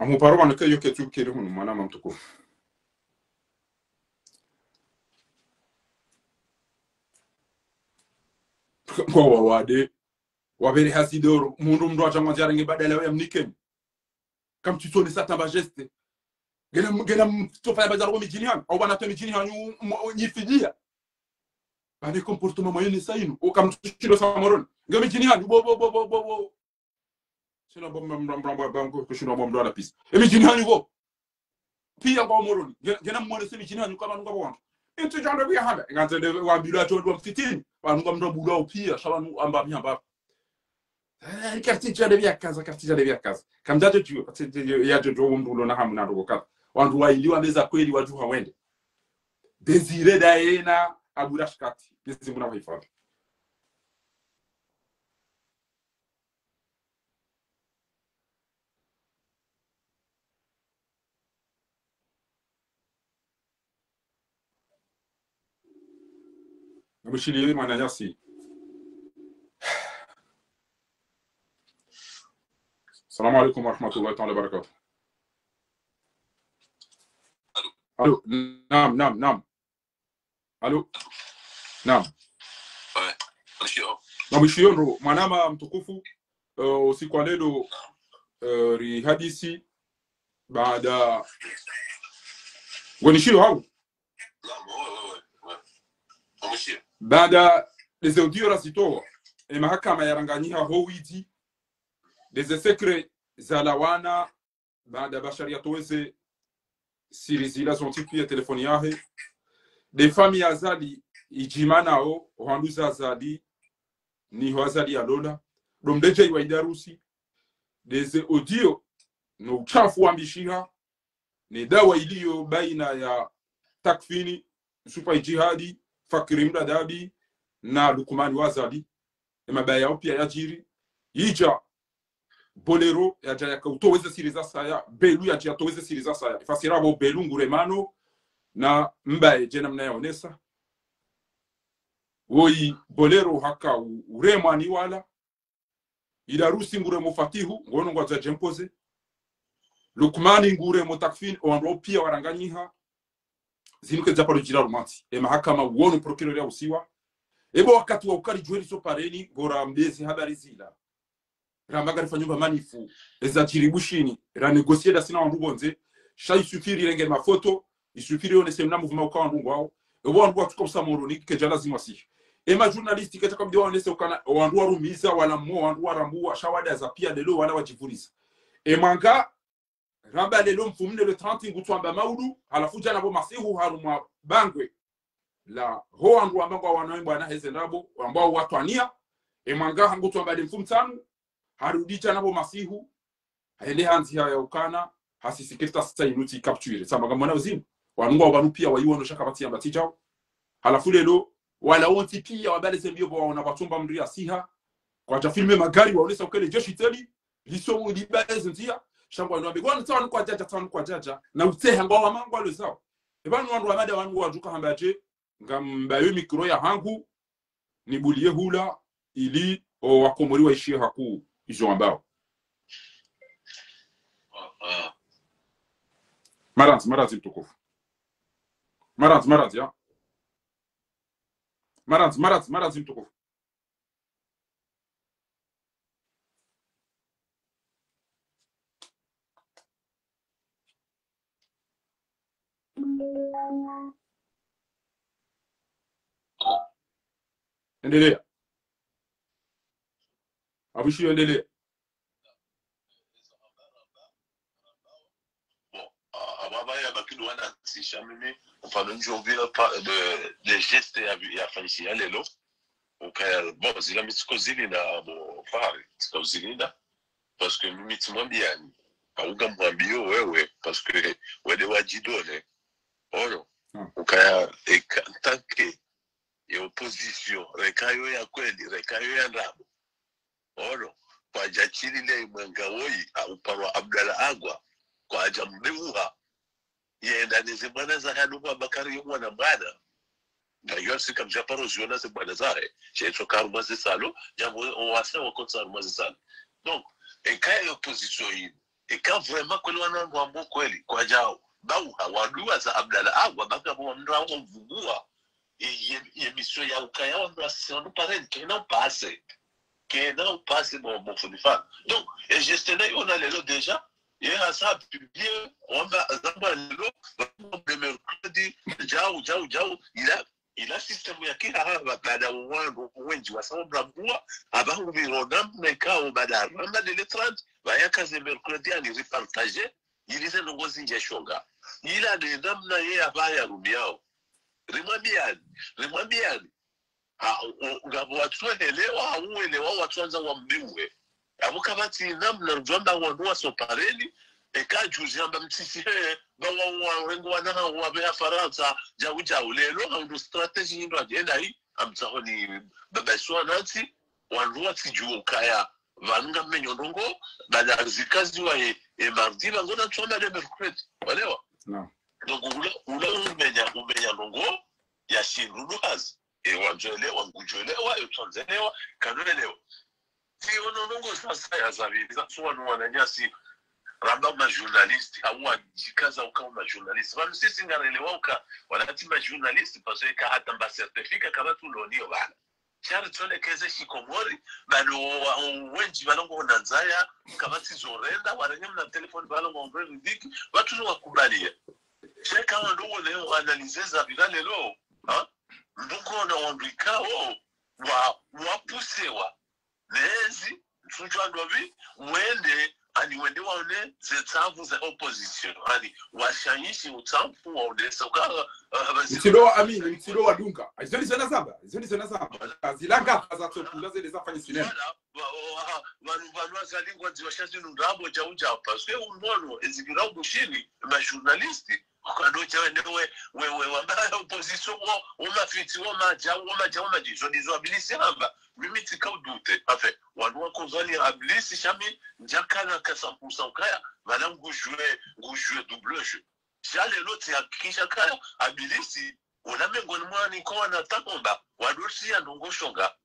Amu paro wanu ke yo ke tu kere hunu, mwana mtukufu. Kwa wawade, wabere hazi doro, mundru mndru wa changwa nziarenge badala ya mnikeni. Kamtsitsone sa tamba geste. Gena, gena mtsofa ya bazaro midjini hanyu. Au bana to midjini hanyu, m, nyifidia. Bane comportement moyenne sa inu. O kamtsushilo sa Moroni. Nge midjini hanyu, bo, bo, bo. Shina bo, bo, kushina bo mndru ala pisi. E midjini hanyu bo. Pia kwa Moroni. Nge, gena mwone se midjini hanyu kama nunga bo wantu. Intu jando bia handa. Nganzende wa bila chondo mfitini. Wa nunga mndru buda pia. Sha wa nu amba mi amba. Eh, karti jale bia kaza, karti jale bia kaza. Kamdja jo, ya jo, jo, mndru ulo na hamu na ndogo kaza. Wandru waili wameza kweli wadjuha wende. Désiré Daena Abou Rachkati. Mwenyezi Mungu na wahifadhi. Namshiliye mwananyasi. Salamu alaikum warahmatullahi taala wabarakatuh. Allô, naam, naam, naam. Allô? Naam. Ouais. Namshiyo. Namshiyo ndo, mwanama mtukufu, eh, usiku wa leo, eh, rihadisi, baada, ngonishiyo hau? Naam, ouais, ouais, ouais, ouais. Namshiyo. Baada, des audios razitowa, e mahakama yaranganyiha ho widzi, des secrets zalawana, baada Bashar yatowe ze siri zila zontsi pia telefoni yahe. De famille ya Azali idjima nao, ohandru za Azali, niho Azali yalola. Do mdedje iwa Idarusi. Des audios, no uchafu wambishiha, ne dawa iliyo baina ya Takfini, Supa Idjihadi, Fakri Mdadabi, na Lukmani wa Azali. E mabaya yao pia yadjiri. Idja Bolero yadja yaka utowe ze siri zasaya, Belu yadja yatowe ze siri zasaya. Ifasira bo Belu ngure mano, na mbaye dje namna yaonesa. Woyi Bolero haka u, uremwa ni wala. Idarusi ngure mo Fatihu, ngono ngwadja djempoze. Lukmani ngure mo Takfini, owandru wao pia waranganyiha. Zinu kedza paro djira rumantsi. E mahakama wono procureur ya usiwa. Ebo wakati wa ukari djweri so pareni, ngora mbezi habari zila. Ramba ngari fanyo ba manifu, eza djiri Bushini, ra négocier da sina wandru pvondze, sha isufiri renge mafoto, isufiri yonese mna mouvement uka wandru ngwao, ebo wandru watsuka usa Moroni, kedja lazima si. E ma journaliste kedja kabidi waonese ukana, wandru warumiza, wala mo, wandru warambuwa, sha wada za pia lelo, wala wadjivuriza. E mwanga, ramba lelo mfumne le trente ngutwamba maudu, halafu djana bo masihu harumwa bangwe. La, ho wandru wamba ngwa wana wembwa na heze ndrabo, wamba watwania, e mwanga hangu twamba de mfumtsanu, harudi djana bo masihu, hende handzi haya ukana, hasisikirita sita inuti capture. Tsamba ngamona uzini, wanu ngwa wanu pia wayiwono sha kapvatsi yamba tsi djao. Halafu lelo, wala wontsi pia wabale ze mbio bo waona kwatsumba mndru ya siha, kwadja filme magari waonesa ukele jeshi teli, liso mu libale ze ndzia, sha ngwa wanu wambe, ngwa wanu tsa wanu kwadjadja, tsa wanu kwadjadja, na utseha ngwa wamangwa lo zao. Eba wanu wandru wamada wanu wadjuka hamba dje, ngambayo mikro ya hangu, nibuliye hula, ili, o wakomori waishiye haku, izo wambao. Marandzi, marandzi mtukufu. Marandzi, marandzi, ya. Marandzi, marandzi, marandzi mtukufu. Endelea. Abushi, endelea. Bon, a-, aba, aba ya baki ndo wana sisha mimi, mfano njo vila pa, de, de geste ya, ya fanyisi ya lelo. Ukaya, bon, zila mi tsiko zilinda, bon, Fahari, tsiko zilinda. Parce que mimi tsimwambiani, hauka mwambiyo wewe, parce que wende wadjidone. Ono, ukaya, eka, tant que, ye opposition, reka yo ya kweli, reka yo ya ndrabo. Ono, kwadja tsilile mwenga woyi, ha uparwa Abdallah Agwa, kwadja mdeuha. Yenda neze bwana zahe anu kwa Bakari yo mwana mwana. Nga yo asika mdja paro ziona ze bwana zahe. Shetso karuma ze salo, djambo owasa wakotsa haruma ze salo. Donc, eka ye opposition yinu. Eka vraiment kweli wanu wandru wambo kweli, kwadjao. Bauha, waduwa za Abdallah Agwa, baka bo wandru wamvugua. Ye, ye, ye mission ya ukaya wandru wasi wandru pareni, kena upase. Kena upase bo, bo funifana. Donc, e geste na yona lelo déjà, ye hasa publié, wamba, zamba lelo, de mercredi, djau, djau, djau, ila, ila système ya kiha ha, ba-, baada wandru wendji wasa wamrambua, aba hubiro namna ikao, baada ramba de le trente, ba yaka ze mercredi ani repartager, ili ze ndrongo zindje shonga. Ila de namna ye aba ya rumiao. Rimwambiani, rimwambiani. Ha, o, ngapvo watsuelewa, hauelewa, watsuandza wambiwe. Apvo kapvatsi namna rudjwamba wandru waso pareni, eka juzi hamba mtsisi he, ba wa, wa, wengo wana ha, wapve ha Farantsa, djau, djau, lelo, ha undru stratégie hindru adjenda hi, amtsahoni, baba iswa natsi, wandru watsidjuo ukaya, pvanu ngamenyo ndrongo, baada zikaziwa e, e mardi, pvango na tsoma de mercredi, walewa? Non. Donc, ula, ula umenya, umenya ndrongo, ya shindru duhazi. E, wandjoelewa, ngudjoelewa, e, tsandzelewa, kanoelewa. Si ono ndrongo sasa ya zabili, sasa wanu wananyasi, ramba ma journaliste, hau wadjikaza uka ma journaliste. Pvanu sisi ngarelewa uka, wanati ma journaliste, parce que ka hata mba certificat, kama tu loniyo bana. Shari tsonekeze shikomori, bado wa, wa, wendji balongo na nzaya, kama tsi zorenda, warenge mna telefoni balongo mbe ridiki, watu ni wakubalia. Sheka wandru wone analyser za bila lelo, ha? Ndrongo na wandru ikao, wa, wapusewa. Nezi, ntsunjwa ndopvi, mwende, ani wende waone ze tsamfu za opposition. Ani, washayishi utsamfu waonesa uka, ah, basi mtsindo wa amini, mtsindo wa dunga. Izo ndizo nasamba, izo ndizo nasamba. Zilanga, za tsokunda zile zafanya sinema. Voilà, wa, wa, wa, wanu, wanu wazalingwa ziwasha zinu ndrabo djau djau. Parce que unono, ezibira ubushini, ma journaliste, ukadodja wende we, we, we, wamba opposition, wo, wo mafiti, wo madja, wo madja, wo madji. Zo ndizo abilisi hamba. Mimi tsika udute. Enfin, wanu wakozali abilisi shami, ndjakana ka cent pour cent ukaya, mana ngujwe, ngujwe double jeu. Sha lelo tsi hakikisha kaya, abilisi, ona mengoni mwani kwa wana takomba, wadosi ya ndrongo shonga.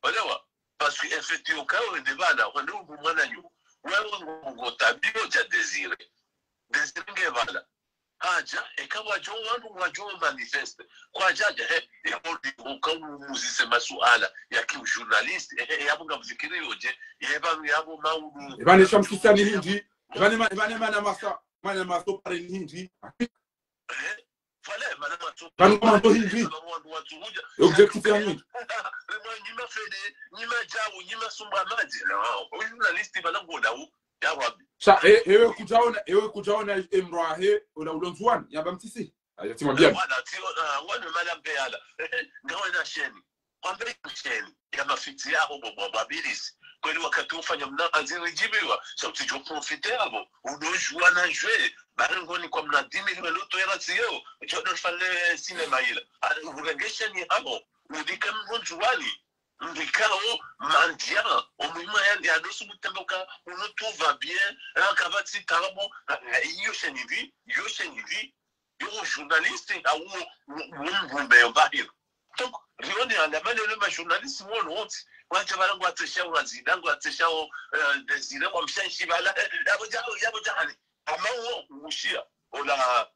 Walewa? Parce que en fait, yo kayo wende bala, wende ubu mwana nyu. Wewe ngo, ngo tabio dja Désiré. Désiré nge bala. Hadja, eka wadjo wandru wadjo manifeste. Kwadjadja, he, e, odi, uka umuzise masuala, ya ki journaliste, he, he, yabo ngamfikiri yodje, ye pvanu yabo maudu. Eba ne shamsisa ni hindi, eba ne ma-, eba ne mana masa, mana maso pare ni hindi. Eh, fale, mana maso. Pvanu kwa maso hindi. Pvanu wandru watsuhudja. Objectif ya nini? Rimwa nyima fede, nyima djau, nyima sumba madji. Non, o journaliste bala ngoda u. Ya Rabbi. Sha, e, ewe kudjaona, ewe kudjaona emrwahe, ola ulo Ndzuwani, yamba mtsisi. Aya, tsimwambia. Wana, tio, ah, wana mala mbe ala. Ngawe na sheni. Kwambe sheni. Ya mafiti yaho bo, bo, bo, abilisi. Kweli wakati ufanya mna anzi ridjibiwa. Sha utsidjo profite abo. Udojua na jwe. Bari ngoni kwa mna dix mille loto ya ratio. Djodo fale sinema ila. Ah, urenge sheni abo. Udike mndru Ndzuwani. Ndikao mandia, omwima ya, ya dosu kutemboka, unu tout va bien, ah, kapvatsi tabu, ah, ah, iyo sheni vi, iyo sheni vi, iyo journaliste, ah, uo, uo, uo mbumbe yo bahiro. Donc, rione anda mane le ma journaliste wono wontsi, wadja bala ngwatsesha, wazida ngwatsesha, o, eh, Désiré, wamshanshi bala, eh, yabo dja, yabo dja hani. Ama uo, ushia, ola,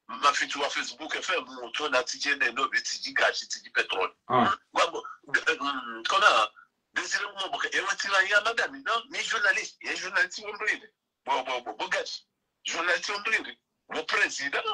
mafiti wa Facebook F M, mutona tsidje neno, be tsidji gashi, tsidji pétrole. Ah. Ngwambo, mm, kona, Désiré Momoka, ewe tira ya madame, non, ni journaliste, ye journaliste wombrinde. Bo, bo, bo, bo gashi. Journaliste wombrinde. Bo président.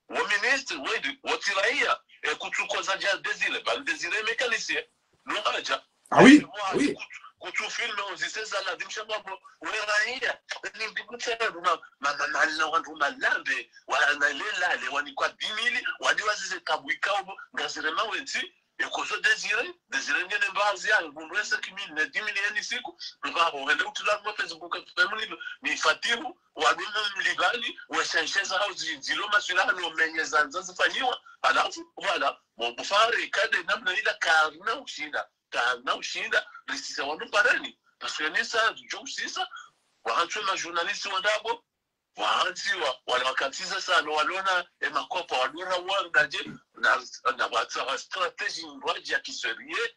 wo ministre, wo edi, wo tsi raia, e kutsukoza dja Désiré, ba Désiré mécanicien. Non, hadja. Ah oui, ah oui. Kutsu, kutsu filmé, on disait ça, la dimsha kwabo, we raia, ni mbi kutsera, ma, ma, ma, na wandru malambe, wa, na lelale, wanikwa dix mille, wadi wazize tabu ikao, Ngazidja ma wentsi, e kozo Désiré, Désiré ngena mbazi ya, ngundwe cinq mille, ne dix mille yani siku, mbaho, hende utula mwa Facebook, F M ni, ni Fatihu, wa dumu mlibani, wa shansheza hau zi, zilo maswila hano menye za, za zifanyiwa, halafu, voilà, bon, bufari, kade namna ila karina ushinda, karina ushinda, risisa wanu parani, parce que ni sa, djo usisa, wa hantsu ma journaliste wa ndabo, wahantsiwa, wala wakatiza sana, walona e makopa, walona wandadje, na, na watsaha stratégie ndrwadji ya kisérieux,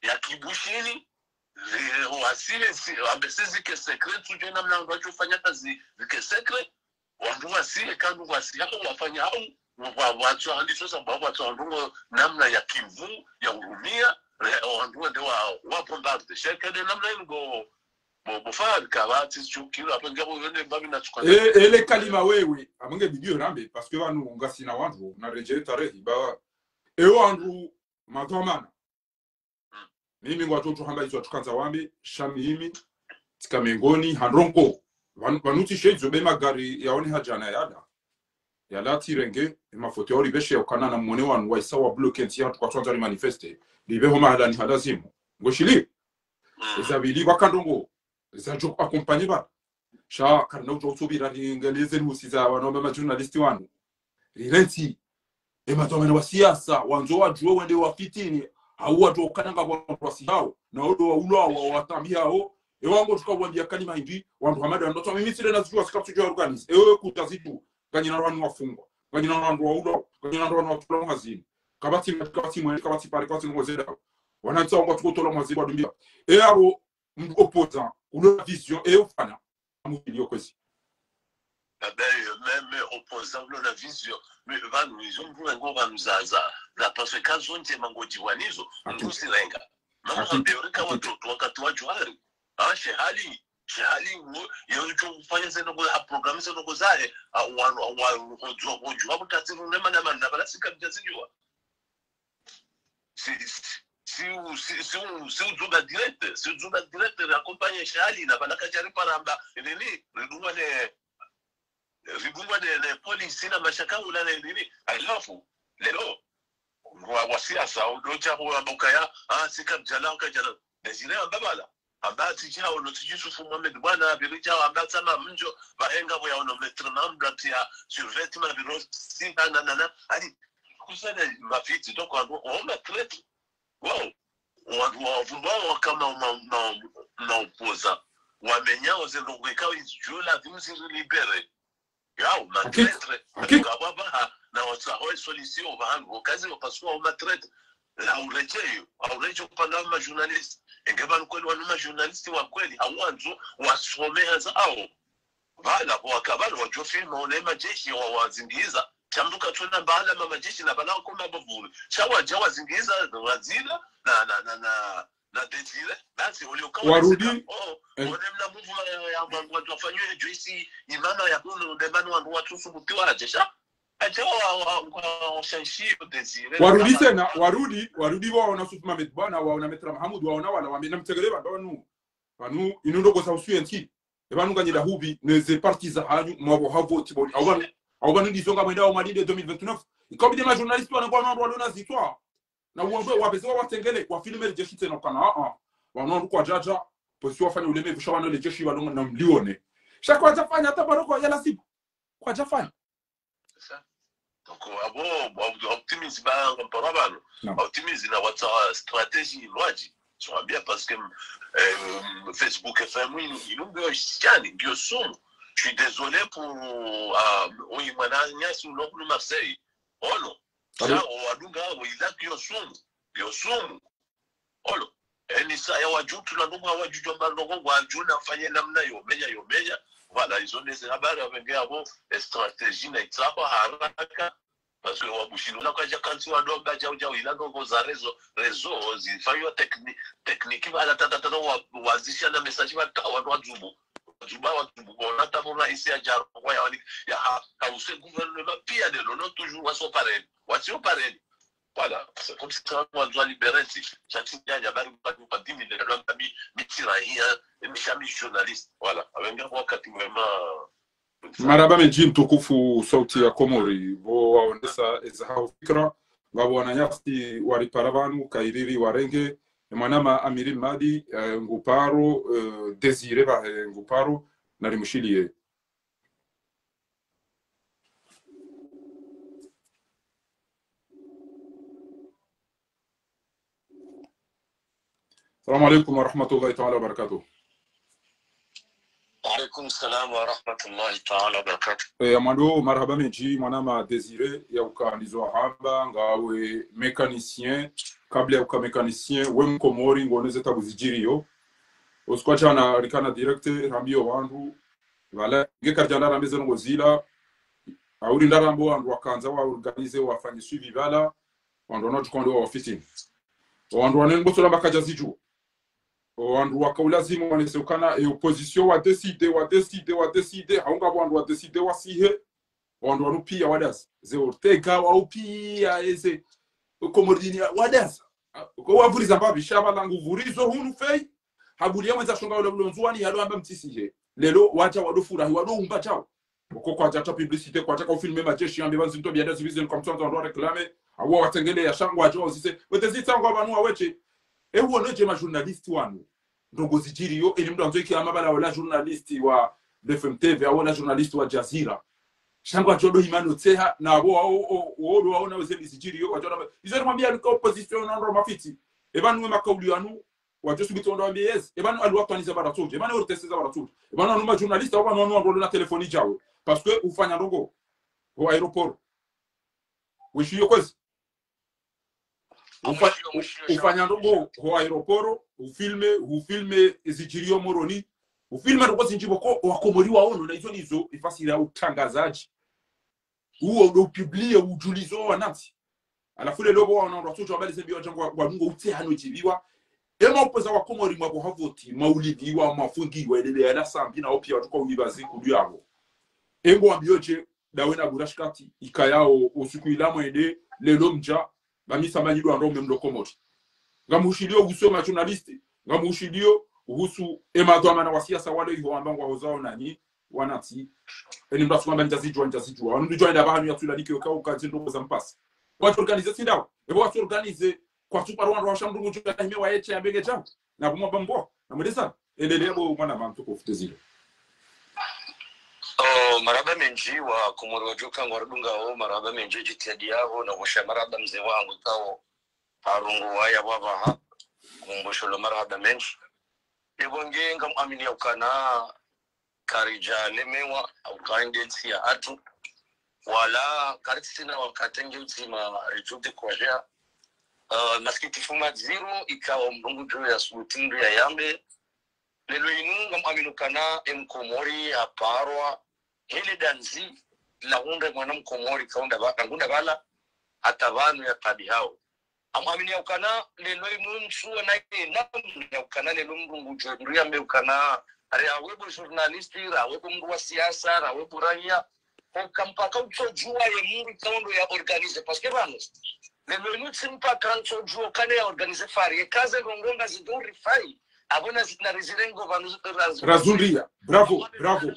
ya kibushini, zi, wasihe, si, ambe si zike secret, tsudje namna wandru wadjo fanya kazi zike secret, wandru wasihe, kandru wasihe, wafanya hau, wa, wa, watso handi sosa, ba, watso handungo namna ya kivu, ya urumia, re, wandru wende wa, wa bombarde. Sheke de namna ingo, bo, bo fari, kaba, tsi, tsukilo, apa ngabo yone, babi na tsuka. E, ele kalima wewe, amwe nge bidio rambe, parce que pvanu ngasina wandru, na redjele tarehi, ba, e wandru, madhwamana. Mimi ngwatso tsu hamba izo tsukandza wambe, sha mimi, tsika mengoni, ha ndrongo. Pvanu, pvanu tsi shedzo be magari yaone hadjana yala. Yala tsirenge, e mafoto yao ripveshe ya ukana na mwone wanu waisa wa bloqué ntsi yahatru kwatsuandza ri manifeste. Ripve ho mahalani ha lazimu. Ngoshili? Eza pvili waka ndrongo. Zadjo accompagné ba. Sha, karina udjo utsopvira ringeleze nuhusiza wanu, ma journaliste wanu. Rilentsi. E madhwamana wa siasa, wandzo wadjuwe wende wafitini, hau wadjo ukana nga wandru wasihao, na odo wa ulwa wa watambi hao, e wango tsuka wambia kalima hindri, wandru hamada, ndo tsa mimi tsile na zidjuwa sika tsudjuwa organise, ewe kutsa zidju, nganyina wanu wafungwa, nganyina wanu wa ulwa, nganyina wanu watolwa mwazini. Kapvatsi, kapvatsi mwe, kapvatsi pare, kapvatsi ngo zeda. Wanantsi wango tsuko tolwa mwazini wa dumbia. E aro, mndru opposant, ulo na vision, e ufanya. Amu iliyo kwezi. Abe, même opposant, ulo na vision. Mais pvanu, izo mndru wengo pvanu za, za, za, parce que kazo ndje mangodjiwanizo, mndru sirenga. Mama ambe urika watoto, wakati wa Djuhari. Ah, Shehali, Shehali, wo, ye udjo ufanya ze ndrongo, a programme ze ndrongo zahe, a, wa, wa, wa, hodjo, hodjo, wa mutati, rune mana, mana, bala sika mdjazi djuwa. Si, si, si, si, si, si udzuba direct, si udzuba direct, ri accompagné Shehali, na bala kadjari paramba, nini, ridungwa ne, ridungwa ne, ne polisi na mashaka ula ne, nini, halafu, leo, wa, wa siasa, udo dja huwa mukaya, ah, sika mdjala, kadjala, Désiré amba bala. Amba tsi djao no tsi Youssouf Mohamed bwana, biri djao amba tsama mdjo, ba enga boya ono Maître Mamdou ati ya survêtement biro si na, na, na, na. Ali, kusana mafiti, donc, wandru, o ma traître. Wow. Wandru wa vumba wa kama ma, ma, ma opposant. Wamenya oze ndrongo ikao izi djo la vimzi libéré. Yao, ma traître. Hakika. Hakika. Ngapvo apvaha, na watsaho e solution, pvahanu, okazi wapvasuwa o ma traître. La uredjeyo, auredjeyo pvanu ma journaliste. Enge pvanu kweli wanu ma journaliste wa kweli, hau wandzo, wasome hazi yao. Pvala, pvo waka pvanu, wadjo filma, one majeshi, wa, wazingiza. Sha mndru katsona mbala ma majeshi na pvala wako mabavuni. Sha wadja wazingiza, wazila, na, na, na, na, na Désiré, basi, olio kawa Warudi, niseka, oh, eh. One mna mouvement ya, ya, ya, wandru wafanywe juisi, imama ya hunu, nde manu wandru watsu subuti wadje, sha? Adje wa, wa, wa, wa, shanshi, Désiré, Warudi kama tsena, Warudi, Warudi waona Youssouf Mohamed bwana, waona Maître Mahamoud, waona wala, wambe na mtegele pvanu, pvanu, inu ndrongo za usuye ntsi. E pvanu nganyenda hupvi, neze parti zahanyu, mwapvo hapvo, tiboni. Au pvanu, au pvanu ndizo ngamwendao Mwali nde deux mille vingt-neuf. Ikabidi ma journaliste wana kwa wandru walona zitswa. Na uwambwe wapveze wa watengele, wafilme le jeshi tsena ukana, ah, ah. Wanu wandru kwadjadja, posi wafanya uleme, pvusha wanu le jeshi walonga na mlione. Sha kwadjafanya, hata paroko, yala sibu. Kwadjafanya. C'est ça. Donc, apvo, apvo, optimisme ba, mpara pvanu. Non. Optimisme na watsa stratégie, lwadji. Soit bien parce que, euh, Facebook F M, il, il nous veut chiani, Dieu son. Je suis désolé pour, euh, oui, mwana nyasi, ou non, pour Marseille. Oh non. Allô? Sha, o wadunga, o ila kiyo sumu. Kiyo sumu. Olo. Eni saya wadju, tula ndrongo wadju, djomba ndrongo wadju, na fanye namna yo, menya yo, menya. Voilà, izo ndeze habari, wapvenge apvo, e stratégie na itsaho haraka. Parce que wabushini, ula kwadja kantsi wa domba, djau, djau, ila ndrongo za réseau, réseau, zifanywa techni-, technique, pvala, tata, tata, wa, wazisha na message, pvata, wandru wadzubu. Djouba, wa Djouba, wa Djouba, na tabu na isi ya djaro, wa ya wali, ya ha, ha use gouvernement, pia de lo, lo toujours, wa so parel, wa tio parel. Voilà, c'est comme ça, wa zo libérer, si, ça, si, ya, ya, bari, bari, bari, dix mille, lo, mi, mi tira, ya, mi, mi, mi journaliste. Voilà, avec un wakati mwema. Marahaba mendji mtukufu Sauti ya Komori, bo waonesa eza haho fikira, ngapvo wananyasi waripara pvanu, kairiri warenge, e mwanama Amiri Madi, eh, nguparo, eh, Désiré pvahe nguparo, narimushiliye. Salamu alaikum warahmatullahi taala wabarakatuh. Wa alaikum salam warahmatullahi taala wabarakatuh. Eh, amwando, marahaba mendji, mwanama Désiré, ya uka ndizo hamba, ngawe mécanicien, kabla ya uka mécanicien, we Mkomori, ngone ze tabu zidjiriyo. Usiku wa djana, rikana direct, rambiyo wandru, pvala, nge karidjana rambe ze ndrongo zila, auri ndarambo wandru wakandza wa organiser, wafanye suivi pvala, wandru wano tsukondo wa wafitini. Wandru wanengo sola makadja zidjuwa. Wandru waka ulazimu wanese ukana, e opposition wa décider, wa décider, wa décider, haunga wandru wa décider wasihe, wandru wanu pia wadaza. Ze Ortega wao pia eze, Komori dini wadaza. Ko wavuriza mbapvi, shamba langu vurizo hunu fei, habulia mwendza shonga ula ulo Ndzuwani, yalo amba mtsisihe. Lelo, wadja wado furahi, wado umba djao. Oko kwadja ta publicité, kwadja ka ufilme madjeshi, ambe pvanu zintso biada zivize, kwa mtsandza wandru wa réclamer, awa watsengele ya shangwa djao zise. Wete zitsa ngwa pvanu wawetshe. E uono dje ma journaliste wanu. Ndrongo zidjiriyo, eni mndru andzo iki ama pvala wala journaliste wa B F M T V, awa wala journaliste wa Jazeera. Shangwa djo do himano tseha, na abo, o, o, o, o, do waona weze zidjiriyo, wadjo na, izo ni mwambia alika opposition na ndro mafiti. E pvanu we makauli yanu, wadjo subiti wandru wambiye yes. E pvanu alu watwaniza bara tsodje. E pvanu orteseza bara tsodje. E pvanu anu ma journaliste, e pvanu anu wandru na telefoni djawo. Parce que ufanya ndrongo ho aéroport. Wishiyo kwezi. Ufa-, ufanya ndrongo ho aéroport, ufilme, ufilme zidjiriyo Moroni. Ufilme ndrongo zindji pvoko, wakomori waono, na izo nizo, ifasiri ya utrangazadji. Uwo ndo upublie udjulizo wanantsi. Halafu lelo pvo wana wandru watsotso wabali zembiwa djangu wa, wanungo utse hano djiviwa. Ema opposants wa Komori mwapvo havoti, mauliviwa, mafungiwa, elele yala sambi na opia watsuka uliva zikulu yapvo. Engo wambiyo dje, dawe na burashkati, ikayao, usiku ila mwende, lelo mdja, bamisa manyidu wandro ume mlo Komori. Ngamushiliyo uhusu ma journaliste, ngamushiliyo uhusu ema dhwamana wa siasa wale iho wamba ngwa hozao nanyi, wanantsi, eni mndru asukamba ndjazidjuwa, ndjazidjuwa. Wanu ndidjuwa enda pvahanu ya tula like yoka uka zindrongo za mpasi. Watsu organiser tsi ndawo. Ebo watsu organiser kwatsu paro wandru washa mndru mdjuwa hime wa eche ya bege djao. Na pvumwa bambo. Na mweleza. Endelea bo mwanama mtukufu Désiré. Oh, marahaba mendji wakomori wadjo ka ngwaridungao, marahaba mendji djitihadi yaho, na hosha marahaba mze wangu kao. Harungu waya pvapvaha, kumbusho lo marahaba mendji. Ebo nge ngamwamini ya ukana karidja lemewa, au kaende ntsi ya hatru. Wala karitsina wakati nge udzima ridjo décourager. Uh, masikitifu madziro, ikao mndru ngudjo ya subuti mndru ya yambe. Lelo inu ngamwamini ukana e Mkomori haparwa, hele dandzi, la hundre mwana Mkomori kaunda pva-, kangunda pvala, hata pvanu ya tabi hao. Ngamwamini ya ukana, lelo inu ntsuwa na ye namna ya ukana, lelo mndru ngudjo, mndru yambe ukana, rawe bo journaliste, rawe bo mndru wa siasa, rawe bo raya. Oka mpaka utsodjuwa ye mndru kaundo ya organiser. Parce que pvanu, lelo inu tsi mpaka ntsodjuwa ukana ya organiser fari. Eka ze ndrongo ngazidjo rifai. Abo na zi-, na rizirengo pvanu zi-, raz-, razundia. Bravo, bravo.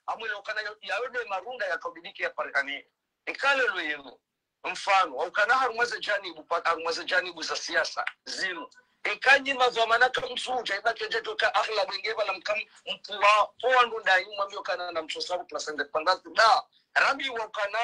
Amwele ukana ya, ya wende marunda ya kaubidiki ya parikani. Eka lelo yenu. Mfano, wa ukana harumwa ze janibu, pa-, harumwa ze janibu za siasa, zinu. Eka nyi madhwamana kamtsudja, iba kedje toka akhla benge pvala mkam-, mpuwa, po wandru nda nyi mwambiyo ukana na mtsosa place indépendance, da. Rambiwa ukana,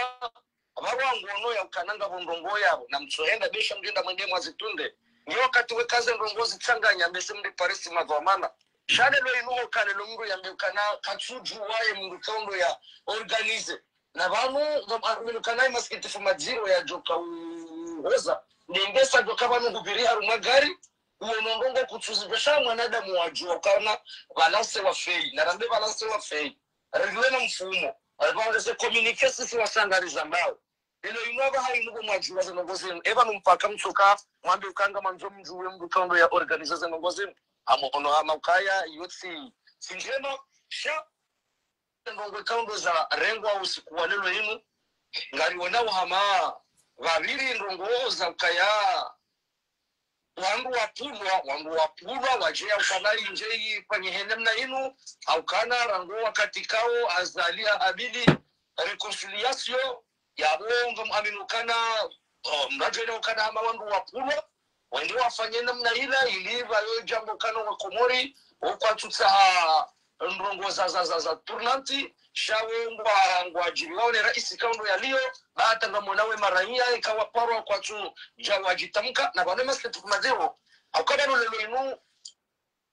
pvaro wangu ono ya ukana ngapvo ndrongo yapvo, na mtsohenda besha mdjenda mwende mwazitunde. Nge wakati weka ze ndrongo zitsanganya, mbese mndri parisi madhwamana. Sha lelo inu oka lelo mndru yambe ukana katsudjuwa ye mndru kaundo ya organiser. Na pvanu, ngam-, ah, minu kana masikitifu madziro ya djoka u-, uhoza. Nengesa djoka pvanu ngupviri harumwa gari, uwo ndrongo kutsuzi pesha mwanadamu wadjuwa ukana balance wa fei. Na rambe balance wa fei. Riliwe na mfumo. Alipangese communiqué sisi wasangari zambao. Elo inu apvaha inu bo mwadjuwa ze ndrongo zinu. Epvanu mpaka mtsoka, mwambe ukana ngamwandzo mdjuwe mndru kaundo ya organiser ze ndrongo zinu. Amono hama ukaya, iyo tsi, tsi ndjema, Sha ndrongoo ikao ndo zarengwa usiku wa leo inu, ngarionao hama pvapviri ndrongoo za ukaya wandru wapvulwa, wandru wapvulwa, wadje ya ukana indje ifanyishihe namna inu, ha ukana rangu wakati ikao Azali ha abili réconciliation, yapvo ngamwamini ukana, oh, mradjo ile ukana hama wandru wapvulwa, wende wafanye namna ila, ili pvayo djambo ukana wa Komori, wo kwatsu tsaha ndrongoo za, za, za, za tournante, sha wo ngwa, ngwadjiriwao ne raisi ikao ndo yaliyo, ba hata ngamwonao we maraiya, ika waparwa kwatsu dja wadjitamka, na pvanu maskini tukumadziro, ha ukana leo inu,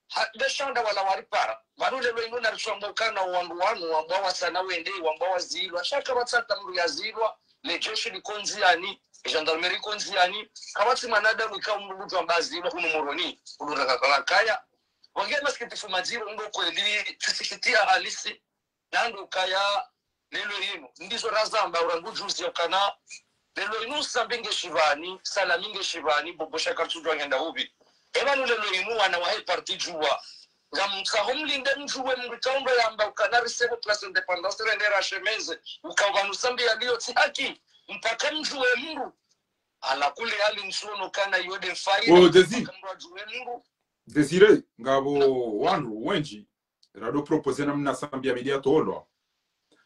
ha, nde sha nda wala waripara. Pvanu leo inu naritsamba ukana wandru wanu, wambwa wasana wende, wambwa wazilwa. Sha kapvatsi hata mndru yazilwa, le jeshi liko ndziani, e gendarmerie iko ndziani, kapvatsi mwanadamu ikao mndru udjwamba azilwa, hunu Moroni, hunu Rakakaya. Wange maskini tukumadziro, ndo kweli, tsisikitiha halisi, na ndo ukaya leo inu, ndizo razamba urangu juzi ya ukana, leo inu Sambi nge shipvani, Salami nge shipvani, Bobo sha karitsudjwa ngenda upvi. Epvanu leo inu wana wahe parti Juwa, ngamtsaho mlinde mdjuwe mndru ikao ndo yamba ukana risepvo place indépendance rende rashemeze, ukao pvanu Sambi yaliyo tsi haki, mpaka mdjuwe mndru. Ala kule hali ntsuono ukana iyo nde faida, oh, Désiré, mpaka mndru adjuwe mndru. Désiré, ngapvo wandru wendji, rado proposer namna Sambi yabidi yatolwa.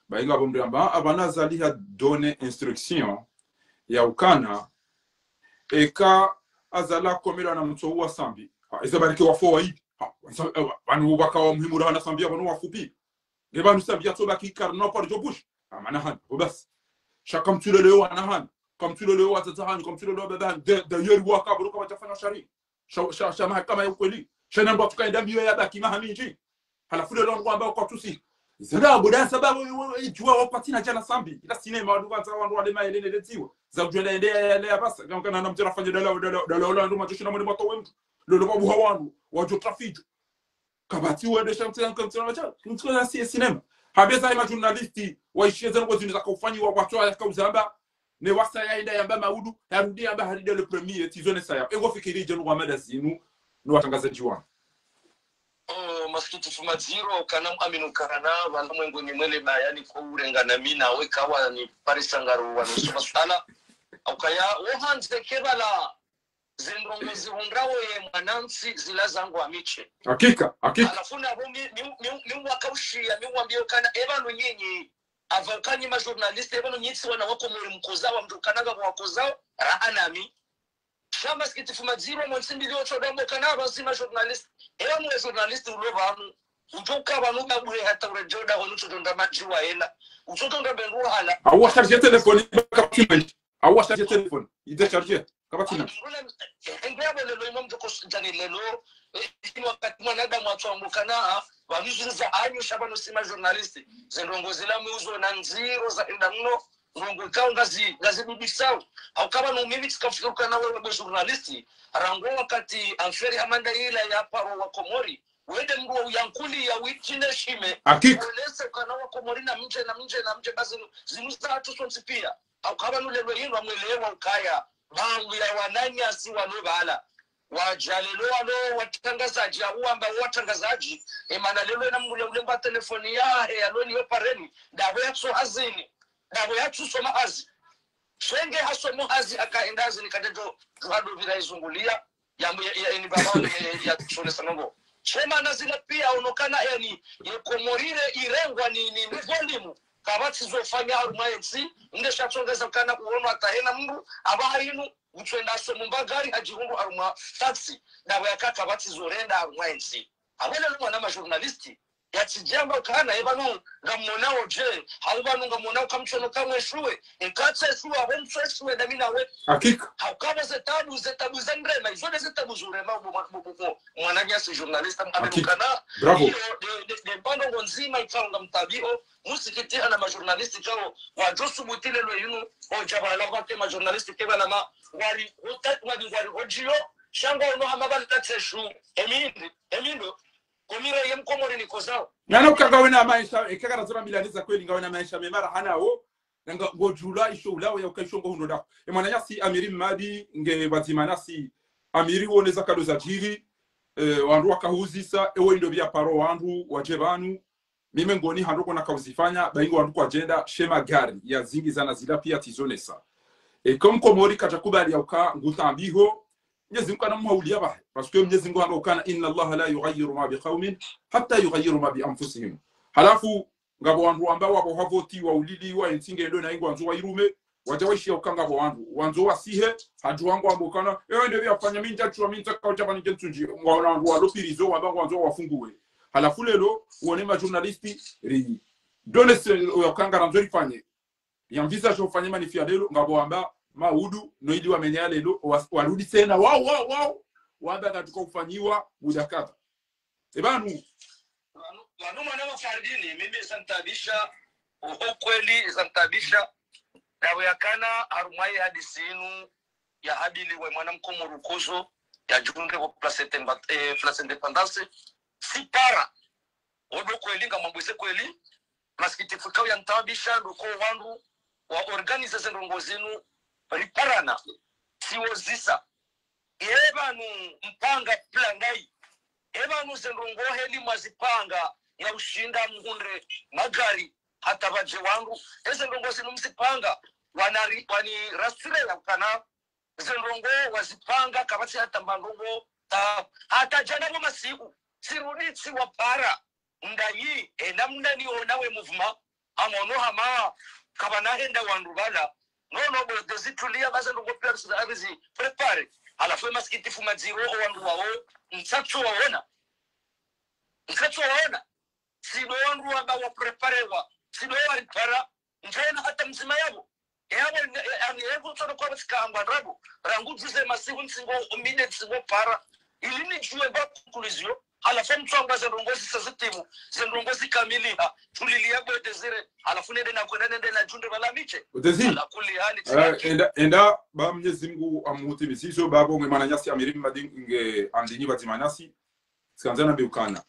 Ba inga pvo mndru yamba, apvanu Azali ha donner instruction ya ukana, eka Azali akomelwa na mtso wa Sambi. Ha, iza barike wafo waidi. Ha, wansa-, eh, wa-, pvanu waka wa muhimu rahana Sambi, pvanu wafu pvi. Nge pvanu Sambi yatso baki karna pvwa djo bush. Amana hani, o basi. Sha kamtsulelewa na hani. Kamtsulelewa wazaza hani, kamtsulelewa baba hani. De, de yeri waka, buluka wadjafanya shari. Sha, sha, sha mahakama ya ukweli. Sha namba tukaenda miyo ya baki maha mindji. Halafu leo ngwamba kwatsu si. Zenda buda sababu we, we, we, Juwa wakati na djana Sambi. Ila sinema wandru kwanza wandru wale maele ne letiwa. Za udjwenda ende ya, ya, ya pvasa. Kama kana na mdjera fanya dala, dala, dala, dala, wandru madjeshi na mwende mwatowe mndru. Lolo babu ha wandru, wadjo trafidjo. Kapvatsi wende sha mtsi, mtsi, mtsi, mtsi, mtsi, si sinema. Habeza ima journaliste, waishiye zenu kwa zinu zaka ufanyiwa, watsowa yaka uzamba, ne wasa yaenda yamba maudu, yarudi yamba haride le premier, tizo ne saya. Engo fikiri djenu wa mada zinu, no watrangazadji wanu. Oh, maskini tukumadziro, kana mwamini ukana, pvanu mwengo ni mwele bayani ko urenga na mi na we kawa ni parisa ngaru wa nusu maswala. Ukaya, wo handze ke pvala, zendrongoo zihundrawo ye mwanantsi zila zangu amiche. Hakika, hakika. Halafu na pvo mi, mi, mi, mi wakaushiya, mi wambiyo ukana, epvanu nyinyi, apva uka nyi ma journaliste, epvanu nyi tsi wana wa Komori mkozawo, mndru ukana ngapvo wakozawo, raha nami. Sha maskini tukumadziro, mwantsi mbili otso dambo ukana, apva si ma journaliste. Epvanu ye journaliste ulo pvanu. Udjo uka pvanu babuhe hata uredjo da honu tsodjo nda madji wa ena. Utsodjo nda bendru hala. Awa charge téléphone, kapvatsi mwenji. Awa charge téléphone, i décharge, kapvatsi na. Ndule, ende abo lelo ino mdjoko sijani lelo, eh, ino wakati mwanadamu atsoambo ukana, ah, pvanu zinu za anyu sha pvanu si ma journaliste. Zendrongoo zila mi uzo na ndziro za enda mno, ndrongoo ikao ngazi, ngazi bibisao. Au kama no mimi tsikafikiri ukana wewe be journaliste, rangu wakati affaire Hamada ila ya paro wa Komori, wende mndru wa uyankuli ya witine shime. Hakika. Mweleze ukana wa Komori na mdje, na mdje, na mdje, ba zinu, zinu zahatru sontsi pia. Au kama nulelwe yinu amwelewa ukaya, baadhwi ya wananyasi walo pvala. Wadja lelo walo watrangazadji, au wamba watrangazadji, emana lelo ena mndru ule mba telefoni yahe, yalo ni yo pareni, ndapvo yatso hazini, ndapvo yatsu soma hazi. Shenge hasomo hazi, haka enda hazini, kadjo, djuhado pvira izunguliya, ya, ya, ya, eni baba, ya, ya, ya, shole sanongo. Shema na zila pia, ono ukana, yani, ye Komori le irengwa ni, ni, ni volume. Kapvatsi zo fanya harumwa entsi, nde shatsongeza ukana uono hata hena mndru, apvaha inu, utswenda somo mba gari hadjihundru harumwa taxi, ndapvo yaka kapvatsi zo renda harumwa entsi. Apvo lelo mwana ma journaliste, yatsidjamba ukana, epvanu ngamonao dje, hau pvanu ngamonao kamtsono kamweshuwe, eka tseshuwe, apvo mtsweshuwe, na mi na we. Hakika. Hau kama zetabu, zetabu za ndrema, izo nde zetabu zurema, bo, bo, bo, bo, mwananyasi journaliste, hakika. Amenu ukana, bravo. Iyo, de, de, de, mbandrongoo ndzima, ikao ngamtabiho, musikitiha na ma journaliste ikao, wadjo subuti lelo yinu, odja pvala kwake ma journaliste ke pvala ma, wari, ota, wari, wari, odjiyo, sha ngwaono hama pvala tseshu, emindi, emindo, Komori ye Mkomori ni kozao. Nana uka ngawe na maesha, eka karazora milani za kweli ngawe na maesha mema rahana wo, nanga ngodjula isho ulawe ya uka isho ngo hundo dako. E mwananyasi Amiri Mmadi, nge pvadzima nasi Amiri wone za kado zadjiri, eh, wandru wakahuzisa, ewe indo pvia paro wandru, wadje pvanu, mimi ngoni handoko na kauzifanya, ba ingo wandru kwadjenda, she magari ya zingi zana zila pia tsizonesa. E, comme Komori kadjakubali ya uka ngutambiho, Mnyezi Mungu kana muhaulia bahe. Parce que Mnyezi Mungu hamba ukana, إن الله لا يغير ما بقوم حتى يغيروا ما بأنفسهم. Halafu, ngapvo wandru wamba wapvo havoti wauliliwa, entsi nge ndo na ingo wandzo wairume, wadja waishia uka ngapvo wandru wandzo wasihe, hadju wangu wamba ukana, ewe nde pvia fanya mi ndjatsuwa mi ntsaka udja pvani ndje ntsu ndji, ngwaona wandru walo prison, wamba ngwandzo wafunguwe. Halafu lelo, wone ma journaliste, ri, donese, oya uka ngarandzo rifanye. Ya envisage ufanye manif ya lelo, ngapvo wamba, maudu, no ili wamenye ya lelo, wa-, warudi tsena, wao, wao, wao, wamba katsuka ufanyiwa, muda kadha. E pvanu. Pvanu, pvanu mwana wa Fardini, mimi zantabisha, oho kweli zantabisha, nawe yakana harumwa ye hadisi inu ya habili we mwana mkomoro kozo, ya djunge ko place Indépa-, eh, place Indépendance, si para. Odo kweli, ngamwambweze kweli, masikitifu ikao yantabisha, ndo ko wandru wa organise ze ndrongo zinu, riparana, siwozisa. Ye pvanu mpanga plan ndayi. Ye pvanu ze ndrongo heli mwazipanga ya ushinda muhundre magari hata pvadje wandru. Eze ndrongo zinu mzipanga, wanari-, wani rassurer ya ukana ze ndrongo wazipanga, kapvatsi hata mba ndrongo ta-, hata djana pvo masiku, tsirudi tsiwapara. Ndayi, e namna niona we mouvement, amono hama, kapvana henda wandru pvala. Nono bo, de zitulia, ba ze ndrongo pia zi-, ari zi préparer. Halafu e masikitifu madziro, o wandru wao, ntsatso waona. Ntsatso waona. Sido wandru wamba wa préparer wa. Sido waripara. Ntsaona hata mdzima yapvo. E yapvo, e, ani, e kutsono kwa batika amba ndrabo. Rangu djuze masiku ntsingo, umide ntsingo para. Ili nidjuwe ba conclusion. Halafu mtsu amba ze ndrongo zisa zitimu. Ze ndrongo zikamiliha. Tulilia bo Désiré. Halafu nende na kwenda nende na djunde pvala miche. Désiré. Ala kulli hali, eh, tsiraki. Enda, enda, ba Mnyezi Mungu amuhutimisizo, ba bo mwe mwananyasi Amiri Mmadi nge andinyi ba dzimanasi. Tsikandza nambe ukana.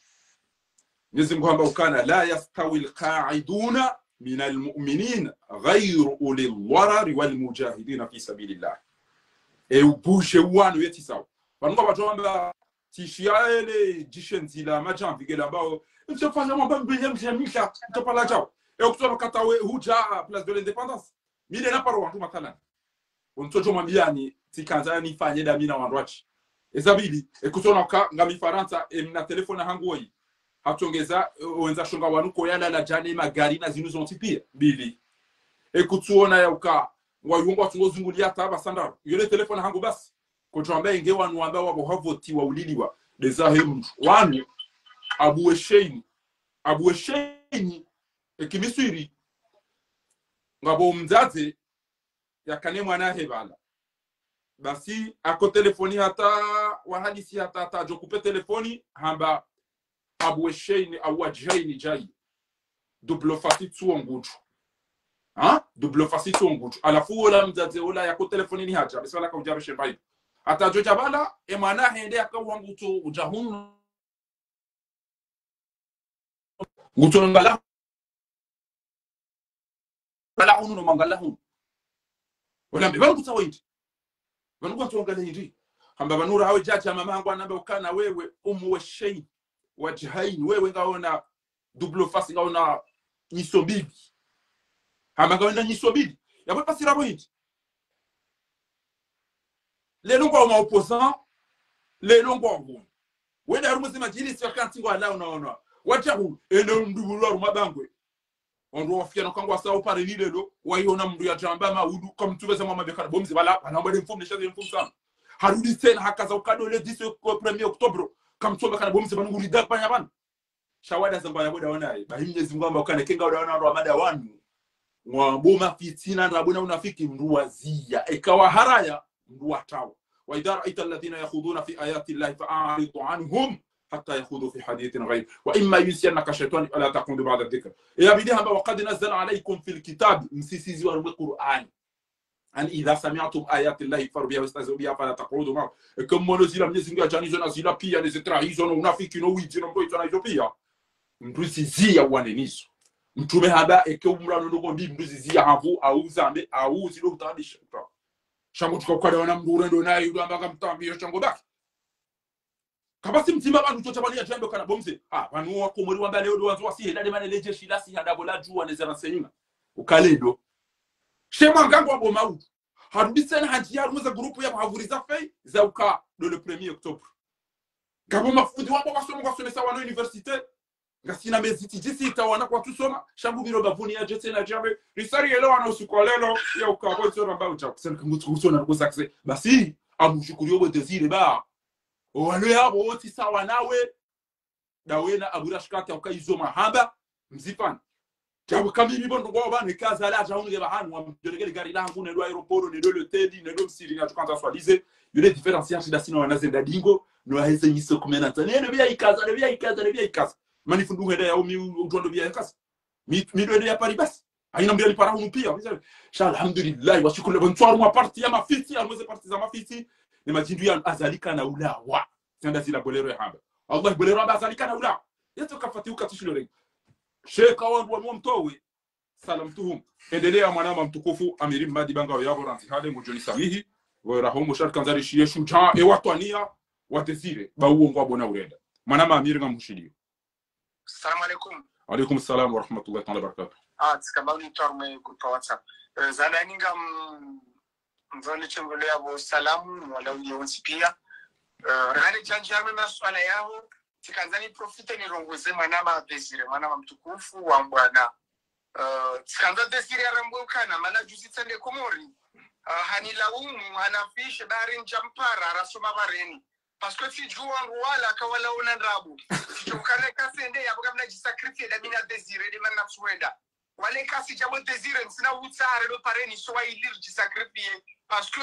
Mnyezi Mungu hamba ukana, لا يستوي القاعدون من المؤمنين غير أولي الضرر والمجاهدين في سبيل الله. E ubuje wanu yeti sawa. Pvanu ngapvo wandru wamba, tsi shia ele, djishe ndzila, madjamvi gela mbao, mtso fanya mwamba mbile mtso misha, mtso pvala djao. E ukutsono kata we hudja place de l'Indépendance. Mi nde na paro wandru mathalan. Ontso djo mwambiani, tsikandza nifanye nda mi na wandru watsi. Eza pvili, e kutsuona uka ngami Farantsa, e mna telefoni hangu woyi. Hatsongeza, e, wendza shonga wanu ko yalala djana magari na zinu zontsi pia. Pvili. E kutsuona ya uka, ngwa yungo watsungo zungulia taba sandaru. Yo nde telefoni hangu basi. Kotso amba inge wanu wamba wapvo havoti wauliliwa. Deza he mndru. Wanu, Abu Esheini. Abu Esheini, e kimiswiri. Ngapvo mdzadze, yakane mwana he pvala. Basi, ako telefoni hata, wahadisi hata, hata, djo kupe telefoni, hamba Abu Esheini, Abu Wadjihaini djayi. Double face tsuo ngutru. Ha? Double face tsuo ngutru. Halafu ola mdzadze ola yako telefoni ni hadja. Basi pvala kaudja beshe mbayi. Hata djo dja pvala, e mwana hende yaka wangu tso udja hunu. Ngutso ngala. Ngala hunu no mangala hunu. Wala mbe, pvanu kutsawa hindri. Pvanu kutsawa ngala hindri. Hamba pvanu rawe djadja mama hangu anamba ukana wewe, Umu Wesheini, Wadjihaini, wewe ngaona double face, ngaona nyiso mbili. Hamba ngaona nyiso mbili. Yapvo pasira pvo hindri. Lelo ngwa ma opposant, lelo ngwa hunu. Wende harumwa ze madjilisi wakati ngwalao unaona. Watsahu, ene mndru pvulu harumwa bangwe. Wandru wafiya no kangwa sa upare ni lelo, wayiona mndru yadjamba maudu, kamtsubeza mwa mabekana, bo mze pvala, pvala mbade mfumu, nesha ze mfumu sana. Harudi tsena, hakaza ukado le dix au premier octobre, kamtsubekana, bo mze pvanu nguri dapanya pvanu. Sha wada zangwa ya boda wanaye. Bahi Mnyezi Mungu hamba ukana kenga wada wana wandru wa mada wanu. Ngwa bo mafitina, ndrabo na unafiki, mndru wa ziya. Eka wa haraya, mndru wa tawa. وإذا رأيت الذين يخوضون في آيات الله فأعرض عنهم حتى يخوضوا في حديث غيره وإما ينسينك الشيطان فلا تقعد بعد الذكر. Yapvili hamba وقد نزل عليكم في الكتاب, msisiziwa harumwa Qur'ani. أن إذا سمعتم آيات الله يكفر بها ويستهزأ بها فلا تقعدوا معهم. Eka mwono zila Mnyezi Mungu yadja nizo na zila pia, ne ze trahizo, no unafiki, no widzi, no mboizo na izo pia. Mndru ziziya uwane nizo. Mtrume hamba, eka umra no ndoko mbi, mndru ziziya havu, au zambe, au zilo utabisha. Sha ngo tsuka ukada wana mndru urendo naye, udo amba kamtambia, sha ngo baki. Kapvatsi mdzima pvanu udjo dja pvanu yadjo yambe ukana bo mze. Ah, pvanu wa Komori wamba leo ndo wandzo wasihe, nda lemane le jeshi lasiha ndapvo ladjuwa ne ze renseignements. Ukaledo. She mwangangu wa bo maudu. Harudi tsena handjiya harumwa ze groupe yapvo hapvuriza feuille za uka ndo le premier octobre. Ngapvo mafundi wapvo wasoma, wasomesa wana université. Ngasina mezi tsi djisita wana kwatsusoma, sha ngu pviro bapvuni yadje tsena djambe. Risari yele wana usiku wa lelo, ya uka bo itsona mba udja. Kusana kangu tsu kusona nuko zakse. Basi, amushukuriyo bo Désiré ba. Owalo yapvo wotsi sawa nawe. Ndawe na Abura shikati ya uka izo mahamba, mzipvani. Djapvo kamimi bo ndrongoo pvanu, ikaza ladja hunu nge pvahanu, wamdjolekele gari langu, nendo aéroport, nendo l'hôtel, nendo msiri, ngadjo kandza swalize, yo le différence ya shida sina wana zenda dingo, no aheze nyiso kume na ntsanu, nendo pviya ikaza, nendo pviya ikaza, nendo pviya ikaza. Mani fundi uhenda ya umi, udjuwa ndo pviya ikaza. Mi, mi ndo ende ya Paris basi. Hayina mdru yanipara hunu piya. Sha alhamdulillah, washukuru le bo ntsu harumwa parti ya mafitsi, harumwa ze parti za mafitsi. Ne madjindru ya Azali kana ulawa. Tsenda zila bo lero yahamba. Allah bo lero hamba Azali kana ulawa. Yetso kafati uka tsi shilo renga. Sheka wandru wanu wamtowe. Salam tuhum. Endelea mwanama mtukufu, Amiri Mmadi banga yapvo randzi hale ngudjo nisamihi. Wera homo shari kandza rishiye shudja, e watwaniya, wa Désiré, ba uwo ngwa bona urenda. Mwanama Amiri ngamhushiliyo. Salamu alaikum. Alaikum salam wa rahmatullahi ta'ala wa barakatuh. Ah, tsikamba uli twarme groupe WhatsApp. Eh, zanda ninga m-, mvone chembele yapvo salamu, wala uye wontsi piya. Eh, rane djandja me maswala yaho, tsikandza ni profite nirongoze mwanama Désiré, mwanama mtukufu wa mbwana. Eh, tsikandza Désiré yarambwe ukana, mana juzi tsende Komori. Eh, hanilaumu, hanafishe, bahari ndjampara, rasoma pvareni. Parce que tsidjuwa wandru wala kawala ona ndrabo. Tsidjo ukana kasende yapvo kamna djisacrifier nda mi na Désiré nde mana tsuwenda. Wale kasi djapvo Désiré, ntsina utsaha relo pareni, so wa ili ridjisacrifier. Parce que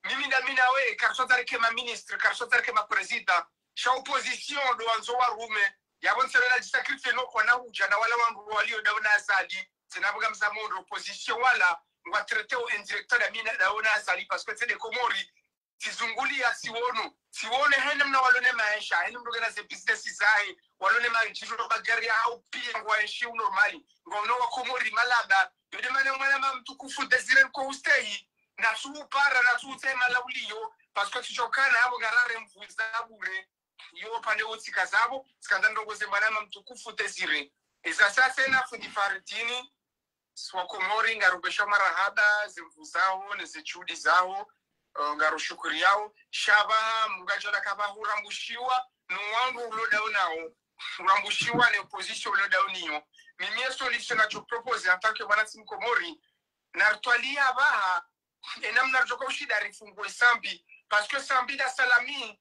mimi nda mi nawe, kariswa tsarike ma ministre, kariswa tsarike ma président. Sha opposition ndo wandzo warume. Yapvo ntsena nadjisacrifier no kwana udja na wala wandru waliyo ndawo na Azali. Tsena pvo kamza mondo opposition wala, ngwa traité o indirecteur nda mi na, ndawo na Azali, parce que tsende Komori, tsizunguliya tsiwono, tsiwone hena mna walo ne maesha, hena mna ngena ze business zahe, walo ne madjiro magari yahawo piya ngwaenshi u normal, ngwaono wa Komori malaba, yo nde mana mwanama mtukufu Désiré ko ustehi, natsu upara, natsu utse mala uliyo, parce que tsidjo ukana yapvo ngarare mvuza bure, yo pvanu wo tsika zapvo, tsikandza ndrongoze mwanama mtukufu Désiré. Eza sasa na fundi Faridini, si wa Komori, ngarupvesha marahaba, ze nvu zaho, ne ze juhudi zaho, eh, ngarushukuriyao. Sha pvaha, mngadjo na kapvaha urambushiwa, no wandru ulo ndawo nawo. Urambushiwa ne opposition ulo ndawo niyo. Mimi ye solution nadjo proposer en tant que mwana tsi Mkomori, narutwaliya pvaha, e namna ridjo ka ushinda rifungue Sambi. Parce que Sambi nda Salami,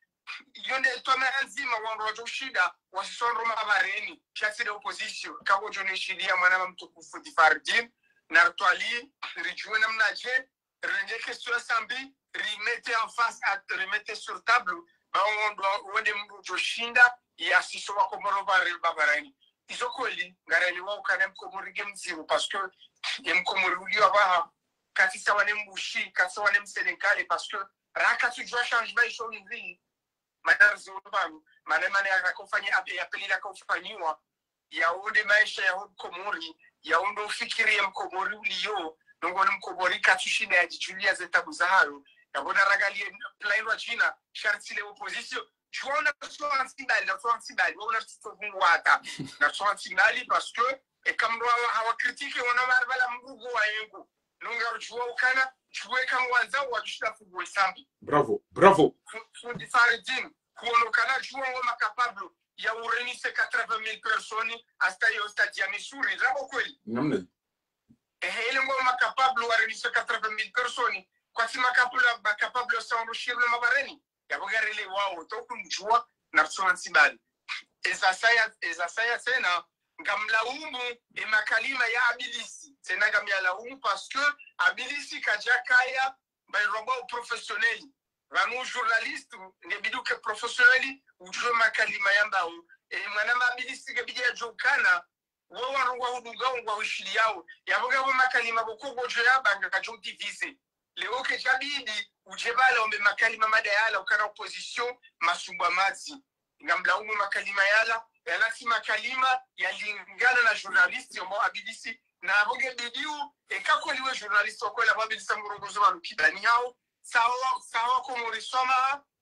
yo nde twamaya ndzima wandru wadjo ushinda, wasisondro mapvareni, sha tsi nde opposition, kako djo nishiliya mwanama mtukufu Désiré Faridine, narutwaliye, ridjuwe namnadje, rirenge question ya Sambi, rimete en face à, rimete sur table, ba wandru, wende mndru djo shinda, yasiso wa Komori pvare, mapvareni. Izo kweli, ngarelewa ukana Mkomori nge mdziro, parce que, ye Mkomori uliyo pvaha, katsi sawa ne Mbushi, katsi sawa ne Msenegale, parce que, raka tsudjuwa changement isho ni nini. Mana rizo pvanu, mana, mana yaka ufanya, ape, yapeli yaka ufanyiwa, yawo nde maesha yaho Mkomori, yawo ndo ufikiri ye Mkomori uliyo, nongo ne Mkomori katsushinda yadjidjuliya ze tabu zahayo, yapvo narangaliye plan wa China, sha ritsi le opposition, djuwa ona tso anti mbali, na tso anti mbali, wa ona tso vungwata, na tso anti mbali, parce que, eka mndru hawa, hawa critiquer, wona mari pvala mndru go wa yengo. Nonga rudjuwa ukana, djuwe kangwanza, wadjushinda fungue Sambi. Bravo, bravo. Fu-, fundi Faridine, kuono ukana djuwa ngoma capable ya urenise quatre-vingt mille personnes, hasta yo stade ya Missouri, rabo kweli. Namna. Ehe, ile ngoma capable wa renise quatre-vingt mille personnes, kwatsi ma capable, ma capable sa urushirwe mapvareni. Yapvo ngarelewawo, to kumdjuwa, na ritso anti mbali. Eza saya, eza saya tsena, ngamlaumu, e makalima ya Abilisi. Tsena ngamyalaumu, parce que Abilisi kadjakaya, mba iromba u professionnel. Pvanu journaliste, ngebidi uke professionnel, udjuwe makalima yambawo. E mwanama Abilisi ngebidi yadjuwe ukana, wo wandru ngwahudunga, ngwahushiliyawo. Yapvo ngapvo makalima pvoko ngodjo yamba ngakadjo diviser. Leo kedjabidi, udje pvala wambe makalima madayala, ukana opposition, masumbwa madzi. Ngamlaumu makalima yala, yala tsi makalima yalingana na journaliste, yambo Abilisi, na apvo ngebidiyo, eka kweli we journaliste wa kweli, apvo Abilisi amurongozo pvanu kibani hawo, sawa, sawa Komori soma,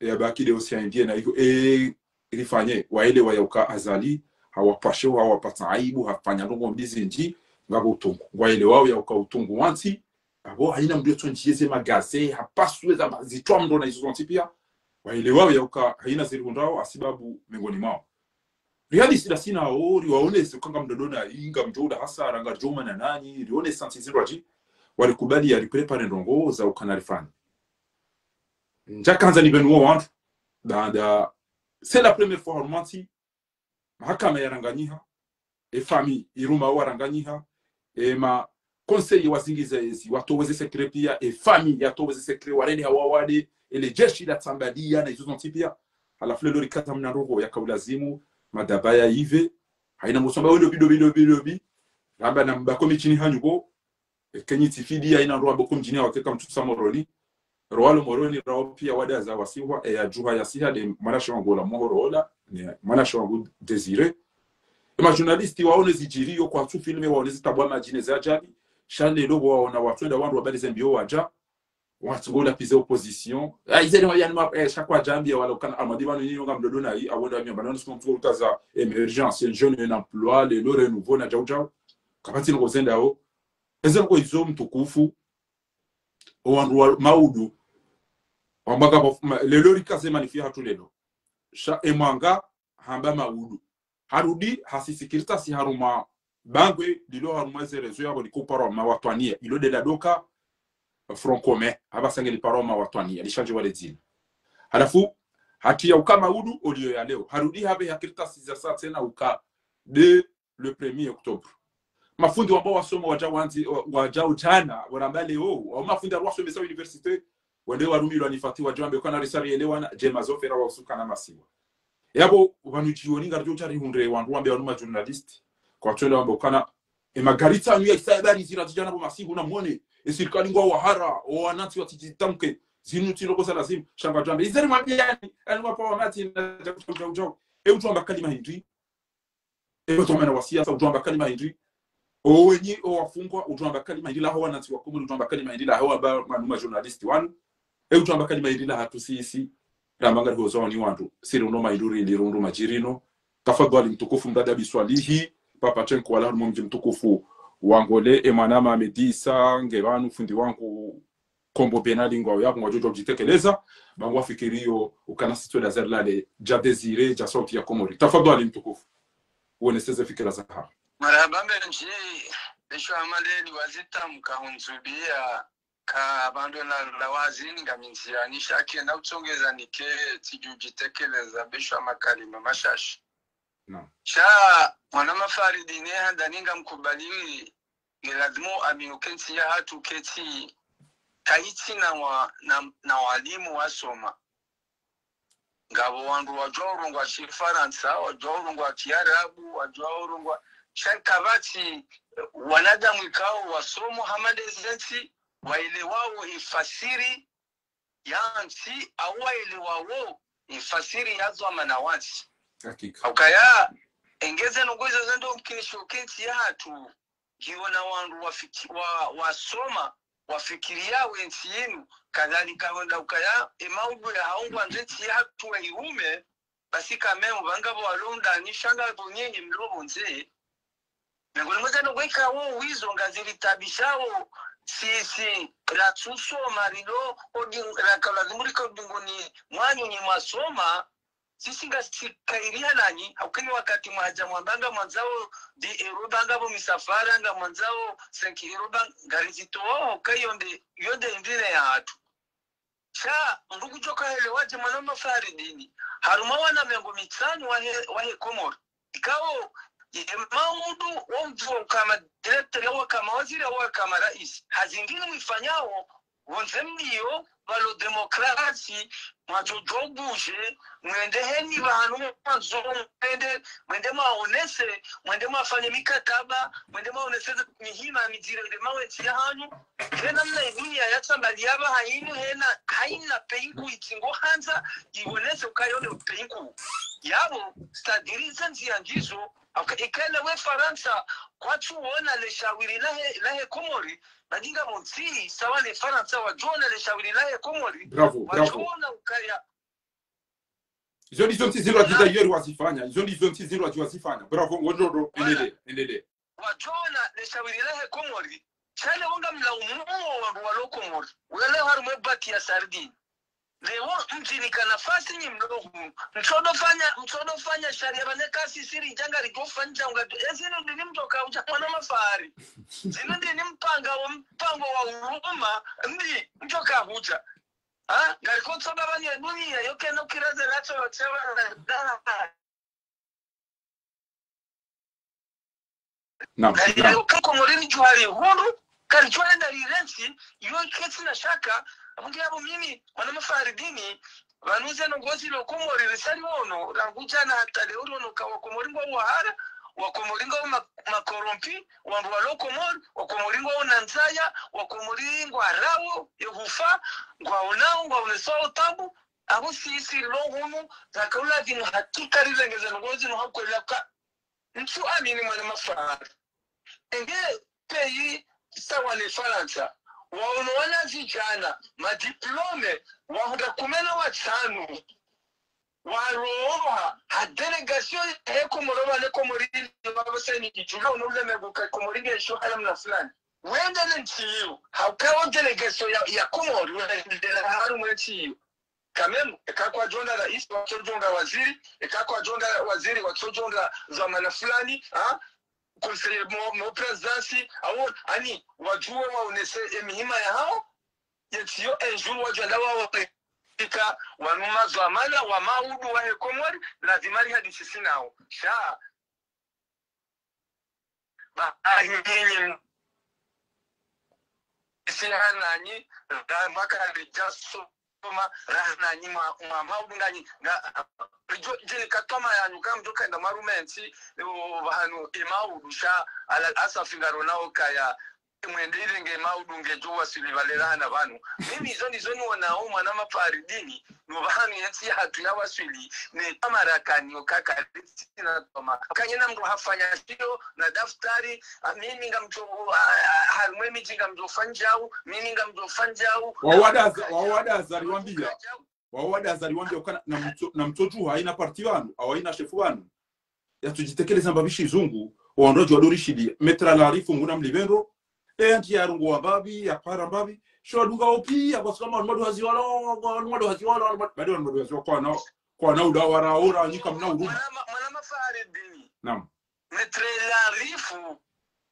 e, yabaki de osi yaendie na iyo, e, rifanye, waelewa yauka Azali, hawapvashe, hawapvatsa aibu, hafanya ndrongo mbi zindji, ngapvo utungu. Ngwaelewao yauka utungu wantsi, apvo haina mndru yotso ndjiye ze magaze, hapasue za ma-, zitswa mndro na izo zontsi pia. Waelewao yauka haina zirihundrao, hasibabu mengoni mwao. Realiste dasina o, riwaonese uka ngamdodona, inga mdjo ula hasara, ngadjo mana nanyi, rionese ntsi zindrwadji, warikubali ya riprépare ndrongo za ukana rifanye. Ndjakandza nipvenu wo wantru, baanda, c'est la première fois harumwa ntsi, mahakama yaranganyiha, e famille iruma waranganyiha, e ma conseillers wazingiza ezi, watowe ze secret pia, e famille yatowe ze secret, warende hawa wade, ele jeshi latsambaliya na izo zontsi pia. Halafu lelo rikaza mna ndrongo yakaulazimu, madaba yaive, haina mosamba wendo bido, bido, bido, bi. Ramba na mbako midjini hanyu bo, e kenyi tifidi haina ndro waboko mdjini hawakeka mtsusa Moroni. Rowalo Moroni, rawo pia wadaza wasihwa, e ya djuha yasiha de mwanashe wangu ola Mohoro ola, ne mwanashe wangu Désiré. E ma journalistes waone zidjiriyo kwatsu filmé, waone zitabu wa madjini za ajali. Sha lelo waona watsu wenda wandru wabali zembiyo wadja, watsu ngola pize opposition. Ah, izeni wa yani ma, eh, shakwa djambi ya wala ukana Amadi pvanu nyinyi ngamdodona yi, awenda wa miamba, nanu siku mtsuko utaza émergence, un jeune, un emploi, le, le renouveau, na djau djau. Kapvatsi noko zendao. Eze noko izo mtukufu, o wandru wa maudu, wamba ngapvo, ma, lelo rikaze manifeste hatru lelo. Sha e mwanga, hamba maudu. Harudi, hasisikiritasi harumwa bangwe, lilo harumwa ze réseaux yapvo liko parwa mawatwaniya. Ilo de la doka, Front Commun, hapvasa ngeli parwa mawatwaniya, lishandjiwa le dzina. Halafu, hatiya uka maudu, oliyo ya leo. Harudi hapve hakaritasi za sa tsena uka de le premier octobre. Mafundi wamba wasoma wadja wandzi, wa-, wadja ujana, waramba leo, wa mafundi wari wasomesa université, wende warumilwa ni fatiwa, wadja wambe kana risari elewana, djema zofera wa usuka na masiwa. Yapvo, pvanu djioni ngaridjo utari hundre, wandru wambe wanu ma journalistes, kwatsu wenda wambe kana, e magaritsa anu ya isa habari zira zijana bo masihu na mwone, e sirikali ngwa wahara, o wanantsi watsidjitamke, zinu tsi ndrongo za lazimu, sha ngadjo wambe, izeni mwambiani, anu mapva wa mati, na djau, djau, djau, djau. E udjo wamba kalima hindri, e, otomana wa siasa, udjo wamba kalima hindri. O wenyi, o wafungwa, udjo wamba kalima hindri, laho wanantsi wa Komori, udjo wamba kalima hindri, laho wamba manu ma journalistes wanu. E, udjo wamba kalima hindri, lahatru sisi. Ramba ngari hozo wani wandru. Siri uno ma hindru ri, lirundru madjirino. Tafadhwali mtukufu Mdada Biswalihi, Papa Chenko wala harumwa mdji mtukufu wa Ngole, e mwana ma Medisa, nge pvanu fundi wangu, Kombo Bena lingwa uyaku ngwadjo udjitekeleza, ba ngwafikiriyo ukana sitwe da zari lale, dja Désiré, dja Sauti ya Komori. Tafadhwali mtukufu. Uoneseze fikira zaho. Marahaba mendji, esho amaleli wazitamka hundzubia, ka pvandru na la wazini ngamindzia, nishake na utsongeza nike tsidju djitekeleza besho amakalima mashashi. Naam. Sha, mwana Mafaridine handa ninga mkubali, nge lazimu amini uka entsi yahatru ketsi, kayitsi na wa, na, na walimu wasoma. Ngapvo wandru wadjuwa urongowa shifarantsa, wadjuwa urongowa shiarabu, wadjuwa urongowa, sha kapvatsi, eh, wanadamu ikao wasomo hama de zentsi, waelewao ifasiri ya ntsi, au waelewao ifasiri ya zo amana wantsi. Hakika. Ukaya, engeze nongo izo zendo mkinisho uka entsi yahatru, ngiyo na wandru wafiki-, wa, wasoma, wafikiriya we ntsi yinu, kadhalika wenda ukaya, e maudu ya haungwa nze ntsi yahatru wa irume, basi kamemu, pvanga pvo walo ndani, sha ngapvo nyinyi mlo pvondze. Mengoni mwa ze nongo ikao wizo ngaziritabishao, sisi, ratsusoma, rilo, odi, raka lazimu rike odingoni mwanyu nyi mwasoma, sisi ngasikairiha nanyi, hauka nyi wakati mwadja mwamba ngamwandzao dix euros ba ngapvo misafara, ngamwandzao cinq euros ba, ngarizitoao, hauka iyo nde, iyo nde indrine yahatru. Sha, ndugu djoka hele wadje mwana Mafaridine, harumwa wana mengo mitsanu wahe, wahe Komori. Ikao, ye maudu, wamdjuwa ukama directeur, au kama waziri, au kama raisi. Hazi ndrini mwifanyao, pvondze mliyo, pvalo demokrasi, mwadjo djo buje, mwende heni pvahanu mwandzo, mwende, mwende mwaonese, mwende mwafanye mikataba, mwende mwaonese mihima midjiri nde mawe ntsi yahanyu. Hena mna idunia yatsambaliya pvahanu, hena, haina pays nkuu itsi ngohandza, iwonese ukaya yo nde pays nkuu. Yapvo, c'est-à-dire ze ndzia ngizo, aka-, ikele we Farantsa, kwatsuona le shawiri lahe, lahe Komori, badinga montsi, sawa ne Farantsa, wadjuona le shawiri lahe Komori, bravo, bravo, wadjuona ukaya, Izo ndizo ntsi zindru wadji d'ailleurs wazifanya. Izo ndizo ntsi zindru wadji wazifanya. Bravo, ngondro, endelee, endelee. Wadjona le shawiri lahe Komori, sha leo ngamlaumu wandru walo Komori. Wale harumwa baki ya sardine. Leo mdjinika nafasi nyi mlo hunu. Mtsodofanya, mtsodofanya sharia bane kasi siri djanga lidjofanya unga. Ezinu ndini mtoka udja mwana mafahari. Zinu ndini mpanga wa, mpango wa huruma, ndi mtoka udja. Ha? Ngariko tsoba bani ya dunia, yo keno kiraze latso la tsewa na da. Naam, naam. Ka Komori ni djuhali hundru, karidjuwa nda lirentsi, yo ketsina shaka, amundi yabo mimi, mwana mafahari dini, pvanu ze ndrongoo zilo Komori risali wono, rangu djana hata leo rono ka wa Komori ngwao wahara, wa Komori ngwao ma-, makorompi, wandru walo Komori, wa Komori ngwao na ndzaya, wa Komori ngwarao, ye hufa, ngwaonao, ngwaonesao tabu, abo sisi lo hunu, zaka ulazimu hakika rilengeze ndrongoo zinu ha kweli ka. Ntsu amini mwana mafahari. Enge pays sawa ne Farantsa. Waono wana vijana, madiplome, wahundra kume na watsanu. Waroha, ha délégation he Komoro bane Komori, wabaseni kijula, ono uleme guka Komori nge sho hala mna fulani. Wende ne ntsi iyo, haukawo délégation ya, ya Komori, wende la harumwa ntsi iyo. Quand même, eka kwadjonda raisi, watsodjonda waziri, eka kwadjonda waziri, watsodjonda zamana fulani, ha? Conseiller mo, mo présidence, awo, ani, wadjuwe waonese emihima yahao, yentsi iyo un jour wadjwenda wao, ika, wanu mazwamana, wa maudu wahe Komori, lazima rihadisi sinawo. Sha, ba, ahi, nyinyi, isi hananyi, ra, maka ridja soma, rahananyi mwa, mwa maudu nganyi, nga, ridjo, djini katoma yanyu, kamdjo kenda mwa rumentsi, o, bahanu, e maudu sha, ala, asafi ngaronao kaya, mwende irenge maudu ngedjo waswili pvale rahana pvanu. Mimi izo ndizo niwonao mwana mafahari dini, no pvahanu yentsi yahatru ya waswili, ne tamarakani okaka ritsina toma. Kanyina mndru hafanya shiyo, na daftari, a, mimi ngamdjo, a, a, harumwa emidji ngamdjo fanyao, mimi ngamdjo fanyao. Wawadaza, wawadaza riwambia. Wawadaza riwambia ukana, na mtso, na mtso tu haina parti pvanu, au haina shefu pvanu. Yatsudjitekeleza mbapvi shizungu, owandru wadjo wadorishiliya. Maître Larifu nguna mlipvendro, e yandji yarongowa mbapvi, yapara mbapvi, sho wadunga opi, yakwasukama wanu madu hazi wala, wanu madu hazi wala, wanu madu, badi wanu madu hazi wala, kwana, kwana uda wara, ora, nyika mna uruma. Mwana ma, mwana mafahari dini. Naam. Maître Larifu,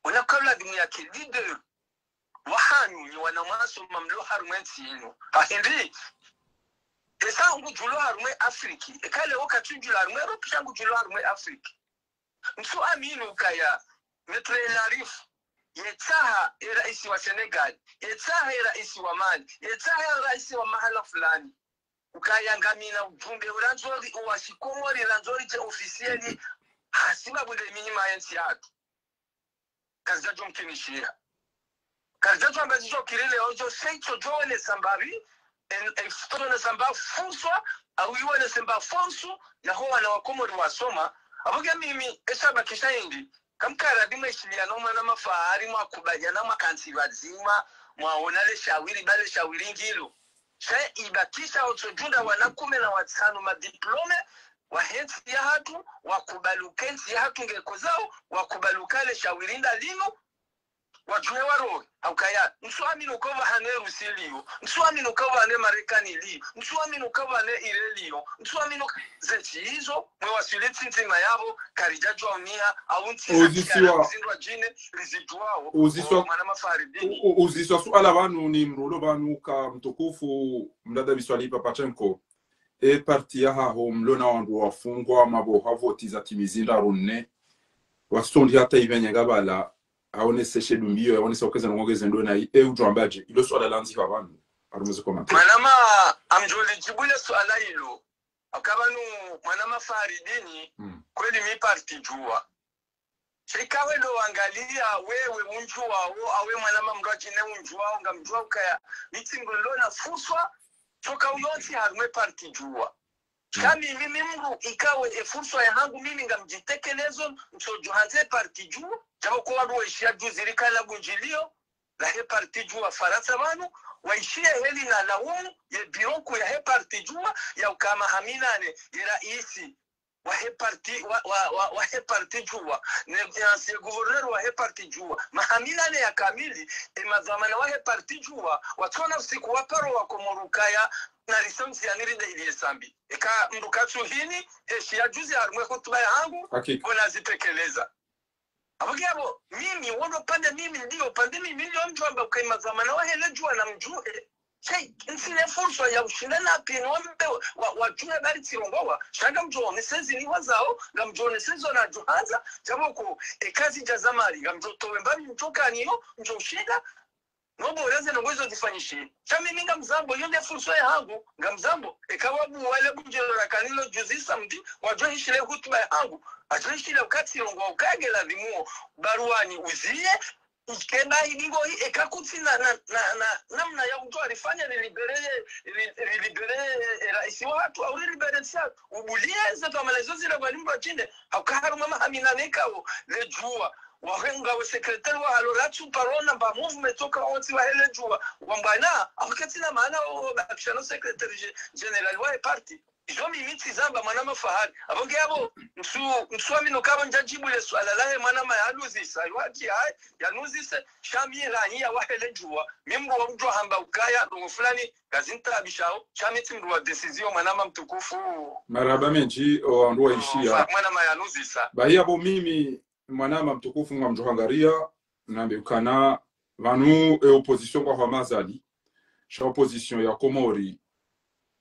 wala kabla dini yake leader. Wahanyu nyi wana mwasoma mlo harumwa entsi inu. Hahindi, esa ngudjulo harumwa Afriki. Eka leo katsudjulo harumwa Europe, sha ngudjulo harumwa Afriki. Ntsu amini ukaya, Maître Larifu, yetsaha e raisi wa Senegal, yetsaha e raisi wa Mali, yetsaha e raisi wa mahala fulani. Ukaya ngamina ujumbe urandzori, uwa shikomori randzori je officiel, hasibabu nde mihima yentsi yahatru. Kazidjadjo mkinishiha. Kazidjadjo amba zidjo kirile ojo seitso djo wonesa mbapvi, en, en, to wonesa mba funswa, au iwonese mba fonsu, yaho wana wa Komori wasoma. Apvo nge mimi, esha bakisha indi, kamkara dimwe shiliya no mwana mafahari mwakubaliana mwakantsi pvadzima, mwaona le shawiri, ba le shawiri ngilo. Sha ibakisha otsodjunda wana kume na watsanu madiplome, wahe ntsi yahatru, wakubali uka entsi yahatru ngekozao, wakubali uka le shawiri nda linu, wadjuhe warohe, haukaya, ntsu amini uka pvahanu e Rusi liyo, ntsu amini uka pvahanu e Marekani liyo, ntsu amini uka pvahanu e Ire liyo, ntsu amini uka, zentsi izo, mwe waswili tsi ndzima yapvo, karidjadjuwa uniha, au ntsi za kiyara zindrwadjine, rizidjuwao, uziswa, mwana mafahari dini. U-, u-, uziswa suala pvanu ni mrolo pvanu ka mtukufu, mdada Biswali Papachenko. E parti yahaho mlo na wandru wafungwa maboha voti za timizi ndraru nne. Wasondi hata ipvenye ngapvala, haonese she dumbiyo, haonese ukeze nongo keze ndo na i, e udjo ambadje, ilo suala landzi ha pvanu, harumwa ze commentaire. Mwanama, amdjo lidjibu le suala ilo. Aka pvanu, mwanama Faridini, kweli mi parti djuwa. Sha ika we ndo wangaliya, wewe undjuwawo, awe mwanama mndru adjine undjuwawo, ngamdjuwa ukaya, mi tsi mndru nilo na furswa, tsoka uyontsi harumwa e parti djuwa. Sha mimi, mi mndru ikawe e furswa yahangu, mimi ngamdjitekelezo, ntsodjo handza e parti djuwa, djapvo ko wandru weshiya djuzi rikana bundjiliyo, lahe parti Juwa Farantsa pvanu, waishiye heli na laumu ye biro nkuu yahe parti Juwa, ya ukaya Mahaminane ye raisi wahe parti, wa, wa, wa, wahe parti Juwa, ne, ne ancien gouverneur wahe parti Juwa, Mahaminane ya kamili, e madhwamana wahe parti Juwa, watsona usiku waparo wa Komori ukaya, narisamzi yaniride ili esambi. Eka mndru katsuhini, heshiya juzi harumwa hutuba yahangu, hakika, kona zitekeleza. Apvo nge apvo, mimi, wono pande mimi ndiyo, pande mimi ndiyo mdjo amba ukaya e madhwamana wahe le Juwa namdjuhe. Sha, ntsina fursa ya ushinda napvini wambe wa, wa, wadjuhe bari tsirongowa. Sha ngamdjo onesa zini wazao, ngamdjo onesa zo nadjo handza, djapvo ko, eka zidja za mali, ngamdjo towe mbapvi mdjo kaniyo, mdjo ushinda, no bora ze ndrongoo izo zifanyishihe. Sha mimi ngamzambo, iyo nde fursa yahangu, ngamzambo, eka wabu wale budjelo rakanilo juzi samedi, wadjo hishile hutuba yahangu, wadjo hishile uka tsirongowa ukaya nge ladhimu, Baruani uziye, ikena idingo hi, eka kutsina, na, na, na, namna ya udjo arifanya rilibere, ri-, rilibere, e, raisi wahatru, au rilibere ntsi yahatru. Ubuliye ze dhwamana izo zile kwa limbo shinde, hauka harumwa Mahaminane kawo, le Juwa. Wahenga we secrétaire wa halo ratsu paro namba mouvement toka wontsi wahe le Juwa. Wambwana, hauka tsina maana wo, wo bakisha no secrétaire gé-, général wahe parti. Izo mimi tsizamba mwanama Fahari. Apvo nge apvo, ntsu, ntsu amino kaba ndjadjibu le suala lahe mwanama yanuzisa. Yo haki yahe, yanuzise, sha mi rahi ya wahe le Juwa. Mi mndru wa mdjo hamba ukaya, ndrongoo fulani, ngazintaabishao, sha mi tsi mndru wa décision mwanama mtukufu. Marahaba mendji, o wandru waishiya. Fa-, mwanama yanuzisa. Bahi apvo mimi, mwanama mtukufu ngamdjo hangariya, nambe ukana, pvanu e opposition ngwa hwa Azali, sha opposition ya Komori,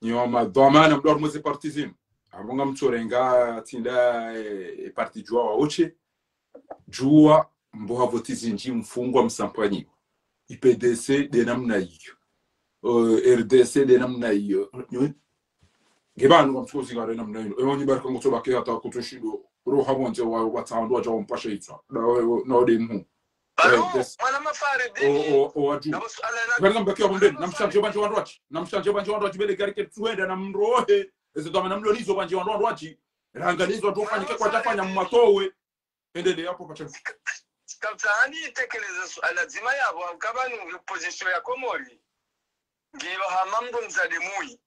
nyi wa madhwamana mdru harumwa ze parti zinu. Apvo ngamtsorenga tsinda, e, e parti Juwa waoshe. Juwa, mbuha voti zindji mfungwa msampanyiwa. I P D C de namna iyo. Eh, R D C de namna iyo. Nge pvanu ngamtsuko zingare namna iyo. Ewa nyi baraka ngotso baki hata kutsushindo. Roha pvondze wa, wa tsando wadja wampasha itswa. Na, na ode mhu. Baro, eh, yes. Mwanama Faridini. O, o, o, wadju. Nabo suala na- Bari ngambaki wa pvondze, namshandje pvandje wandru watsi. Namshandje pvandje wandru watsi bele gari ke tsuenda namrohe. Eze dhwamana mlo nizo pvandje wandru watsi. Ranga nizo wandru fanyike kwadjafanya mwatowe. Endeleya apvo pacha. Kamtsahani tekeleza suala dzima yapvo, hauka pvanu opposition ya Komori. Ngiyo hama mndru mdzadze mwi.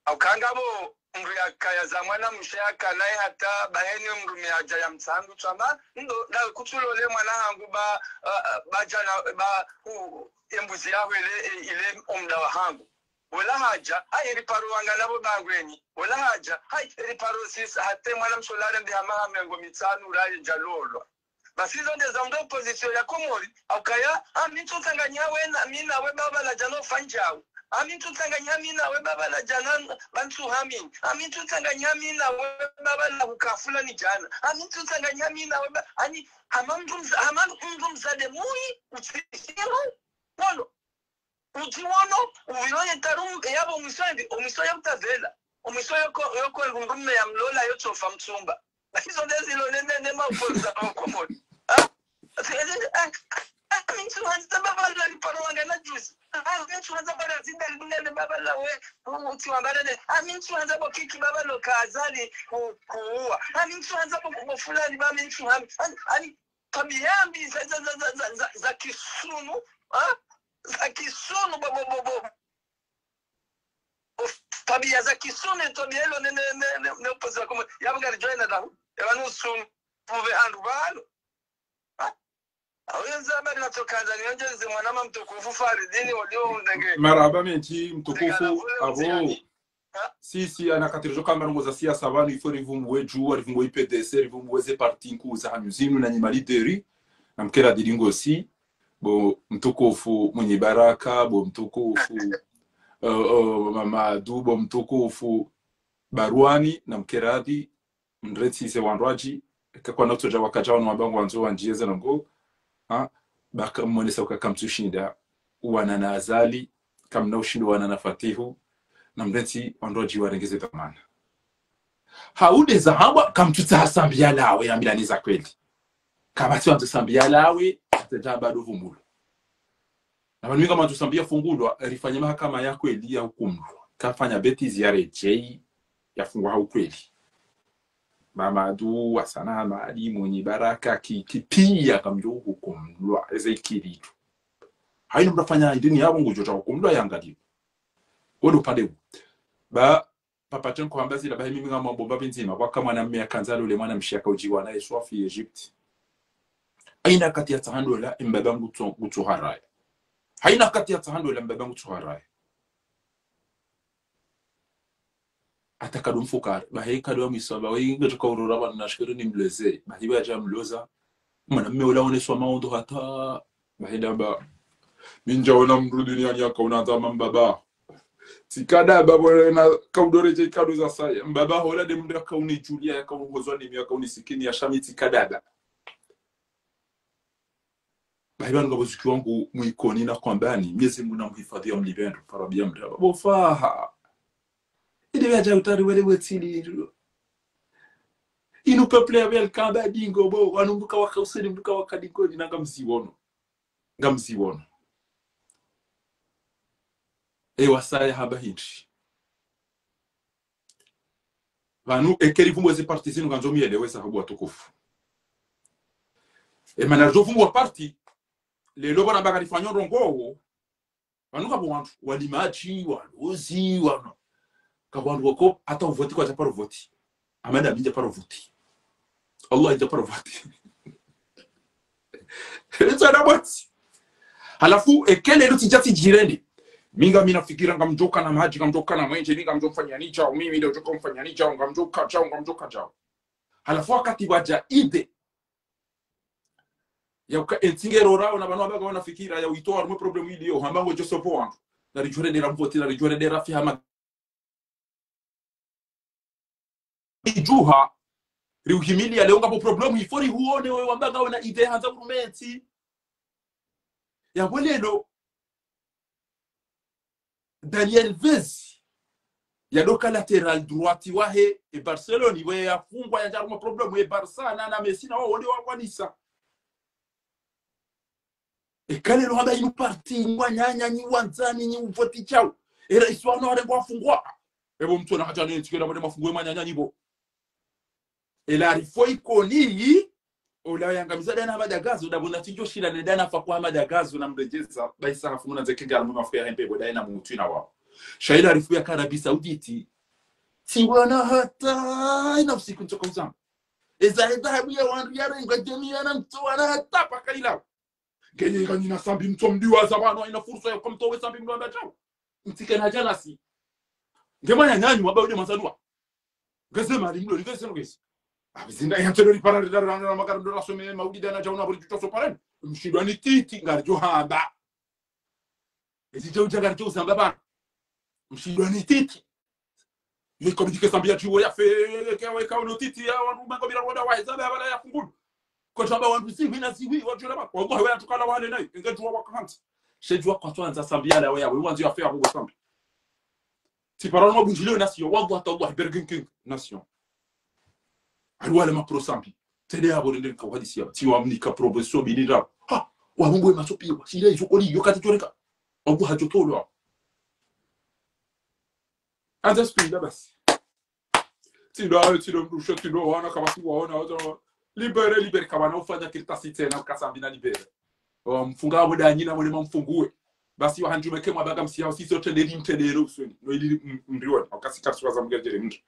Hauka ngapvo mndru yakaya za mwanamshe yakanaye hata bahi ne mndru mdru yadja yamtsambi tsamba, ndo, na kutsulole mwana hangu ba, ah, ah, ba djana, ba, u, embuzi yaho ile, e, ile omda wahangu. Ola hadja, hayi riparo wangana pvo bangweni. Ola hadja, hayi riparo sisi, hata mwanamshe ola rende hama ha mengo mitsanu raye djalolwa. Basi izo nde za mndru opposition ya Komori, haukaya, ami ntsutsanganya we na, mi nawe baba la djana ufanyao. Ami ntsutsanganya mi nawe baba la djana bantsu hami. Ami ntsutsanganya mi nawe baba la hukafula ni djana. Ami ntsutsanganya mi nawe ba-, ani, hama mndru mza-, hama mndru mdzadze mwi, utsihiru, wono. Udji wono, uwilo ye taru, yapvo omwiso ndi, omwiso ya utavela. Omwiso yoko, yoko ndrundrume ya mlola yo tsofa mtsumba. Izo nde zilo ne, ne, ne maupolo za Komori. Ah? Ati, ati, ah, ah, mi ntsuhandza baba la riparo wangana juzi. Ah, mi ntsuhandza bara zida lidunga ne baba la we, u-, utsi wambara ne. Ah, mi ntsuhandza bo Kiki baba lo ka Azali ku-, kuwa. Ah, mi ntsuhandza bo, bo fulani ba mi ntsuhami. Ani, ani, twabiya mbi za, za, za kisunu, ha? Za kisunu, bo, bo, bo, bo. Of, twabiya za kisunu, twabiya ilo ne, ne, ne, ne, ne opposition Komori. Yapvo ngari joina dahu. Yapvo nu sunu. Pvuve handru pvanu. Ha? Awe nzaba ni natokandza niyonjeze mwanama mtukufu Faridini, olio undenge. Marahaba mendji, mtukufu, apvo. Sisi, ana katiri djo kamba ndrongoo za siasa pvanu, il faut rivumbuwe Juwa, rivumbuwe I P D C, rivumbuwe ze parti nkuu za hanyu zinu na nyi malideri, na mkera didi ngosi, bo mtukufu Mwinyi Baraka, bo mtukufu, eh, eh, Mamadu, bo mtukufu Baruani, na mkera di, mrentsi ze wandru wadji, kakwa na utsodja wakadja wanu wamba ngwandzo wandjiye ze ndrongoo, ha, baka mmonesa uka kamtsushinda, uwana na Azali, kamna ushindo wana na Fatihu, na mrentsi wandru wadji warenge ze dhwamana. Haude za hambwa, kamtsutsaha sambi ya lawe ya milani za kweli. Kapvatsi wandzo sambi ya lawe, atenda bado vumbulo. Na pvanu mi ngamwandzo sambi ya fungulwa, rifanye mahakama ya kweli ya hukumulwa. Kafanya bêtise ya redjeyi, ya fungwa ha ukweli. Mamadu, Hasana Hamadi, Mwinyi Baraka, Kiki, piya ngamdjo hukumlwa, eze ikilitu. Hayina mdru afanya idini yapvo ngudjo dja hukumlwa yangaliwa. Wo ndo upande wu. Ba, Papa Chenko hamba zila, bahi mimi ngamwambo mbapvi ndzima, pvwaka mwanamme yakandza lole mwanamshe yakaudjiwa naye swafi Egypte. Hayina wakati yatsaha ndola, mbaba ngutso-, ngutsoharaya. Hayina wakati yatsaha ndola, mbaba ngutsoharaya. Hata kado mfukare, bahi kado ya mwiso, bahi nge tsoka urora pvanu na shikiri nimleze, bahi pvwadja mloza, mwanamme ola oneswa maondo hata, bahi damba, mi ndjaona mdru duniani yakauna ndzama mbaba. Tsikadaba, bwana, kaudore dje kado za saya. Mbaba hola nde mdru yakauni djulia, yakaungozwa ni mi, yakauni sikini, ya shami tsikadaba. Bahi pvanu ngapvo zuki wangu mwikoni na kwambani, Mnyezi Mungu na muhifadhi ya mlipvendo, farabi ya mdaba. Bo faha. Ide pvwadja utari wele wetsili. Inu peuple ya bel kamba dingo bo, wanu mbuka waka useni mbuka waka dingo, ni nanga mziwono. Ngamziwono. E wasaya hamba hindri. Pvanu, eka rivumbwa eze parti zinu ngandzo mielewe sahabu watukufu. E mana ridjo vumbwa parti, lelo pvanu pvaka rifanya ndrongoo, pvanu kapvo wandru, walimadji, walozi, wanu. Kapvo wandru wako, hata uvoti kwadja paro voti. Amanda mi ndja paro voti. Allah ndja paro voti. Etsana bwati. Halafu, eka lelo tsidja tsidjirende. Mi ngami na fikira ngamdjoka na madji, ngamdjoka na mwenje, mi ngamdjomfanya ni djao, mimi ndo djoka mfanya ni djao, ngamdjoka djao, ngamdjoka djao. Halafu wakati wadja inde. Yauka entsi nge rorao na pvanu wabaka wana fikira ya uitoa harumwa problème iliyo, hamba ngo djosopo wandru. Na ridjorendera mvoti, na ridjorendera fi hama idjuha, riuhimilia leo ngapvo problème, il faut rihuone we wamba ngawe na idée handza urumenti. Yapvo lelo, Daniel Vez, yadoka latéral droit wahe, e Barcelone, we yafungwa yandja harumwa problème, e Barça, na, na Messi, na wao wonde wakwanisa. Eka lelo hamba inu parti, nyi wananya, nyi wandzani, nyi uvoti djao. E raisi wanu harengwa afungwa. Ebo mtsu na hadja ne ntsi kela mwende mafungu e mwananya nyi bo. Ela rifo ikoni, ola yangamiza dana Hamada Gazon, dabo na tsidjo shila ne dana fa kwa Hamada Gazon na mredjeza, baisa hafungu na zeke ngala mwe mafuku ya hempe, bo dana mutwi na wao. Sha ila rifo ya Arabie Saoudite, tsi wana hata, ina usiku ntsoka uzama. Eza he dhahabu ya wandru yarengwa djemi ya na mtsu wana hata paka ila. Ngenyi nganyina Sambi mtso mdiwaza pvanu, hayina fursa ya kwa mtowe Sambi mdru amba djao. Mtsike na djanasi. Nge mwananyanyu, wamba ude mazalwa. Ngeze mali mlo, ngeze nogezi. Abizinda ya ntelo ripara rida rana na makara mdru rasome maulida na djao na buri djuto so parani. Mshidwa ni titi, ngaridjo hamba. Ezi djao dja ngaridjo uzamba pvanu. Mshidwa ni titi. Yeko bidike Sambi ya djiwo ya fe, ke weka uno titi ya wandru mengo bila wada wa hizabe ya bala ya fungulu. Kwa shamba wandru zihwi na zihwi, wadjula ba. Wallahi, we atukala wale nayi, inge djuwa waka hantsi. She djuwa kwa twanza Sambi ya la we ya, we wandzo ya fe ya hugo Sambi. Tsi paro no bunjilio nation, wallahi, tallahi, Burger King nation. Ari wale ma pro Sambi. Tele ya bole ndeni kwa hadisi ya, tsi wa mnika proposition bini rao. Ha, wa mungu we masopi, wa shile izo koli, yo kati toleka. Wallahi, hadjo tolo. Anza spinda basi. Tilo ayo, tilo mdrusho, tilo wana, kabasi waona, wazo. Libéré, libéré, kabana ufanya kirtasi tsena, kasambi na libéré. O, mfunga abo danyi na mwene mamfunguwe. Basi wa handjume ke mwabaka msiya, usiso tendeli mtendelo usweni. No ili m-, mriwoni, wakasi kapsi waza mgejele mdru.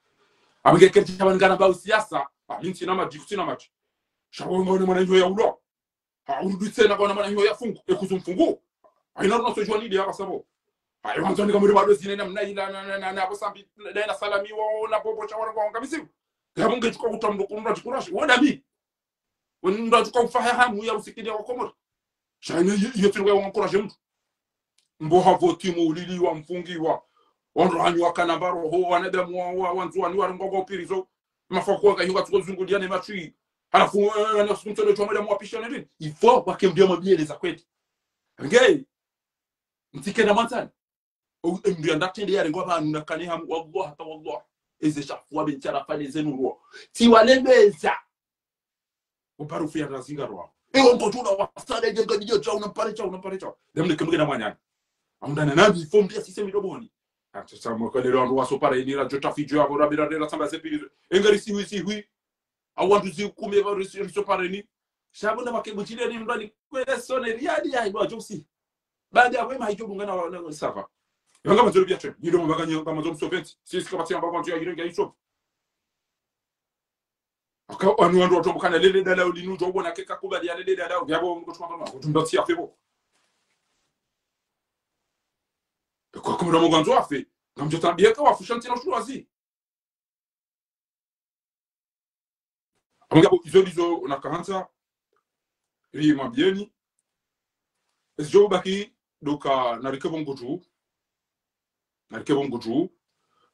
Abenge keti chaban ngana ba usiyasa, a, mi ntsina madji, kutsina madji. Sha wo ngone mwana nyo ya ulo. Ha, urudi tsena kwa namna hiyo ya fungu, ekuzu mfungu. Hayina runa sojua ni dia kasabo. Hayi, wandzo ni kamuri bado zine namna ila na, na, na, na, bo Sambi, na, na Salami wa, na bobo cha wana kwa wangamizi. Yabo nge chuka kutambo kumra chikurashi. Wona mi. Wenda chuka ufaha hamu ya usikilia wa Komori. Sha ine ye, ye tsinga wa encourage mdru. Mbo ha voti mu ulili wa mfungiwa. Wandru hanyu wakana mbaro ho, wanadamu wa, wa, wa Ndzuwani wa rengo go pirizo. Mafakuwa ka hiwa tsuko zungulia ne matswi. Halafu, eh, na siku mtsolo chwa mwela mwapisha ne nini? Il faut wake mdru ya mwabieleza kweli. Nge, mtsike na mwandzani. O, mdru ya ndatende ya rengo pvanu na kane hamu, wallah, hata wallah. Eze shafu wa benchara fane zenu ruo. Tsi walembeza. Ubarufu ya razinga ruo. E, wongo tuna wasale, jenga nijo chao, unampare chao, unampare chao. Demne kemge na mwanyani. Amdana nabi, fombi ya sise midoboni. Ata sa mwakalelo wandru waso para ini la jota fijo ya bora bila rela samba zepili. Engari siwi siwi. Au wandru zikumi pvwa risi, riso pareni. Sha pvo na make butile ni mndru ni kwele sone, riadi ya idwa josi. Baada ya wema hijo bungana wa, na, sava. Yanga mazoro bia twe. Yido mbaka nyo, kama zo msoventi. Sisi kapati mbaka nyo ya yirenge ya iso. Aka, anu wandru watru mbukana lele dala ulinu, jo bona keka kubali ya lele dala, yabo mko tuma kama, kutumba tia febo. Kwa kumira mwandzo wafe, ngamjo tambia ka wafu shanti na ushuru wazi. Amwe ngapvo izo ndizo nakahandza rimwambieni. Ezijo baki ndo uka narike pvo ngudju. Narike pvo ngudju.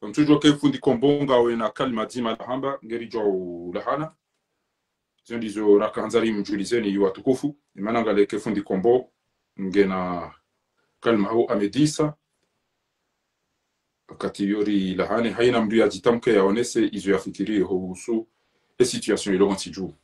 Mtsudjuwa ke fundi Kombo ngawe na kalima dzima la hamba, ngeri djuwa ulahana. Izo ndizo rakahandza rimdjulizeni yi watukufu. Imana ngaleke fundi Kombo ngena kalima hau amedisa. Wakati yori lahane, haina mndru ya djitamke yaonese izo yafikiri huhusu e situation ilo ntsi dju.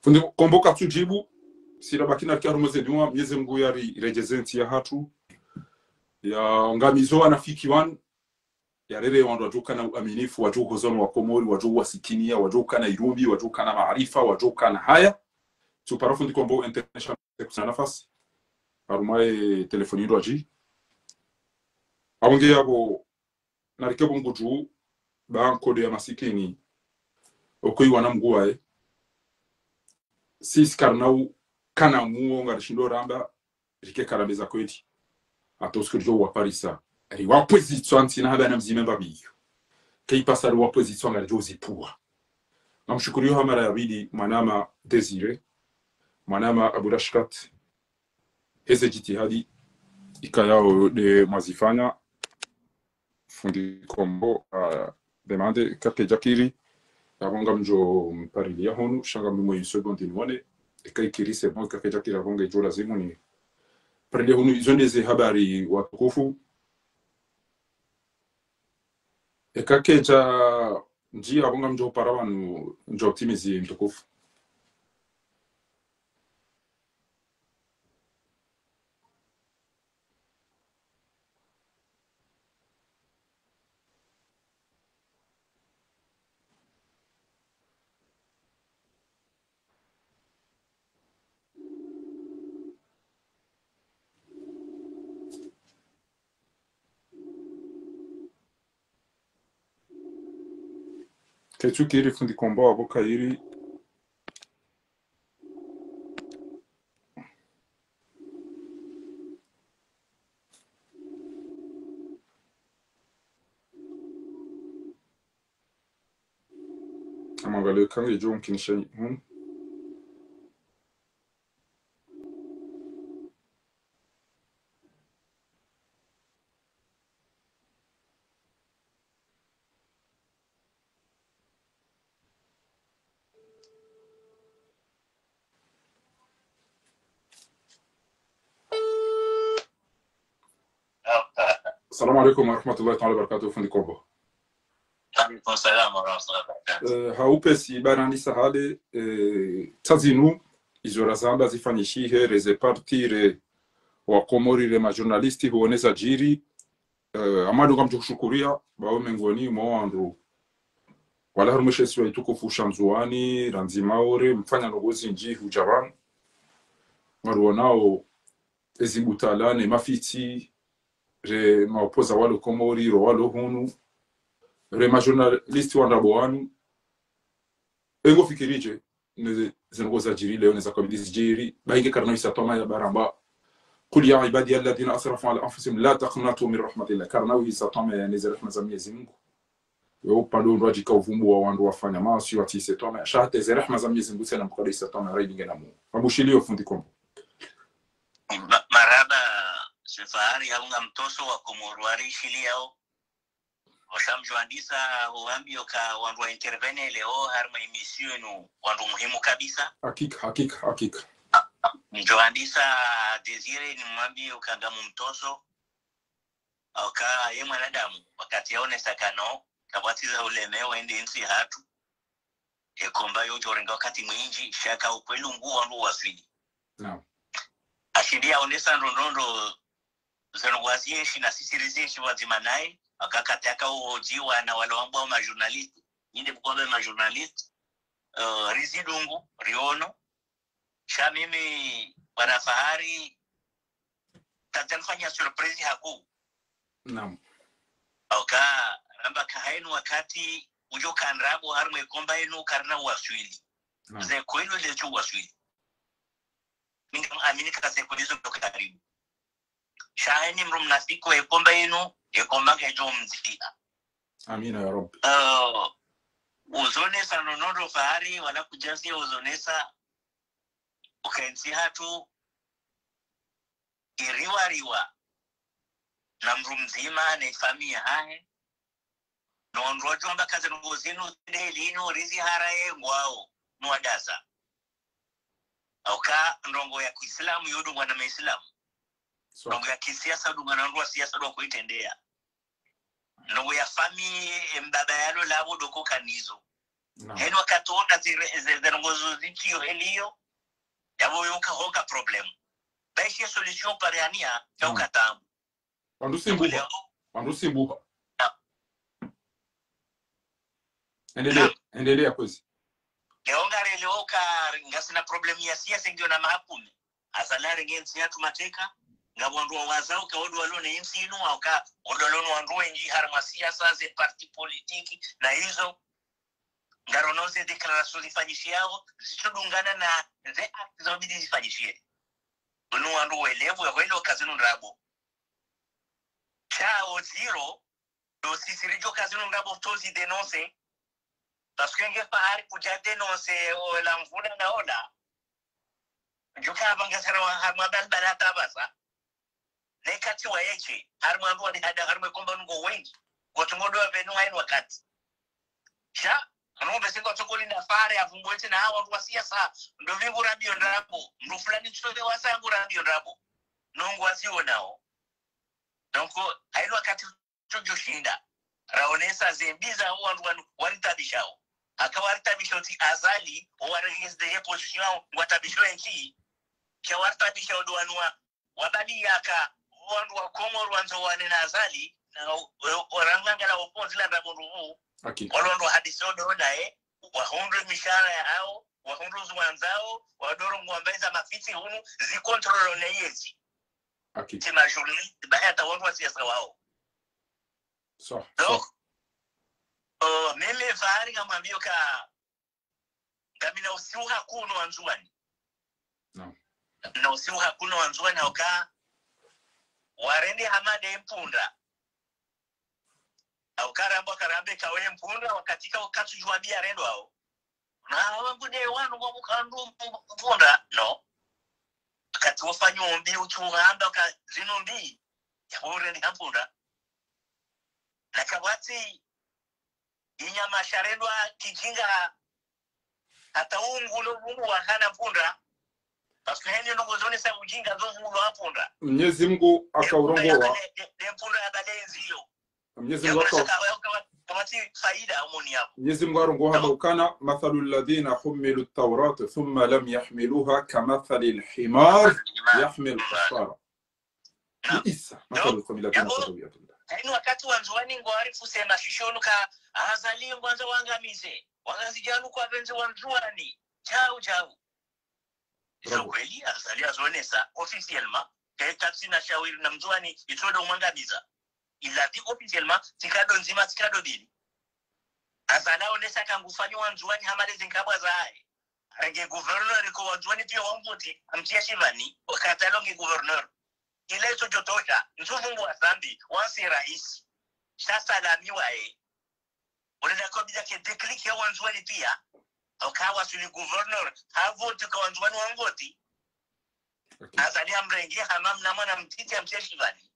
Fundi Kombo katsudjibu, sira baki na kia rumoze niwa, Mnyezi Mngu yari redjeze ntsi yahatru. Ya ngamizo wanafiki wanu, ya rere wandru wadjo kana uaminifu, wadjo hozono wa Komori, wadjo wasikiniya, wadjo kana irumbi, wadjo kana maarifa, wadjo kana haya. Tsupara fundi Kombo international kusina nafasi. Harumwa ye telefoni ndo adji. Abonge yabo narike pvo ngudju ba nkodo ya masikini. Oko iwana mngu waye. Sisi karina ukana muo ngarishindo ramba, rike karambeza kweli. Ata usiku ridjo waparisa. Ri wapvwezi tswa ntsina haba na mdzima mba biyo. Ke ipasa ri wapvwezi tswa ngaridjo zipvuwa. Ngamshukuriyo ha mara ya pvili mwanama Désiré, mwanama Abu Rashkat, heze djitihadi ikayao nde mwazifanya. Fundi Kombo, ah, demande, kakedjakiri, yabo ngamdjo mpariliya hunu, sha ngamdjo mwe seconde niwone, eka ikiri c'est bon, kakedjakiri yabo ngedjo lazimu ni pariliya hunu, izo ndeze habari watukufu. Eka kedja ndji yabo ngamdjo para pvanu ndjo timizi mtukufu. Ketsu kiri fundi Kombo abo kayiri. Amangaliye kange djo mkinisha, hmm? Assalamu alaikum warahmatullahi taala wabarakatuh, fundi Kombo. Alaikum salam warahmatullahi wabarakatuh. Eh, ha upesi barani sahale, eh, tazinu, izo razamba zifanyishihe, reze parti, re wa Komori, re majournaliste, huoneza djiri, eh, Amadu ngamdjo hushukuriya, bawe mengoni mwa wandru wala harumwa she isiwa itukufu sha Ndzuwani, randzi Maore, mfanya ndrongoo zindji hudja pvanu. Ngaruonao ezi butala ne mafitsi, re maopoza walo Komori, ro walo hunu, re majournaliste wa ndrabo wanu. Engo fikiri dje, ne zendrongoo zadjiri leo, ne zakabili zidjiri, ba inge karina uhisa twamaya baramba. قل يا عبادي الذين أسرفوا على أنفسهم لا تقنطوا من رحمة الله. Karina uhisa twamaya ne ze rehma za Mnyezi Mngu. Yo pvalo ndo adjika uvumbu wa wandru wafanya maasi watrise twamaya. Sha hata ze rehma za Mnyezi Mngu tsena mkado isa twamaya, raidi ngena mu. Abushiliyo fundi Kombo. Ma-, marahaba, Sheikh Fahari, yabo ngamtoso wa Komori warishiliyao. Osha mdjo andisa, uwambiyo ka wandru wa intervenir leo harumwa émission inu, wandru muhimu kabisa. Hakika, hakika, hakika. Mdjo andisa Désiré nimwambiyo ka ngamumtoso. Au ka ye mwanadamu, wakati yaonesa kano, kapvatsi za uleme wende ntsi hatru. Ekomba yo djorenga wakati mwindji, sha ka ukweli ngu wandru waswili. Naam. Shindi yaonesa ndrongoo zinu ngwazienshi na sisi rizienshi pvwadzima naye, wakati yaka uhojiwa na wala wambwa majournaliste, nyinde mkombe majournaliste, eh, rizidungu, riono. Sha mimi, bwana Fahari, tadja nifanya surprise haku. Naam. Oka, ramba ka hayinu wakati udjo ka ndrabo harimwa ye komba yinu karina waswili. Naam. Ze kweli le tsu waswili. Ninga amini ka ze kweli zo karibu. Sha hayini mdru mnafiki wa ye komba yinu, ye komba ngedjo mdzika. Amina ya Rabbi. Eh, uzonesa nono ndo Fahari, wala kudjazi uzonesa, uka entsi hatru, iriwariwa na mdru mdzima ne famiyi yahahe. No wandru wadjo amba ka ze ndrongoo zinu, nde linu, rizihara ye ngwao, no wadaza. Oka ndrongoo ya kiislamu yodungwa na maislamu. So. Ndrongoo ya kisiasa udungwa na wandru wa siasa ndo wakoitrendeya. Ndrongoo ya famiyi, mbaba yalo labo ndo ko kanizo. Naam. Hayinu wakati wona zire-, ze-, ze ndrongoo zo zitsiyo heliyo, yapvo yoka hoka problème. Bayishi ye solution pare haniya, ya uka tabu. Wandru simbuha. Leo. Wandru simbuha. Naam. Endelea, naam. Endelea kwezi. Leo ngare leo ka ngasina problème ya siasa ngiyo na mahakume. Azali arenge entsi yatru mateka, ngapvo wandru wawazao ka ondo walona entsi yinu, hauka ondo walona wandru wendji harimwa siasa, ze parti politique, na izo. Ngarono ze déclaration zifanyishiyao, zitsudungana na ze acte zabidi zifanyishiye. Unu wandru welewe, welewe ka zinu ndrabo. Sha oziro, ndo sisi ridjo ka zinu ndrabo tsi zi dénoncer. Parce que nge Fahari kudja dénoncer ola mvula na ola. Djuka apvanga sara wa harimwa balbala hata pvasa. Ne kati wa yeshe, harimwa ndru wali hada, harimwa ye komba nungo wendji. Ngotsungo ndo wapvenu hayinu wakati. Sha, anu mbese ngotsungo linda Fahari, avumbwe tsi na hawa wandru wa siasa, ndo mimi ngurambio ndrabo, mdru fulani tsote wasa ngurambio ndrabo. No ngwazionao. Donc, hayinu wakati tsudjo shinda. Raonesa ze mbi za wandru wanu, waritabishao. Haka waritabishao tsi Azali, owarengeze ye position, ngwatabishao entsi. Sha waritabishao ndo wanu wa, wabali yaka, wandru wa Komoro wandzo wane na Azali, na o-, o-, orangangala opponent la ndrabo ndruvu. Hakika. Walo ndo hadisi ondo naye, wahundre mishahara yahao, wahundre zo wandzao, wandoro ngwamba eza mafitsi hunu, zi contrôle ne yezi. Hakika. Tsi majournaliste, bahi hata wandru wa siasa wao. Sawa, donc, sawa. Euh, mimi Fahari ngamwambio ka, ngamina usiu hakuu no wandzuwani. Naam. Ngamina usiu hakuu no wandzuwani, hauka, warende hama nde mpundra. Hauka ramba karambe kawe mpundra, wakati ka, katsudjuwa mbi yarendwao. Na wangu nde wanu wa mkandu mpundra, no. Wakati wafanya ombi utsuhamba ka zinu mbi, ya urende ha mpundra. Na kapvatsi inyama sharendwa kijinga hata ungu no ungu wa hana mpundra. Parce que heni ndrongoo zonesa ujinga zo ungu wa mpundra. Mnyezi Mungu akaurongoa. E mpundra ya bale, e, e mpundra ya bale nziyo. Mnyezi Mungu aka-, Mnyezi Mungu arongoa hamba ukana: مثل الذين حملوا التوراة ثم لم يحملوها كمثل الحمار يحمل أسفارا. بئس مثل القوم الذين كذبوا بآيات الله. Hayinu wakati wandzuwani ngwarifu sema shishonu ka Azali ngwandzo wangamize. Wangazidja nu kwapvendze wandzuwani. Djau, djau. Izo kweli, Azali azonesa officiellement, ke katsina shawiri na mndzuwani, itsodo mwangamiza. Il a dit officiellement, tsikado ndzima, tsikado mbili. Azali aonesa ka ngufanyo wandzuwani hama lezi nkabwa zahe. Nge gouverneur ko wandzuwani piya wamvoti, amtia shivani, wakati alo nge gouverneur. Ile itsodjotosha, ntsuvu ngwa sambi, wansi raisi. Sha salami waye. Ule nda kobida ke déclic ya wandzuwani piya. Oka wasuli gouverneur, havoti ka wandzuwani wamvoti. Ok. Azali amrenge, hama mna mwana mtiti amtia shivani.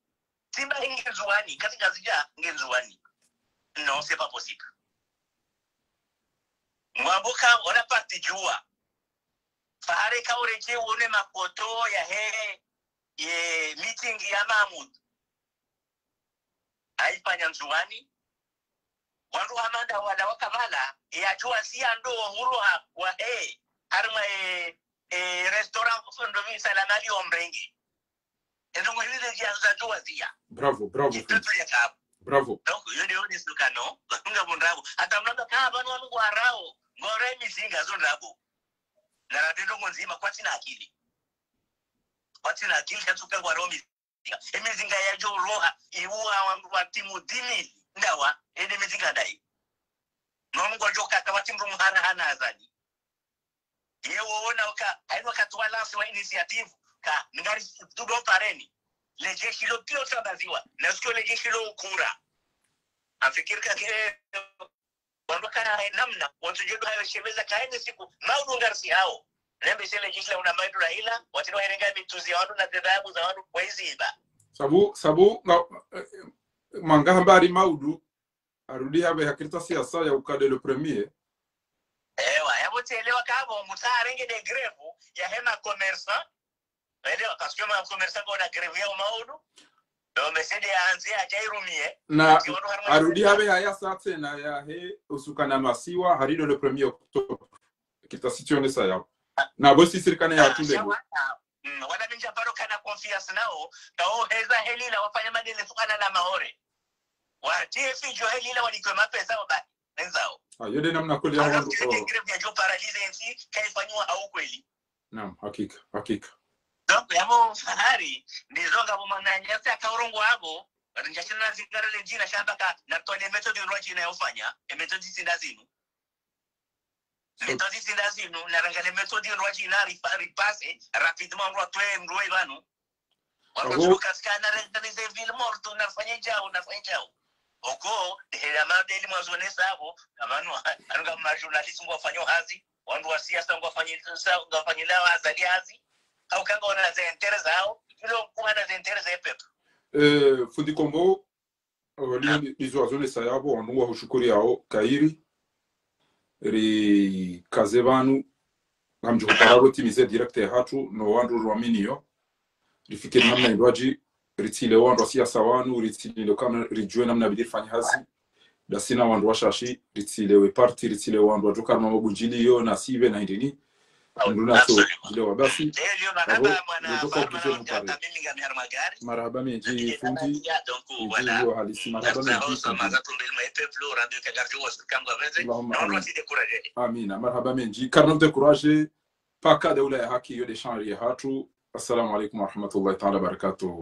Simba nge ndzuwani, kati Ngazidja nge ndzuwani. Non, c'est pas possible. Mwambo ka, ola parti djuwa. Fahari ka uredjei wone mafoto yahe, ye meeting ya Mahmoud. Ayifanya Ndzuwani. Wandru hama nda wala waka pvala, yadjuwa siya ndo uhuru ha, wahe, harimwa e, e restaurant ndo mi salama li omrenge. Endo ngo hili le dia za dua zia. Bravo, bravo, fundi. Itoto ya kabu. Bravo. Donc, yo de, yo de sukano, batunga bondrabo. Hata mnamba ka banu wanu ngwarao, ngwarao emizinga zo ndrabo. Na radendo ngo ndzima, kwatsina akili. Kwatsina akili, katsuka ngwarao emizinga. Emizinga ya djo roha, iwa wandru wa timu dix mille. Ndawa, ende mizinga ndayi. No mngu djo kaka wati mdru mhana hana Azali. Ye wona uka, haino wakati wa lance wa initiative, ka, ngari tudo pareni. Le jeshi lo pio tabaziwa, na sikio le jeshi lo ukura. Afikiri ka kile, wandru kana namna, wandru djodo hayo shemeza ka ene siku, maudu ngarisi hao. Nembe shele jeshi la una maidu la hila, watino herenga mituzi ya wandru na zedhabu za wandru kwa izi iba. Sabu, sabu, nga, eh, manga hambari maudu, arudi habe hakirita siasa ya ukade le premier. Ewa, yabo tselewa kabo, mutsa arenge de grève, ya hema commerçant. Elewa, parce que ma commerçant kwa na grève ya umaudu. Donc, monsieur de anzi, aja irumie. Na, ati wanu harumwa arudi habe ya ya sa tsena ya he, usukana masiwa, harido le premier octobre. Kita situation sa yao. Na bo si sirikana ya tunde bo. Wala minja paro kana confiance nao, kao heza helila wafanya madele sukana na Maore. Watie fijo helila walikwe mapesa wabaki. Nenzao. Ah, yo de namna kweli ya. Alafu wandru, ile grève ya djo paralyser nsi, kaifanyiwa hau kweli. Naam, hakika, hakika. Donc, yabo Fahari, ndizo ngabo mananya, si akaurongo abo, rinja shina zingara le jina shamba ka, na tole méthode ndrwadji na yofanya, e méthode tsi ndazinu. Méthode tsi ndazinu, na rangale méthode ndrwadji na ripa-, ripase, rapidement, ndrwa twe, ndrwa ibanu. Wako abo, tukasikana rentalize ville morte, nafanye djao, nafanye djao. Oko, hela madeli mwazone sabo, amanu, anu kama journaliste ngwafanya hazi, wandru wa siasa ngwafanya sa-, ngwafanyila Azali hazi. Hau kanga wana ze intérêt zao, kilo kuhana ze intérêt za peuple. Eh, fundi Kombo, eh, li-, lizo wazone sa yabo, wanu wa hushukuri yao, kairi, ri kaze banu, ngamdjo hutara ro timize direct ya hatru, no wandru rwaminiyo. Rifikiri namna indrwadji, ritsile wandru wa siasa wanu, ritsile kama ridjue namna bidi rifanye hazi. Dasina wandru washashi, ritsile we parti, ritsile wandru wadjo karma mabundjiliyo, na sibe na indini. Mndru na so, zile wa basi. Abo, ndio kwa kubizo mupare. Marahaba mendji, fundi. Iyo halisi, marahaba mendji, fundi. Allahumma amin. Amina, marahaba mendji. Karna mdécouragé. Paka daula ya haki, yo de shanri ya hatru. Assalamu alaikum wa rahmatullahi ta'ala wa barakatuh.